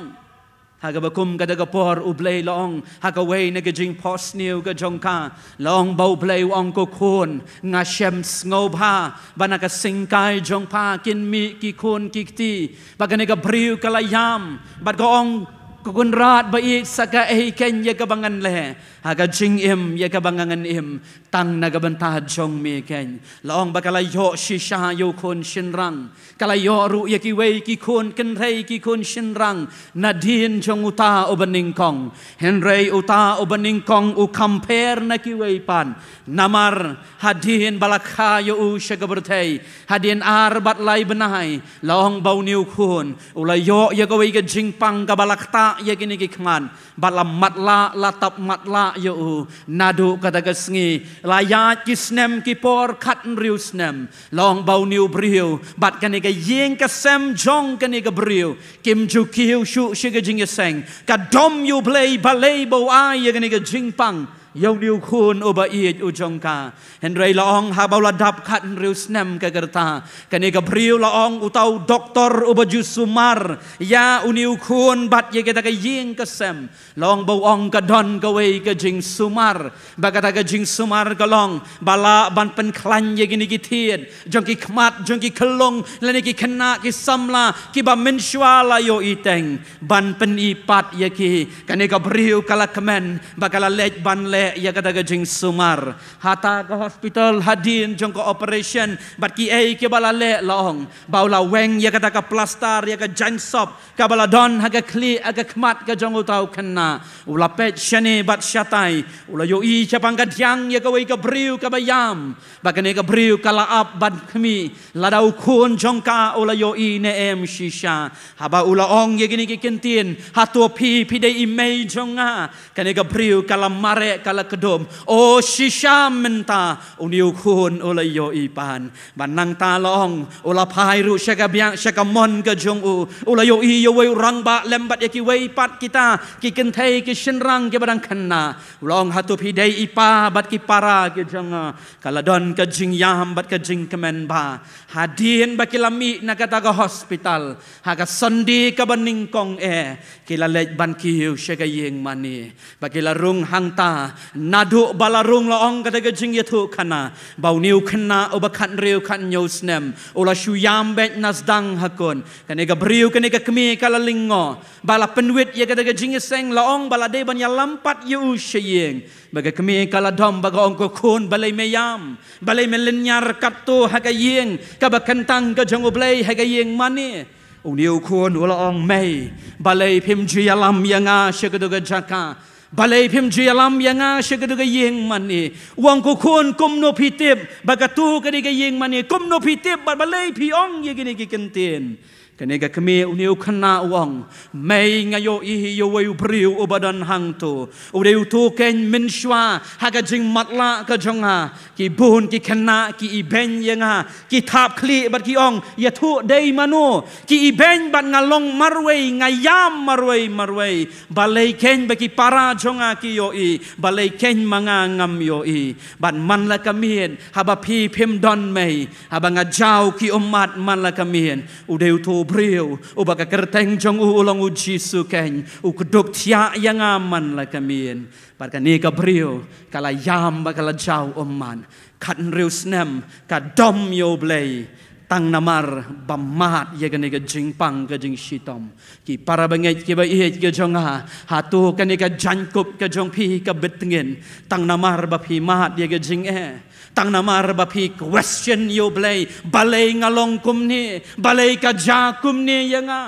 Ha kaba kum kata ka por U Blei la ong ha kawei na ka jingphohsniew ka jong ka, la ong ba U Blei u ong, ko khun, nga shem sngewbha ba na ka syngkai jong pha kin mih ki khun ki kti. Bad kane ka briew ka la ïam bad ka ong, ko Kynrad ba ïeit, sa kaei keiñ ïa kaba ngan leh ha ka jingim ïa kaba nga ngan im tang na ka bynta jong me keiñ. La ong ba ka la ïoh shisha ïa u khun shynrang, ka la ïoh ruh ïa kiwei ki khun kynthei, ki khun shynrang, nadien jong uta uba nyngkong. Hynrei uta uba nyngkong u compare na kiwei pat, namar hadien ba la kha ïa u sha ka pyrthei, hadien ar bad lai bnai, la ong ba une u khun u la ïoh ïa kawei ka jingpang kaba la ktah ïa kine ki khmat, bad la matlah, la tap matlah ïa u. Naduh kata ka sngi la ïaid ki snem ki por, khathynriew snem. La ong ba une u briew bad kane ka ïing ka sem jong kane ka briew kim ju kiew shuh sha ka jingïaseng. Ka dom ïa U Blei balei ba u ai ïa kane ka jingpang ïa une u khun uba ïeit u jong ka. Hynrei la ong haba u la dap khathynriew snem ka rta, kane ka briew, la ong, uta u doktor uba ju sumar ïa une u khun bad ïa kata ka ïing ka sem, la ong ba u ong ka don kawei ka jingsumar. Bad kata ka jingsumar ka long ba lah ban pynkhlaiñ ïa kine ki thied jong ki khmat, jong ki khyllung lane ki khynnah ki samla kiba mynshuwa la ïohi teng, ban pyni pat ïa ki. Kane ka briew ka la kmen bad ka la leit ban leh ïa kata ka jingsumar. Hata ka hospital, hadien jong ka operation bad kiei kiba la leh, la ong ba u la weng ïa kata ka plastar, ïa ka jaiñsop kaba la don ha ka khlieh, ha ka khmat ka jong uta u khynnah. U la peit shane bad shatai, u la ïohi shaphang ka diang ïa kawei ka briew kaba ïam. Bad kane ka briew ka la ap ban khmih, lada u khun jong ka u la ïohi ne em shisha. Haba u la ong ïa kine ki kyntien, hato phi, phi dei i mei jong nga? Kane ka briew ka la mareh, ka la kdup. O shisha mynta une u khun u la ïohi pat. Bad nangta, la ong, u la phai ruh sha ka biang, sha ka mon ka jong u. U la ïohi ïa uwei u rangbah lem bad ïa kiwei pat kita ki kynthei ki shynrang kiba dang khynnah. U la ong, hato phi dei i pa bad ki para ki jong nga? Ka la don ka jingïam bad ka jingkmen ba hadien ba ki la mih na kata ka hospital, ha ka Sunday kaba nyngkong eh, ki la leit ban kiew sha ka ïing mane. Ba ki la rung hangta, naduh ba la rung, la ong kata ka jingïathuhkhana, ba une u khynnah uba khathynriew khathynñiew snem u la shu ïam beit na sdang ha khun. Kane ka briew, kane ka kmie ka la lyngngoh ba la pynwit ïa kata ka jingïaseng, la ong ba la dei ban ïalam pat ïa u sha ïing. Ba ka kmie ka la dom bad ka ong, ko khun, balei me ïam? Balei me lynñiar katto ha ka ïing kaba kyntang ka jong U Blei, ha ka ïing mane? Une u khun u la ong, mei, balei phim ju ïalam ïa nga sha katu ka jaka? Balei phim ju ïalam ïa nga sha katu ka ïing mane? U ong, ko khun, kumno phi tip ba katu ka dei ka ïing mane? Kumno phi tip bad balei phi ong ïa kine ki kyntien? Kane ka kmie, une u khynnah u ong, mei, nga ïohi ïa uwei u briew uba don hangto. U dei uto keiñ mynshuwa ha ka jingmatlah ka jong nga. Ki bun ki khynnah ki ibeiñ ïa nga, ki thap khlieh bad ki ong, ïathuh dei mano. Ki ibeiñ bad nga long marwei, nga ïam marwei marwei. Balei keiñ ba ki para jong nga ki ïohi, balei keiñ ma nga ngam ïohi? Bad man la ka miet, haba phi phim don mei, haba nga jaw ki ummat man la ka miet, u dei uto u briew uba ka kyrteng jong u u long u Jisu keiñ, u kdup thiah ïa nga man la ka miet. Bad kane ka briew ka la ïam bad ka la jaw ummat. Khathynriew snem ka dom ïa U Blei tang namar ba mad ïa kane ka jingpang ka jingshitom. Ki para bangeit kiba ïeit ki jong nga, hato kane ka jaiñkup ka jong phi ka bit tngit tang namar ba phi mad ïa ka jingeh? Tang namar ba phi question ïa U Blei, balei nga long kumne? Balei ka jia kumne ïa nga?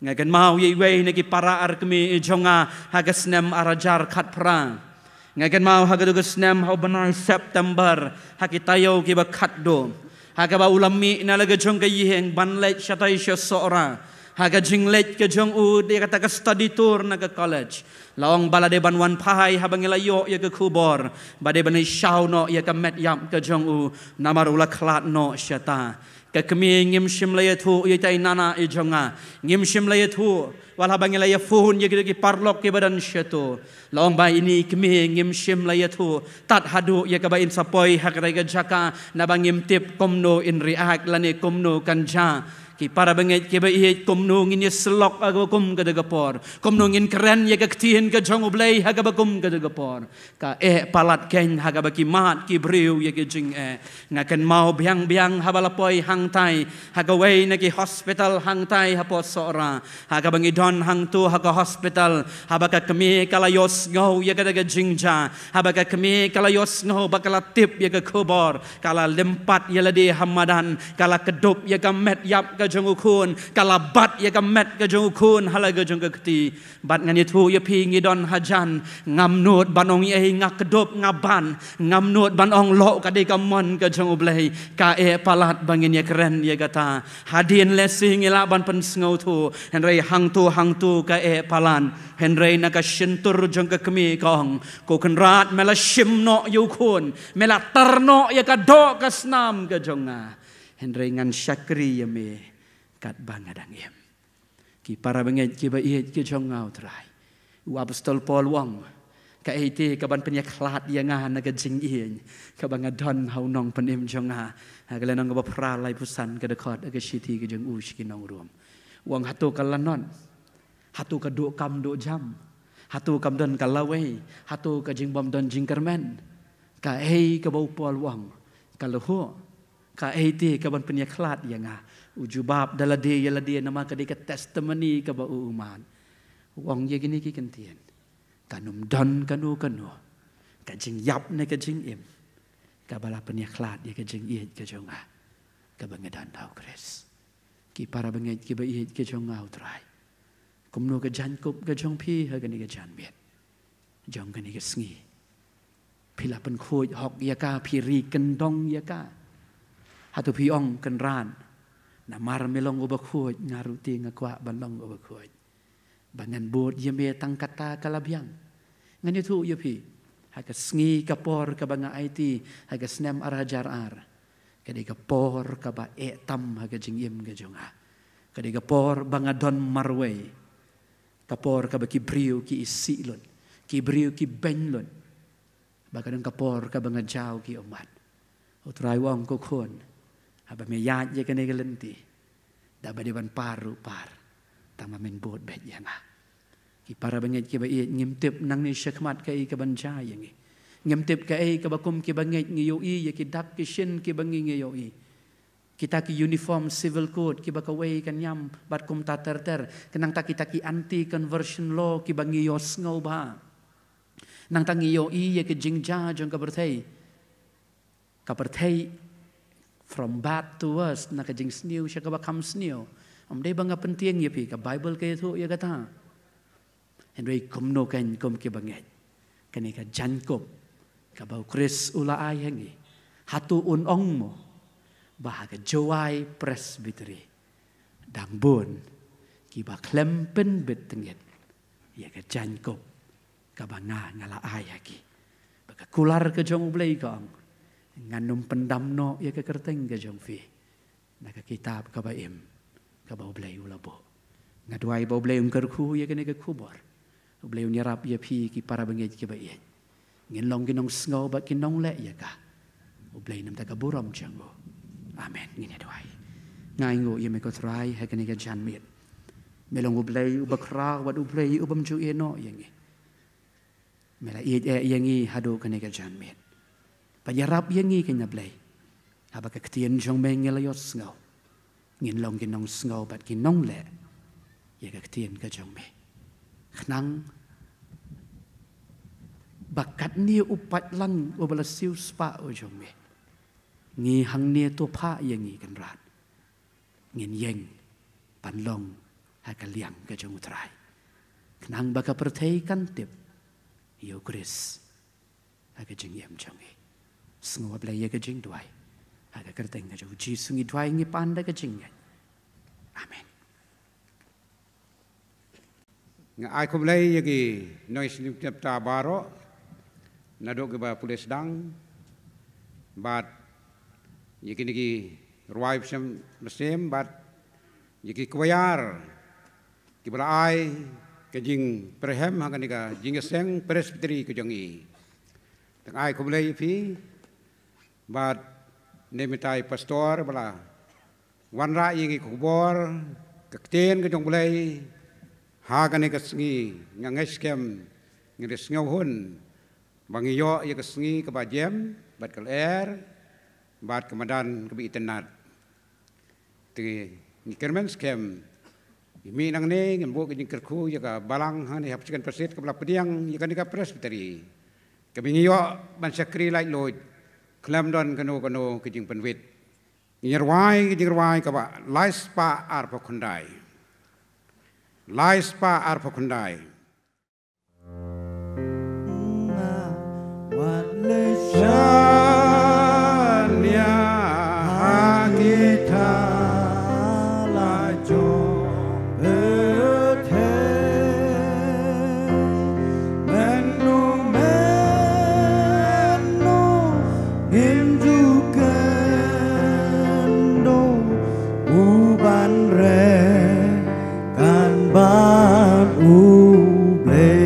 Nga kynmaw ïa iwei na ki para arkmie i jong nga ha ka snem ar hajar khatphra. Nga kynmaw ha katu ka snem ha u bnai September, ha ki taïew kiba khatduh, ha kaba u la mih na la ka jong ka ïing ban leit shatai sha Sohra, Ha ka jingleit ka jong u ïa kata ka study tour na ka college, la ong ba la dei ban wan phai haba ngi la ïoh ïa ka khubor ba dei ban ïa shaw noh ïa ka met ïap ka jong u, namar u la khlad noh shata. Ka kmie, ngim shym la ïathuh ïa ita i nana i jong nga. Ngim shym la ïathuh wat haba ngi la ïa phone ïa ki, ki paralok kiba don shato. La ong ba ine i kmie ngim shym la ïathuh tad haduh ïa kaba in sa poi ha kata ka jaka, naba ngim tip kumno in react lane kumno kan jia. Ki para bangeit kiba ïeit, kumno ngin ïa syllok ha kaba kum kata ka por? Kumno ngin kren ïa ka ktien ka jong U Blei ha kaba kum kata ka por? Ka eh palat keiñ ha kaba ki mad ki briew ïa ki jingeh. Nga kynmaw biang biang haba la poi hangtai ha kawei na ki hospital hangtai hapoh Sohra, ha kaba ngi don hangto ha ka hospital, haba ka kmie ka la ïohsngew ïa kata ka jingjia, haba ka kmie ka la ïohsngew ba ka la tip ïa ka khubor, ka la lympat ïa lade ha madan, ka la kdup ïa ka met ïap ka jong u khun, ka la bat ïa ka met ka jong u khun ha la ka jong ka kti. Bad ngan ïathuh ïa phi, ngi don hajan, ngam nud ban ong ei ei, nga kdup, nga ban, ngam nud ban ong loh, ka dei ka mon ka jong U Blei. Ka eh palat ba ngin ïa kren ïa kata. Hadien lehse ngi lah ban pynsngewthuh, hynrei hangto hangto ka eh palat. Hynrei na ka shyntur jong ka kmie ka ong, ko Kynrad, me la shim noh ïa u khun, me la tar noh ïa ka doh ka snam ka jong nga, hynrei ngan shakri ïa me katba nga dang im. Ki para bangeit kiba ïeit ki jong nga, U Trai, u apostol Paul u ong, kaei te kaban pynïakhlad ïa nga na ka jingïeit kaba nga don ha u nongpynim jong nga? Ha ka lynnong kaba phra, laiphew san ka dkhot, ha ka shithi ka jong u sha ki nong Rom. U ong, hato ka lanot? Hato ka duh kam duh jam? Hato kam don ka lawei? Hato ka jingbym don jingkyrmen? Kaei kaba u Paul u ong, ka la huh. Kaei te kaban pynïakhlad ïa nga? U jubab da lade ïa lade, namar ka dei ka testimony kaba u u mad. U ong ïa kine ki kyntien, kan ym don kano kano ka jingïap ne ka jingim kaba la pynïakhlad ïa ka jingïeit ka jong nga kaba nga don ha U Khrist. Ki para bangeit kiba ïeit ki jong nga, U Trai, kumno ka jaiñkup ka jong phi ha kane ka janmiet jong kane ka sngi? Phi la pynkhuid hok ïa ka, phi ri kyndong ïa ka. Hato phi ong, Kynrad, namar me long uba khuid, nga ruh te nga kwah ban long uba khuid, ba ngan bud ïa me tang katta ka la biang? Ngan ïathuh ïa phi, ha ka sngi ka por kaba nga aiti ha ka snem ar hajar ar, ka dei ka por kaba eh tam ha ka jingim ka jong nga. Ka dei ka por ba nga don marwei. Ka por kaba ki briew ki isih lut, ki briew ki beiñ lut, ba ka don ka por kaba nga jaw ki ummat. U Trai u ong, ko khun, haba me ïaid ïa kane ka lynti, da ba dei ban par ruh par, tang ba men bud beit ïa nga. Ki para bangeit kiba ïeit, ngim tip nangne shakhmat kaei kaban jia ïa ngi. Ngim tip kaei kaba kum kiba ngeit ngi ïohi ïa ki dak ki shin kiba ngi ngi ïohi. Kita ki uniform civil code kiba kawei ka niam bad kumta ter ter. Ka nangta kita ki anti conversion law kiba ngi ïohsngew bha. Nangta ngi ïohi ïa ka jingjia jong ka pyrthei. Ka pyrthei from bad to worse, na ka jingsniew sha kaba kham sniew. Ym dei ba nga pyntieng ïa phi, ka Baibl ka ïathuh ïa kata. Hynrei kumno keiñ kum kiba ngeit, kane ka jaiñkup kaba U Khrist u la ai ha ngi, hato un ong mo ba ha ka Jowai Presbytery dang bun kiba khlem pynbit tyngit ïa ka jaiñkup kaba nga nga la ai ha ki? Ba ka kular ka jong U Blei ka ong, ngan ym pyndam noh ïa ka kyrteng ka jong phi na ka kitab kaba im kaba U Blei u la buh. Nga duwai ba U Blei un kyrkhu ïa kane ka khubor. U Blei un ïarap ïa phi ki para bangeit kiba ïeit. Ngin long ki nongsngew bad ki nongleh ïa ka. U Blei namar ka burom jong u. Amen. Ngin ïa duwai. Nga ainguh ïa me ko Trai ha kane ka janmiet. Me long U Blei uba khraw bad U Blei ubym ju ïehnoh ïa ngi. Me la ïeit eh ïa ngi haduh kane ka janmiet. Bad ïarap ïa ngi keiñ, A Blei, haba ka ktien jong me ngi la ïohsngew, ngin long ki nongsngew bad ki nongleh ïa ka ktien ka jong me. Khnang ba katne u paitlang uba la siewspah u jong me, ngi hangne to phah ïa ngi, Kynrad, ngin ïeng ban long ha ka liang ka jong U Trai, khnang ba ka pyrthei kan tip ïa U Khrist ha ka jingim jong ngi. Sngew, A Blei, ïa ka jingduwai. Ha ka kyrteng ka jong U Jisu ngi duwai, ngi pan da ka jingngeit. Amen. Nga ai khublei ïa ki nongïalam baroh, naduh kiba pule sdang bad ïa kine ki rwai bsem bsem bad ïa ki kwayar kiba la ai ka jingpyrhem ha kane ka jingïaseng Presbytery ka jong i. Tang ai khublei ïa phi bad ne mynta i pastor ba la wanrah ïa ngi khubor ka ktien ka jong U Blei ha kane ka sngi. Nga ngeit skhem ngi da sngewhun ba ngi ïoh ïa ka sngi kaba jem bad ka lyer bad ka madan kaba itynnad. Te ngi kyrmen skhem i mih nangne ngin buh ka jingkyrkhu ïa ka balang hangne ha Chicken Passit kaba la pdiang ïa kane ka Presbytery kaba ngi ïoh ban shakri laitluid khlem don kano kano ka jingpynwit. Ngi rwai ka jingrwai kaba lai spah arphew khyndai. Lai spah arphew khyndai. Wat leh shaniah ha ki thala jong pyrthei. Mynno mynno ngin ju kynduh u ban reh kan bad U Blei.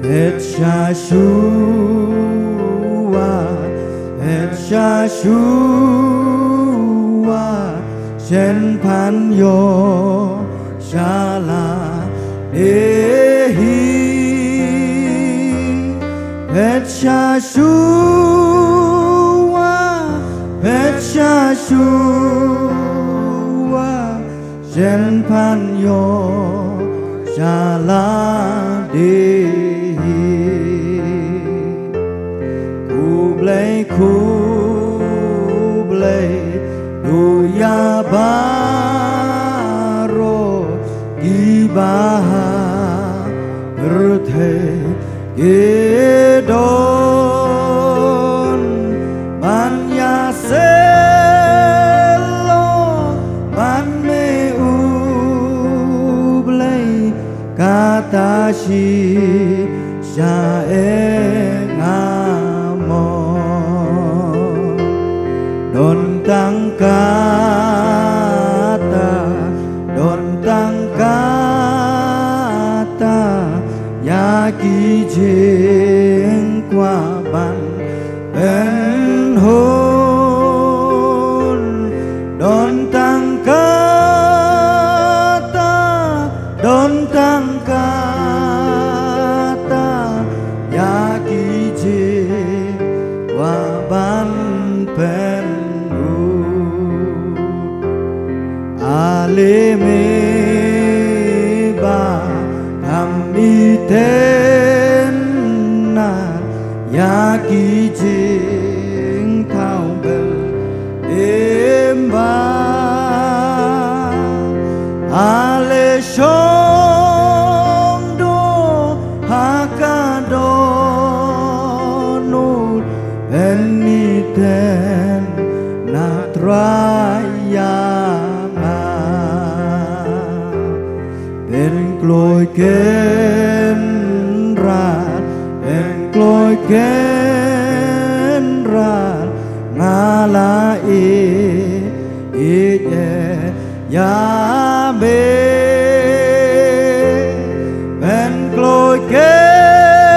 Peit sha shuwa, peit sha shuwa, shen phan ïoh sha la dei hi. Peit sha shuwa, peit sha shuwa, shen phan ïoh sha la dei hi. Khublei, khublei, duh ïa baroh kiba ha pyrthei ki don ban ïaseng long bad me U Blei. Kata shisha eh nga mon. Don tang kata, don tang kata ïa ki jingkwah ban pynhun. Don tang kata, don tang kata ïa ki jingkwah ban pynhun. Ale me ba kham itynnad ïa ki jingthaw bel im bha. Ale shong duh ha ka dohnud, pynithuh na Trai ïa nga. Pynkloi Kynrad, pynkloi Kynrad, nga la ïeit, ïeit ïa me. Pynkloi Kynrad,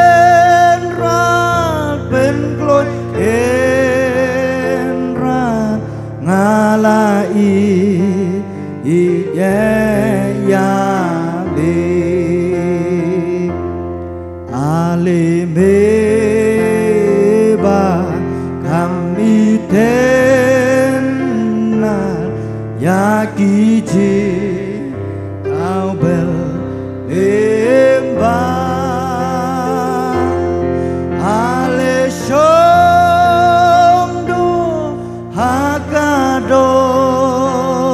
pynkloi Kynrad, nga la ïeit, ïeit ïa me. Ale me ba kham itynnad ïa ki jingthaw bel im bha. Ale shong duh ha ka dohnud,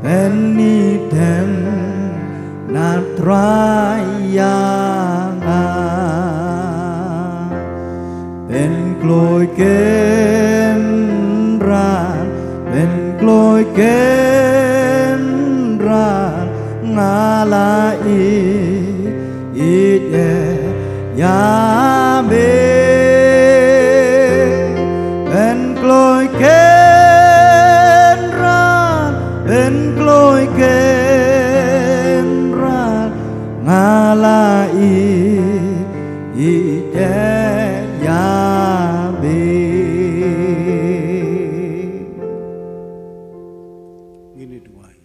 pynithuh na Trai ïa nga. Pynkloi Kynrad, pynkloi Kynrad, la i i e ya me. Ben kloi ken ran, ben kloi ken ran, nga la i i e ya me. Ngin ïa duwai.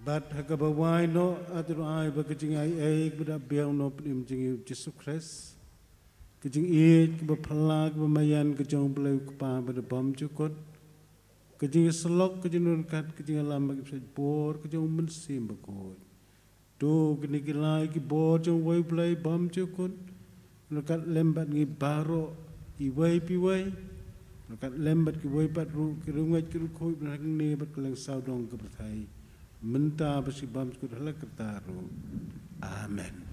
Bad ha kaba wai noh, nga duwai ba ka jingaiei kaba da biang na u Nongpynim jong ngi u Jisu Khrist, ka jingïeit kaba phylla kaba maïan ka jong u Blei u Kpa ba da bymjukut, ka jingïasyllok, ka jingïaryngkat, ka jingïalam bad ka jingpynbor ka jong u Mynsiem Bakhuid. To kine ki lai ki bor jong uwei u Blei bymjukut, ryngkat lem bad ngi baroh, iwei pa iwei, ryngkat lem bad kiwei pat ruh ki riewngeit ki riewkhuid ba na hangne bad kylleng sawdong ka pyrthei, mynta bad shi bymjukut ha la karta ruh. Amen.